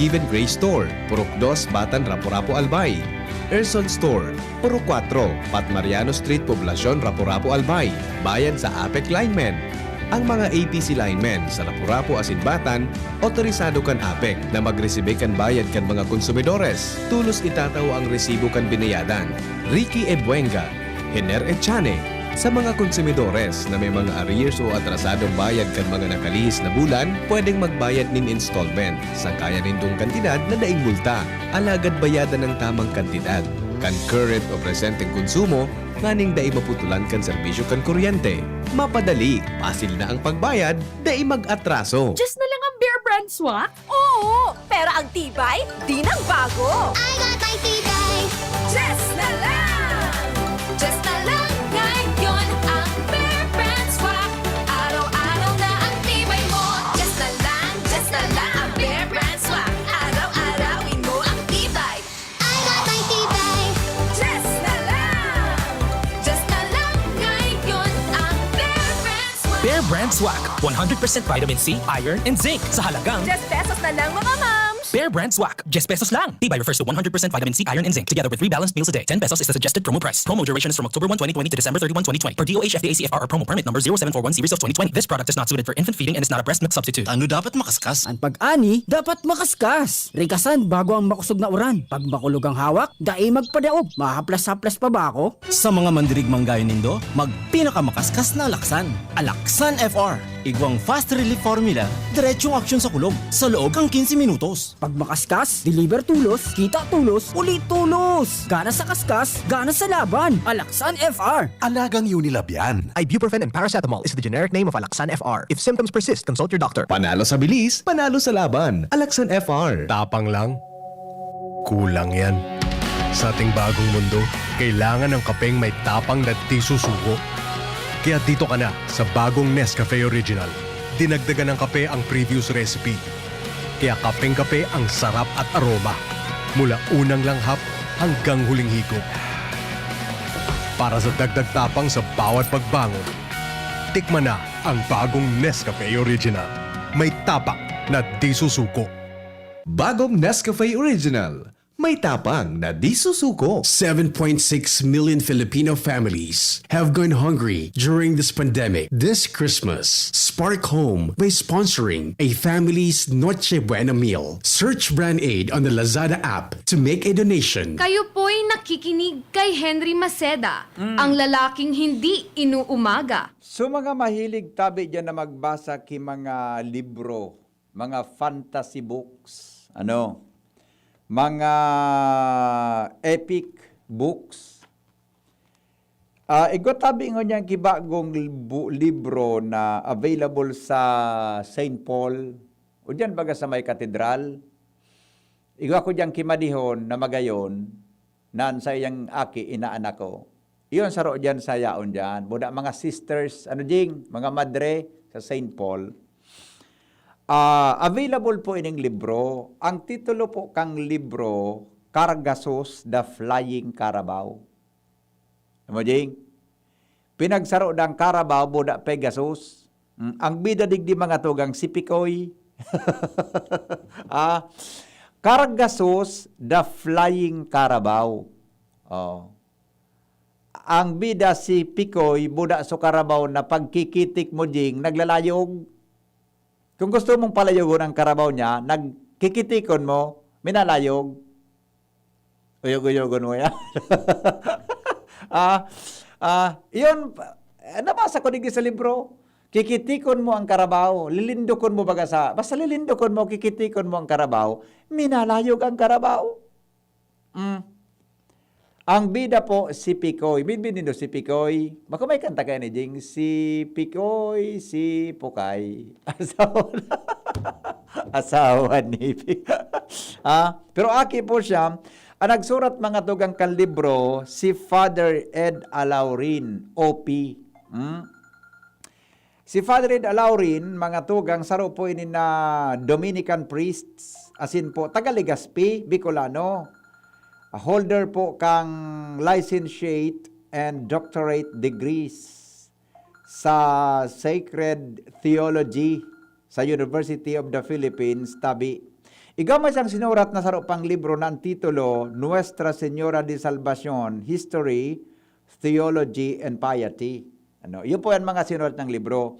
Given Grace Store, Purok Dos, Batan, Rapu-Rapu, Albay. Erson Store, Purok Kwatro, Pat Mariano Street, Poblacion, Rapu-Rapu, Albay. Bayad sa APEC linemen. Ang mga APC linemen sa Rapu-Rapu asin Batan, otorisado kan APEC na magresibe kan bayad kan mga konsumidores. Tolos itatao ang resibo kan binayadan. Ricky Ebuenga, Hener Echane, sa mga konsumidores na may mga arrears o atrasadong bayad kan mga nakalihis na bulan, pwedeng magbayad nin installment sa kaya nindong kantidad na daing multa. Alagad bayadan ang tamang kantidad kan current o presenteng konsumo nganing dai maputolan kan serbisyo kan kuryente. Mapadali, pasil na ang pagbayad, dai mag-atraso. Just na lang ang Bear Brand Swak? Oo, pero ang tibay, di nagbago. I got my tibay. Just na lang! Just na lang ngayon ang Bear Brand Swak. Araw-araw na ang tibay mo. Just na lang, just na lang ang Bear Brand Swak. Araw-arawin mo ang tibay. I got my tibay. Just na lang! Just na lang ngayon ang Bear Brand Swak. Bear Brand Swak, one hundred percent vitamin C, iron, and zinc sa halagang Diyes pesos na lang, mga mams! Bear Brand Swak, diyes pesos lang. Tibay refers to one hundred percent vitamin C, iron, and zinc, together with three balanced meals a day. Ten pesos is the suggested promo price. Promo duration is from October one, twenty twenty to December thirty-one, twenty twenty, per D O H F D A C F R or promo permit number zero seven four one zero sub twenty twenty. This product is not suited for infant feeding and is not a breast milk substitute. Ano dapat makaskas? Ang pag-ani dapat makaskas. Rikasan bago ang makosog na uran. Pag makulog ang hawak, dai magpadaog. Mahaplas-haplas pa ba ako? Sa mga mandirigmang gaya nindo, magpinakamakaskas na alaksan. Alaksan F R. Igwang fast relief formula, diretsong aksyon sa kulog, sa loob kan quince minutos. Pag makaskas, deliver tulos, kita tulos, uli tulos! Gana sa kaskas, gana sa laban! Alaksan F R! Alagang Unilab yan. Ibuprofen and paracetamol is the generic name of Alaxan F R. If symptoms persist, consult your doctor. Panalo sa bilis, panalo sa laban. Alaxan F R. Tapang lang. Kulang yan. Sa ating bagong mundo, kailangan ng kapeng may tapang na di susuko. Kaya dito ka na sa bagong Nescafe Original. Dinagdagan ng kape ang previous recipe. Kaya kapeng-kape ang sarap at aroma. Mula unang langhap hanggang huling higop. Para sa dagdag tapang sa bawat pagbangon, tikman na ang bagong Nescafe Original. May tapang na di susuko. Bagong Nescafe Original. May tapang na di susuko. Seven point six million Filipino families have gone hungry during this pandemic. This Christmas, Spark Home by sponsoring a family's Noche Buena meal. Search Brand Aid on the Lazada app to make a donation. Kayo po'y nakikinig kay Henry Maceda, ang lalaking hindi inuumaga. So mga mahilig tabi dyan na magbasa ki mga libro, mga fantasy books, ano, mga epic books. Ah, igwa tabi ngunyan ki bagong libu- libro na available sa Saint Paul, o diyan baga sa may katedral. Igwa ko diyan ki madihon na magayon, na an saiyang aki inaanak ko. Iyon saro diyan sa yaon diyan. Buda mga sisters, ano jing, mga madre sa Saint Paul. Ah, available po ining libro. Ang titulo po kang libro, Cargasus, The Flying Carabao. Amo jing? Pinagsaro dang Carabao, buda Pegasus. Mm, ang bida digdi mga tugang si Pikoy. ah, Cargasus, The Flying Carabao. Oh. Ang bida si Pikoy, buda so Carabao na pagkikitik mo jing naglalayog. Kung gusto mong palayogon ang Carabao niya, nagkikitikon mo, minalayog. Uyog-uyogon mo yan. ah, ah, yun, eh, nabasa ko digdi sa libro. Kikitikon mo ang Carabao, lilindukon mo baga sa, basta lilindukon mo, kikitikon mo ang Carabao, minalayog ang Carabao. Mm. Ang bida po, si Pikoy. Midbid nindo si Pikoy. Bako may kanta kayo ni Jing, si Pikoy, si Pukay. Asawa na. Asawa ni Pi- ah, pero aki po siya, ang nagsurat mga tugang kan libro, si Father Ed Alaurin, O P. Hmm? Si Father Ed Alaurin, mga tugang, saro po ini na Dominican priests, asin po taga Legazpi, Bicolano. Holder po kang licentiate and doctorate degrees sa Sacred Theology sa University of the Philippines, Tabi. Igwa man siyang sinurat na saro pang libro na ang titulo, Nuestra Señora de Salvacion, History, Theology, and Piety. Ano, yun po yan mga sinurat ng libro.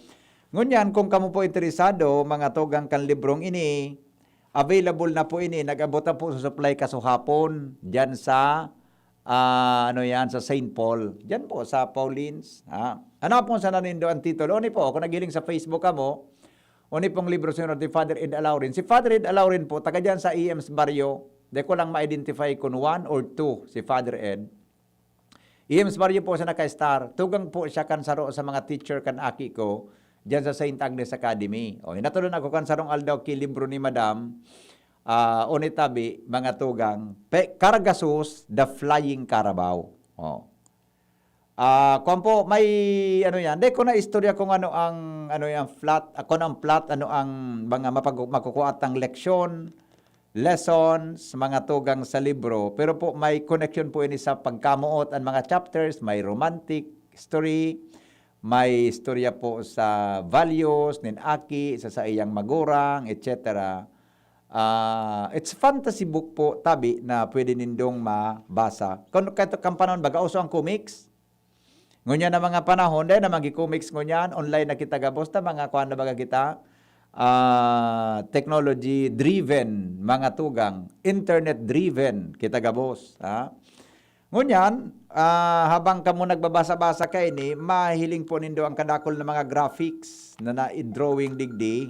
Ngunyan, kung kamo po interesado, mga tugang kan librong ini, available na po ini. Nag-abot na po sa supply kasuhapon, dyan sa, ah, ano yan, sa Saint Paul. Dyan po, sa Pauline's. Ha? Ano po sa nanindo ang titulo? Ano po, kung naghiling sa Facebook kamo, Oni pong libro sinurat ni Father Ed Alaurin. Si Father Ed Alaurin po, taga dyan sa E M's Barrio. Di ko lang ma-identify kung one or two si Father Ed. E M's Barrio po siya naka-star. Tugang po siya kan saro sa mga teacher kan aki ko dyan sa Saint Agnes Academy. O, hinatulon ako kan sarong aldaw ki libro ni Madam, ah, oni tabi, mga tugang, pe, Cargasus, The Flying Carabao. O. Ah, kuwan po, may ano yan. Di ko na istorya kung ano ang, ano yung plot, ah, kung ang plot, ano ang mga mapag-, makukuha tang leksyon, lessons, mga tugang sa libro. Pero po, may connection po ini sa pagkamoot ang mga chapters, may romantic story, may istorya po sa values, nin aki, sa saiyang magurang, et cetera. Ah, it's fantasy book po, tabi, na pwede nindong mabasa. Kung, kahit kan panahon, baga uso ang comics. Ngunyan na mga panahon, dahil na magi-comics ngunyan, online na kita gabos, ta mga kuwan na baga kita, ah, technology-driven, mga tugang, internet-driven, kita gabos. Ha? Ngunyan, ah, habang kamo nagbabasa-basa kaini, mahiling po nindo ang kadakol na mga graphics na na-drawing digdi,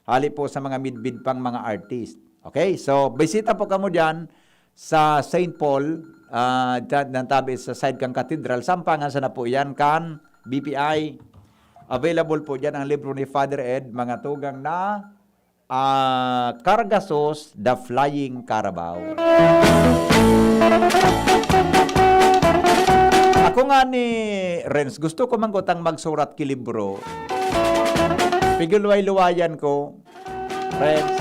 hali po sa mga midbid pang mga artist. Okay, so bisita po kamo dyan sa Saint Paul, ah, dyan, dyan tabi sa side kan cathedral. Sampangan sana po yan kan B P I. Available po dyan ang libro ni Father Ed, mga tugang na ah, Cargasus, The Flying Carabao. Ako nga ni Renz, gusto ko man gutang magsurat ki libro. Pigluway-luwayan ko. Renz.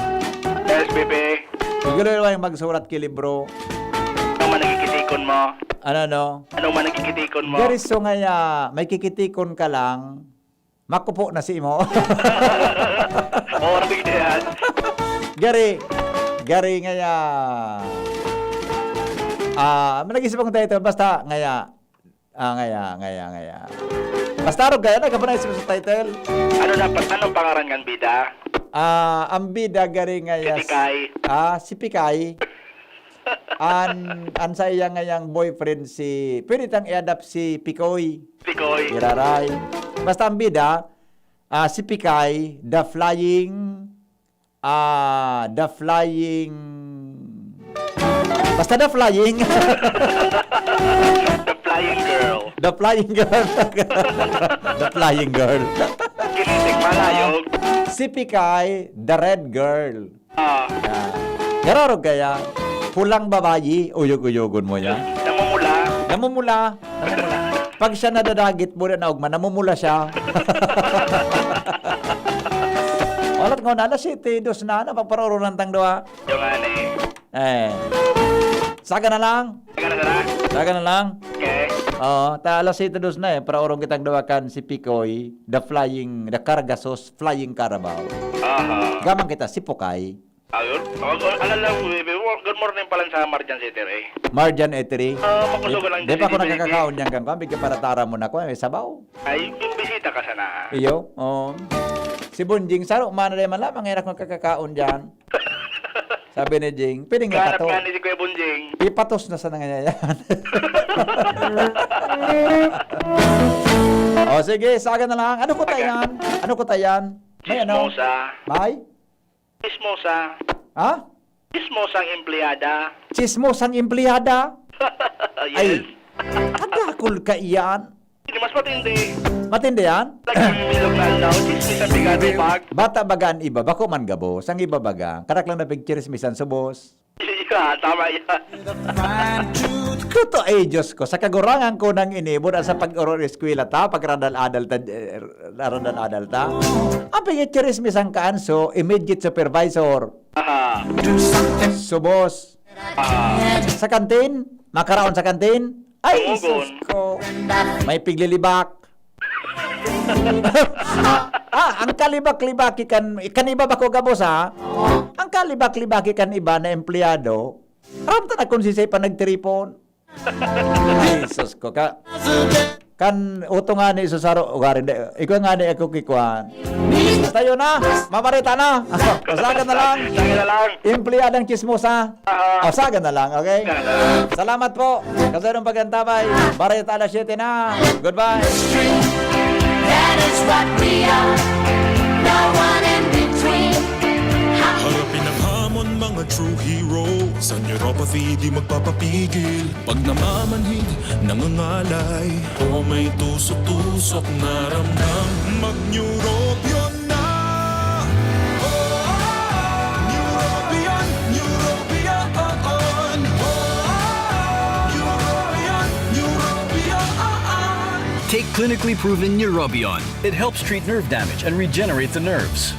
Yes, Bibi. Pigluway-luwayan magsurat ki libro. Ano man nakikitikon mo? Ano, no? Ano man nakikitikon mo? Gari so ngaya, may kikitikon ka lang, makupo na si imo. Oras yan. Gari, gari ngaya. Ah, nag-isip akong title, basta ngaya. Ah, ngaya, ngaya, ngaya. Basta arog kaya, nagkapanaisip sa title. Ano dapat, ano pangaran kan bida? Ah, ang bida gari ngaya Si Pikay. Ah, si Pikay. An, an sa iya ngayang boyfriend si, pwede tang i-adapt si Pikoy. Pikoy. Iraray. Basta ang bida, ah, si Pikay, the flying, ah, the flying, basta the flying. The flying girl. The flying girl. The flying girl. Kinitig, malayog. Si Pikay, the red girl. Ah. Ah. Gararog kaya, pulang babayi, uyog-uyogon mo yan. Namumula. Namumula. Namumula. Pag siya nadadagit mo na naugma, namumula siya. Walat ko na, alas siyete, dos na, ano, pagparaurunan tang duwa. Yung ano eh. Eh. Saga na lang. Taga na sana? Saga na lang. Okay. Oo, ta alas siyete dos na eh. Paraorong kitang duwa kan si Pikoy, the flying, the Cargasos, flying carabao. Aha. Gaman kita, si Pukay. Ayun. Oh, oh, alam lang, good morning pala sa Marjan City, eh. Marjan Eatery. Ah, makusog lang Di pa ako dyan, nakakakaon dyan, kan kuwan. Bigyan para tara mo na ko, eh, sabaw. Ay, yung bisita ka sana. Iyo, oo. Si Bonjing, saro, mana na man lamang, ngayon akong kakakaon dyan. Sabi ni Jing, "Pwede nga Kahanap pato." Nga ni si Kuya Bonjing. Ipatos na sana nga yan. O, sige, saga na lang. Ano ko ta Saga. yan? Ano ko ta yan? May ano? Chismosa. May? Chismosa. Ha? Chismosang empleyada. Chismosang empleyada? Yes. Ay, kadakol ka iyan. Hindi, mas matindi. Matindi yan? Nagmimilog na aldaw, chismis ang bigado pag. Bata baga an iba, bako man gabos. Ang iba baga, karak lang na pigchirismisan subos. Yeah, tama yan. Kuto, ay, Diyos ko, sa kagurangan ko nang ini, mura sa pag-oro eskwela ta, pag radal-adal ta, eh, radal-adal ta. Ang pigchirismisan ka, anso, immediate supervisor. Aha. Subos. Ah. Sa kantin? Makaraon sa kantin? Ay, Tumugon. Sus ko. May piglilibak. Ah, ang kalibak-libaki kan, kan iba bako gabos, ha? Ang kalibak-libaki kan iba na empleyado, aram ta na kung sisay pa nagtiripon. Ay, sus ko ka. Kan utong nga ni Susaro, ugarin de, ikaw nga ni ako kikuan. Tayo na, mamarita na. Pasagan na lang. Sagan na lang. Empleyadang chismosa. Ah. Pasagan na lang, okay? Sagan na lang. Salamat po. Kasadong pagkantabay. Bareta alas siyete na. Goodbye. That is what we are. No one in between. Harapin ang hamon, mga true hero. Sa neuropathy, di magpapapigil. Pag namamanhid, nangangalay, o may tusok-tusok na ramdam, mag-Neurobion na! Neurobion, Neurobion, Neurobion! Take clinically proven Neurobion. It helps treat nerve damage and regenerate the nerves.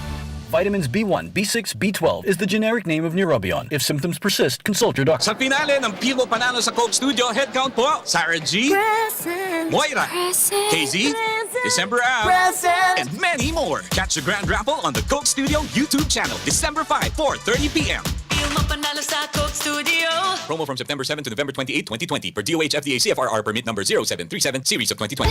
Vitamins B one, B six, B twelve is the generic name of Neurobion. If symptoms persist, consult your doctor. Sa finale ng Pilmo Panalo sa Coke Studio, head count po, Sarah G, Present. Moira, Present. K Z, Present. December Ab, Present. And many more. Catch the grand raffle on the Coke Studio YouTube channel, December five, four thirty p m. Pilmo Panalo sa Coke Studio. Promo from September seven to November twenty-eight, twenty twenty, per D O H F D A C F R R permit number zero seven three seven, series of twenty twenty.